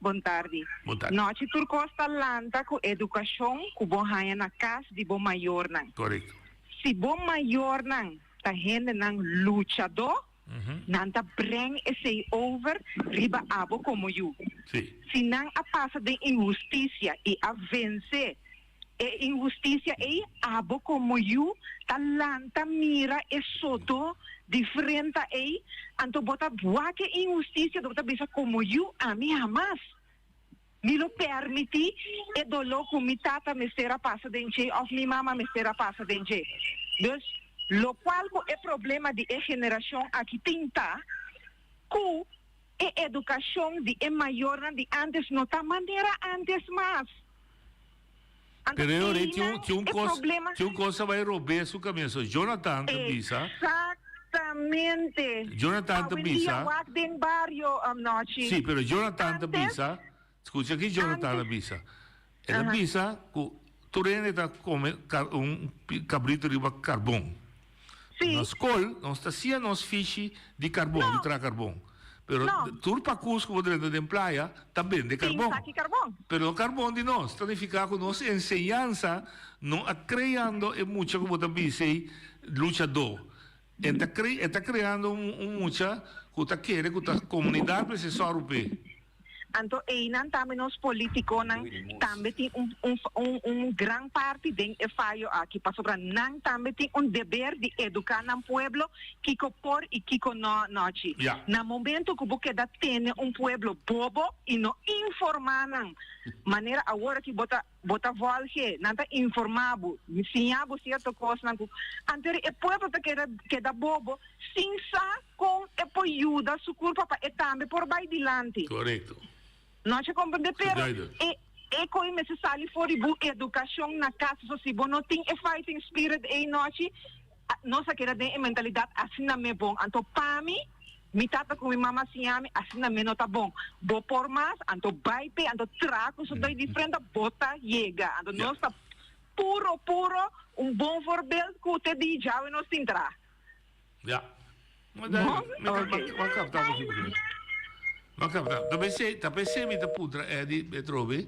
Bon tardi. Bon tardi. Nochi tur kos ta lanta ku edukashon ku bo haña na kas di bo mayornan. Korekto. Si bo mayornan ta hendenan luchadó, nan ta breng esei over riba abo komo yu. Si. Si nan a pasa den inhustisia i a vense. E inhustisia ei, abo komo yu ta lanta mira e sodó di frenta ei, anto bo ta wak e inhustisia, bo ta bisa komo yu, ami hamas mi lo permití e doló ku mi tata mester a pasa den dje òf mi mama mester a pasa den dje. Dus, lokual ku e problema di e generashon aki tin ta ku e edukashon di e mayornan di ántes no ta manera ántes mas. Anto Pero eu rei einan tin un e cos, problema. tin un cosa bai robes su caminso. Jonathan ta bisa. Exactamente. Jonathan ta Awendia bisa. wak den bario anochi. Sí, pero Jonathan ta Antes. bisa. Scucha aki Jonathan a Antes. bisa. El a Aha. bisa cu tur hende ta come car, un cabrito riba carbon. Sí. Na scol nos ta hacia nos fishi di carbon, di traha carbon. Pero No. tur pacus cu bo drenta den playa ta bende Tin carbon. saki carbon. Pero no carbon di nos. Ta nifica cu nos enseñansa no a creando e mucha cu bo ta bisa ey luchador. E ta cre, e ta creando un, un mucha cu ta kere cu ta comunidad mester sòru p'e. Anto einan tambe nos politiconan tambe tin un un un un gran parti den e fayo aki pasobra nan tambe tin un deber di educa nan pueblo kico por y kico no nochi. Ja. Na momento cu bo keda tene un pueblo bobo y no informa nan manera awor aki bo ta Bo ta volge, nan ta informá bo, siña bo sierto kosnan ku anto e pueblo ta keda keda bobo sin sa kon e por yuda su kurpa pa e tambe por bai dilanti. Korekto. No a komprendé? Pero Duidelijk. e e koi mester sali for di bo edukashon na kas, so si bo no tin e fighting spirit ei nochi, Nos a keda den e mentalidat asina me bon. Anto pa mi, mi tata ku mi mama a siña mi, asina me no ta bon. Bo por mas, anto bai p'e, anto traha ku su doi di frenta, bo ta yega. Anto nos ta puro puro un bon voorbeeld ku te di djawe nos tin traha. Ja. Ma da, mi ta, ma, ma kapta bo si Ma kapta. Ta pensé, ta pensé mi ta puntra Eddie Petrobe,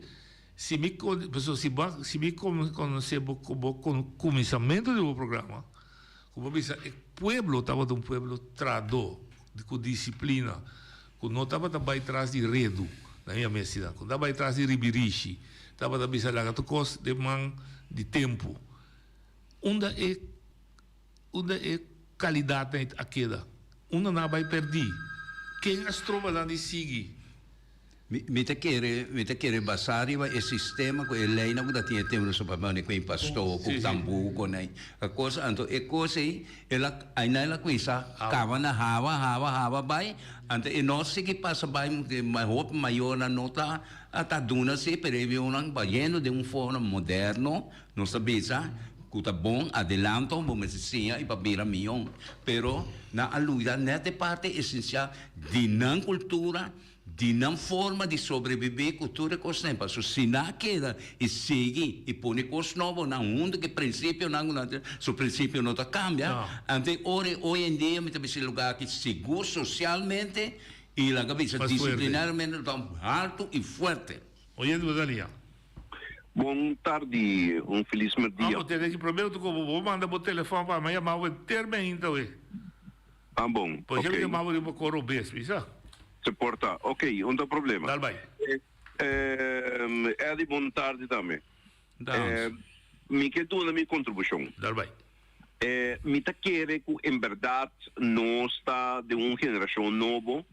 si mi con, paso si bo, si mi con, conoce bo, bo con, cuminsamentu di bo programa, cu bo bisa e pueblo tabata un pueblo trahadó, cu disciplina, cu no tabata bay tras di redu, na mi amestina, cu no tabata bay tras di ribirishi, tabata bisa laga tur cos den man di tempo. Unda e Unda e kalidatnan a keda? Unda nan a bai pèrdí? Ken a stroba nan di sigui? Mi ta kere, mi ta kere basá riba e sistema ku e leinan ku ta tin e tempu so pa mane ku e pastó, ku tambú, ku nai a kos. Anto e kos ei el a ainan el a kuminsá kaba na haba, haba, haba bai. Anto e no sigui pasa bai hopi mayornan no ta ta duna si, pero e bionan bayendo den un forma moderno. Nos ta bisa ku ta bon adelanto bo mester siña i pa bira mion, pero nan a luida nèt e parti esensial di nan kultura, di nan forma di sobrebibí ku tur e kosnan. Pasobra si nan a keda i sigui i pone kos nobo nan huntu ku e prinsipionan ku nan tin, su prinsipio no ta kambia. Anto e ora hoy en dia mi ta bisa e lugá aki sigur sosialmente i laga bisa disiplinariamente ta haltu i fuerte. Oyente bo ta lia. Bon tardi, un felis merdia. Ah, bo tene ki problema tu kobo, bo manda bo telefon pa mi, a yama bo henter mi ainda we. Ah, bon, Por ok. mi yama bo riba koro bes, bisa. Se por ta, ok, un ta problema. Dal bai. Eh, Eddie, bon tardi tambe. Dans. Eh, mi ke duna mi kontribushon. Dal bai. Eh, mi ta kere ku en bèrdat nos ta den un generashon nobo,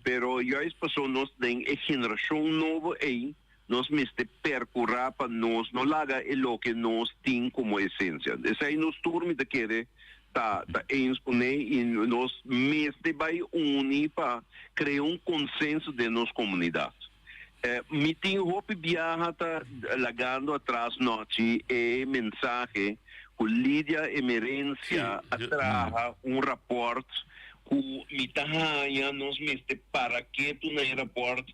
pero juist paso nos den e generashon nobo ei, Nos mester percura pa nos no laga e loke nos tin como esencia. Esey nos tur mi ta kere ta ta eens cune y nos mester bay uni pa crea un consenso den nos comunidad. Mi tin hopi biaha ta lagando atras nochi e mensahe cu Lydia Emerencia a traha un rapport ku mi ta haña nos mester para ketu na e rapòrt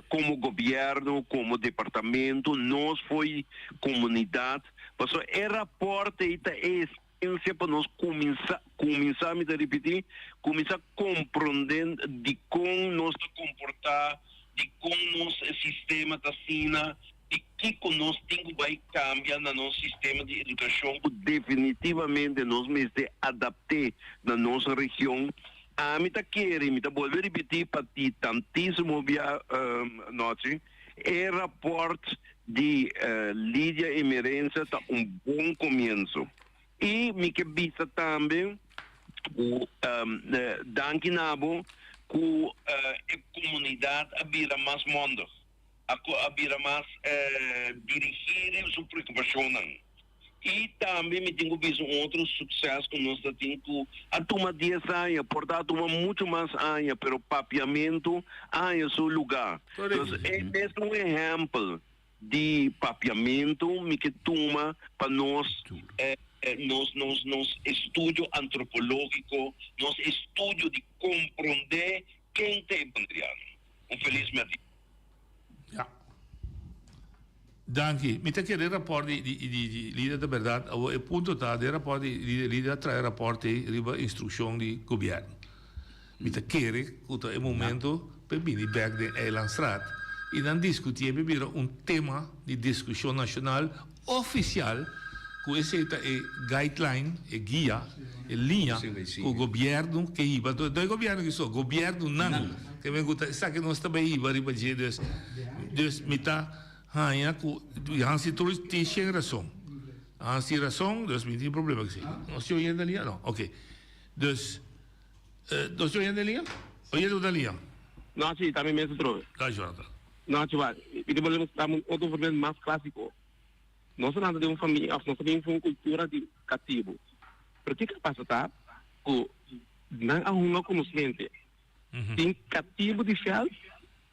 komo gobièrnu, komo departamento, nos fo'i komunidat, pasobra e rapòrt ei ta e esensia pa nos kuminsá, kuminsá, mi ta ripití, kuminsá komprondé dikon nos ta komportá, dikon nos sistema ta asina. i kiko nos tin ku bai kambia na nos sistema di edukashon ku definitivamente nos mester adapt'é na nos region. Ami ta kere, mi ta bolbe ripití pa ti tantísimo bia nochi, e rapòrt. di Lydia Emerencia ta un bon comienso. Y mi ke bisa tambe cu danki na bo cu e comunidad a bira mas mondig, a bira mas dirigi riba su preocupacionnan. Y tambe mi tin cu bisa un otro succes cu nos ta tin cu a tuma dies aña, por ta a tuma mucho mas aña, pero papiamento a haña su lugar. Entonces e mes un ehempel di papiamento mi ke tuma pa nos nos nos nos estudio antropologico, nos estudio di compronde ken ta e Boneriano. Un feliz merdia. Ja. Danki. Mi ta kere rapport di di di lider ta berdad. Awor e punto ta den rapport di lider, lider a trae rapport ei riba instrukshon di gobièrnu. Mi ta kere ku ta e momento pa e bini bèk den Eilandstraat i nan diskutié pa bira un tema di diskushon nashonal ofisial ku esei ta e guideline, e guia, e liña ku gobièrnu ke hiba. No e gobièrnu ki so, gobièrnunan ke men ku ta esaki nos ta bai hiba riba dje. Dus, dus mi ta haña ku Hansi Truls tin shen rason. Hans tin rason, dus mi tin problema ku esei. Nos tin oyente na liña? No, oke. Dus, nos tin oyente na liña? Oyente ku ta na liña? No, si, ta mi mes atrobe. Dai, Jonathan. No, chubal, mi ta bolbe mustra un otro voorbeeld mas clásico. Nos a lanta den un famia of nos a bin for un cultura di catibu. Pero kiko a pasa ta cu nan a hunga cu nos mente. Tin catibu di veld,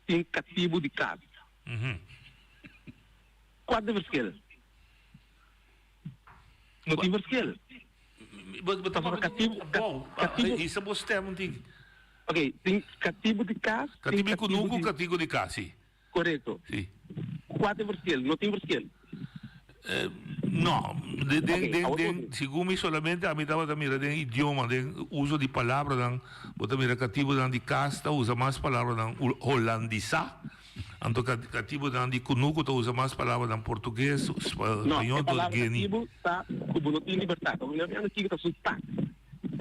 tin catibu di cas. Cua ta e verschil? No tin verschil. Bo ta papia catibu, catibu. Hisa bo stem un tiki. Ok, tin catibu di cas, tin catibu di. Catibu di cunucu, catibu di cas, si. Korekto. Si. Kua ta e verschil? No tin verschil. No. Den, den, den, den, segun mi solamente ami tabata mira den idioma, den uso di palabranan, bo ta mira katibunan di kas ta usa mas palabranan holandisá, anto katibunan di kunuku ta usa mas palabranan portugues, No, e spañol, palabra gueni. katibu ta ku bo no tin libertat. Bo no kiko ta su tak.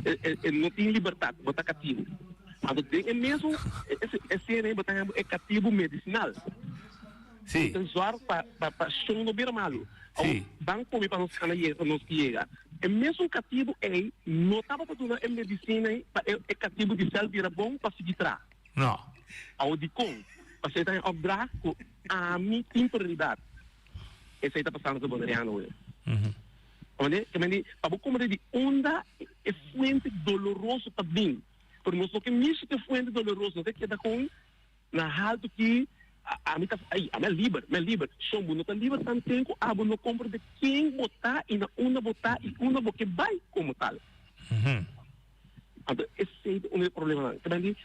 E no tin libertat, bo ta katibu. Anto den e mesun esena ei bo ta haña e katibu medisinal. Sí. Bo ta zòrg pa pa shon no bira malu. Sí. Ban kome pa nos kana yega pa nos yega. E mesun katibu ei no tabata duna e medisina ei pa e katibu di sèl bira bon pa sigui traha. No. Awor dikon? Pasobra e ta haña opdracht ku ami tin prioridat. Esei ta pasando ku e boneriano awe. Comprende? Ke men di, pa bo comprende di unda e fuente doloroso ta bin. Pero nos no ke mishi ku e fuente doloroso, nos ta keda kon na haltu ki ami ta, ay, ami a liber, mi a liber. Shon, bo no ta liber tanten ku abo no comprende ken bo ta i na unda bo ta i unda bo ke bai komo tal. Anto esei ta un di e problemanan. Ke men di,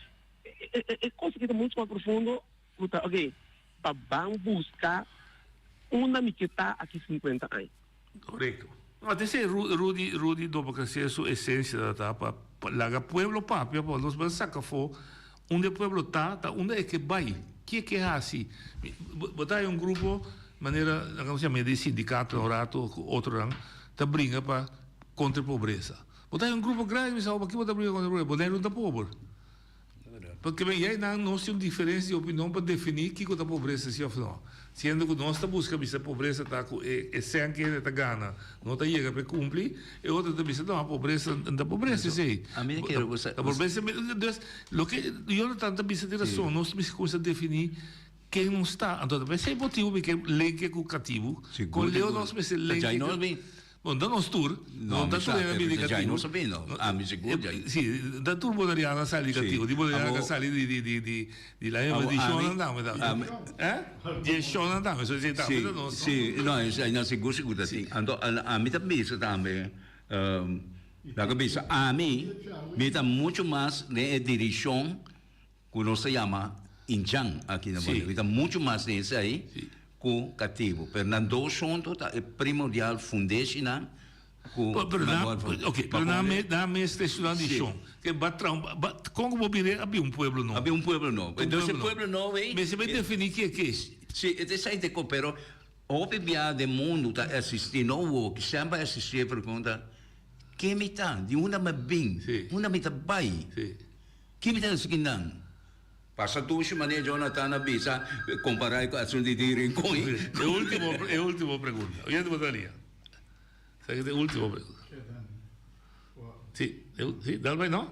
e kos aki ta mucho mas profundo ku ta, oke, pa ban buska unda mi ke ta aki sinkuenta aña. Korekto. No, ta esei Rudy, Rudy Domacassé su esensia ta pa laga pueblo papia pa nos por saka afó unda e pueblo ta, ta unda e ke bai, ke e ke hasi. Bo ta haña un grupo manera laga nos yama di sindikato un rato ku otronan ta bringa pa kontra e pobresa. Bo ta haña un grupo grandi bisa bo pakiko bo ta bringa kontra e pobresa? Boneiru no ta pober. Paske ben yai nan nos tin un diferencia di opinion pa defini kiko ta pobresa si of no. Siendo ku nos ta buska bisa pobresa ta ku e e sèn ku hende ta gana no ta yega pa e kumpli, e otro ta bisa no pobresa no ta pobresa esei. Ami ta kere ku sa. Ta pobresa dus loke Jonathan ta bisa tin rason nos mester kuminsa defini ken nos ta. Anto ta p'esei motibu mi ke lenke ku katibu, kon leu nos mester lenke ku. Bon, ta nos tur. No, ta mi tur sa, hende pero bini djai katibu. no sa bin, no. Ami sigur djai. Si, ta tur boneriano a sali Si. katibu. Di boneriano Abo- ka sali di di di di di la Abo, di ami- shonnan tambe ta. ami- Eh? Di e shonnan tambe, so esei tambe Si, ta nos. si, no, esei no sigur sigur ta tin. Anto ami ta bisa tambe, laga bisa ami, mi ta mucho mas den e direccion Ku nos ta yama Injan aki na Boneiru. I ta muchu mas den esei ku katibu. Pero nan dos huntu ta e primordial fundeshinan ku Pero nan nan, wòrdu ok, pero nan me, nan mes ta estudiando di shon. Ke ba traha un, ba, kon ku bo bira a bin un pueblo nobo? A bin un pueblo nobo. Un Entonces e pueblo pueblo nobo ei. Mester bai defini ke ke. Si, e ta esei te ko, pero hopi bia den mundu ta existi, no wou, semper a existi e pregunta, ken mi ta? Di unda mi a bin? Unda mi ta bai? Ki mi ta hasi ki nan? Pasa dushi manera Jonathan a bisa compara cu asun di di Rincon. E ultimo e ultimo pregunta. Oyente bo ta lia. Sa ke e ultimo pregunta. Si, si, dal bai no?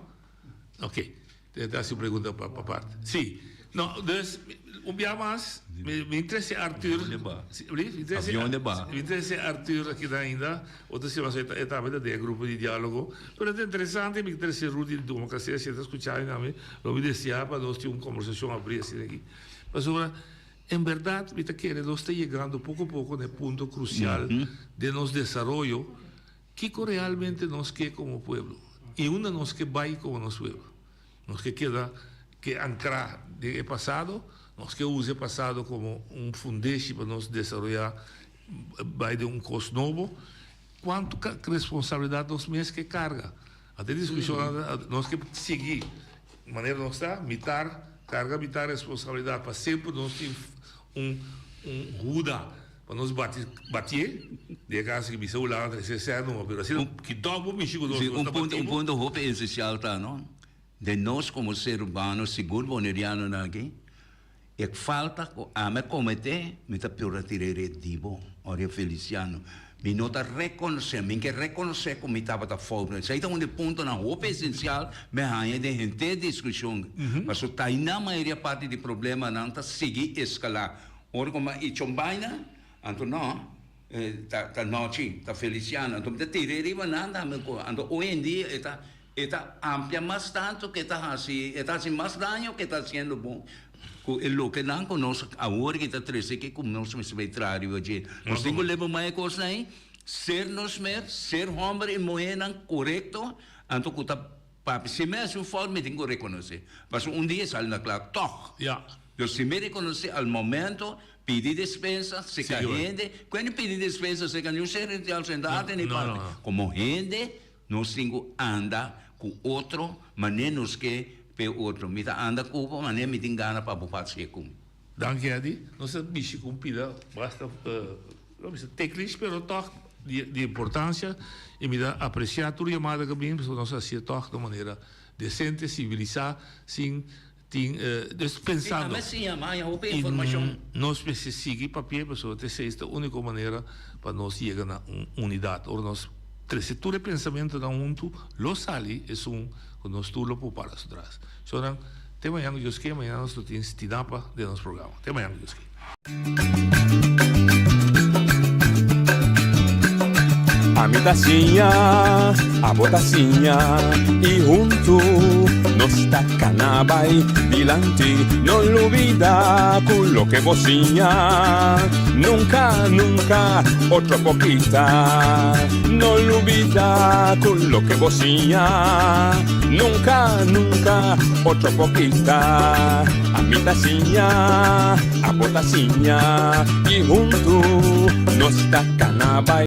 Ok. Te ta hasi un pregunta pa pa parte. Si. No, dus un bia mas mi mi trese Arthur. Si, mi trese Avion de ba. Mi trese Arthur aki na ainda. Otro siman e ta e tambe ta den e grupo di dialogo. Pero ta interesante mi trese Rudy Domacassé si e ta skucha mi tambe lo mi deseá pa nos tin un kombersashon abrí asina aki. Pasobra en bèrdat mi ta kere nos ta yegando poko poko na e punto krusial den nos desaroyo kiko realmente nos ke komo pueblo i unda nos ke bai komo nos pueblo. Nos ke keda ke ankrá den e pasado, nos ke usa e pasado komo un fundeshi pa nos desaroyá Bai den un kos nobo, kuantu responsabilidat nos mes ke karga? Ante diskushon nos ke sigui manera nos ta, mitar karga mitar responsabilidat pa semper nos tin un un huda pa nos bati batié, den e kaso ki bisa Hulanda ta esei sèr numa pero asina ki dòk bo mishi ku nos Si nos un ta punto un batibo. punto hopi esensial ta no, den nos komo ser humano sigur bonerianonan aki, E falta ku ami a kometé, mi ta pura tira ret di bo, Oria Feliciano. Mi no ta rekonosé, mi ke rekonosé ku mi tabata fout. Esei ta un di e puntonan hopi esensial mi a haña den henter diskushon. Pasobra ta einan mayoria parti di problemanan ta sigui eskalá. Ora ku mi a icha un baina, anto no, ta Nochi, ta Feliciano. Anto mi ta tira riba nan tambe. Anto hoy en dia e ta E ta amplia mas tantu ku e ta hasi, e ta hasi mas daño ku e ta hasiendo bon. Ku e lokenan ku nos awor ki ta trese aki ku nos mester bai traha riba dje. Nos tin ku leba mai e kosnan ei, ser nos mes, ser hòmber i muhénan korekto, anto ku ta papia. Si mi hasi un fout mi tin ku rekonosé. Pasobra un dia e sali na kla tòg. Dus si mi rekonosé al momento, pidi despensa, seka hende. Ku hende pidi despensa seka niun sergential sentá ni parti. Komo hende Nos tin ku anda ku otro manera nos ke p'e otro. Mi ta anda ku bo manera mi tin gana pa bo hasié ku mi. Danki Eddy. Nos a bishi ku un pida basta lo bisa teknisch pero tòg di importansia i mi ta apresiá tur yamada ku a bini pasobra nos a hasié tòg di un manera desente, sivilisá, sin Tin dus pensando. Sí, a mi siña, mi haña hopi informashon. I nos mester sigui papia pasobra ta esei ta úniko manera pa nos yega na un unidat. Ora nos trese tur e pensamentunan huntu, lo sali esun ku nos tur lo por para su tras. Shornan, te mañan ku Dios ke, mañana nos lo tin Stinapa den nos programa. Te mañan ku Dios ke. Ami ta siña, abo ta siña y huntu nos ta cana bay dilanti. No lubida cu loke bo siña nunca, nunca otro por kita. No lubida cu loke bo siña nunca, nunca otro por kita. Ami ta siña, abo ta siña y huntu nos ta cana bay.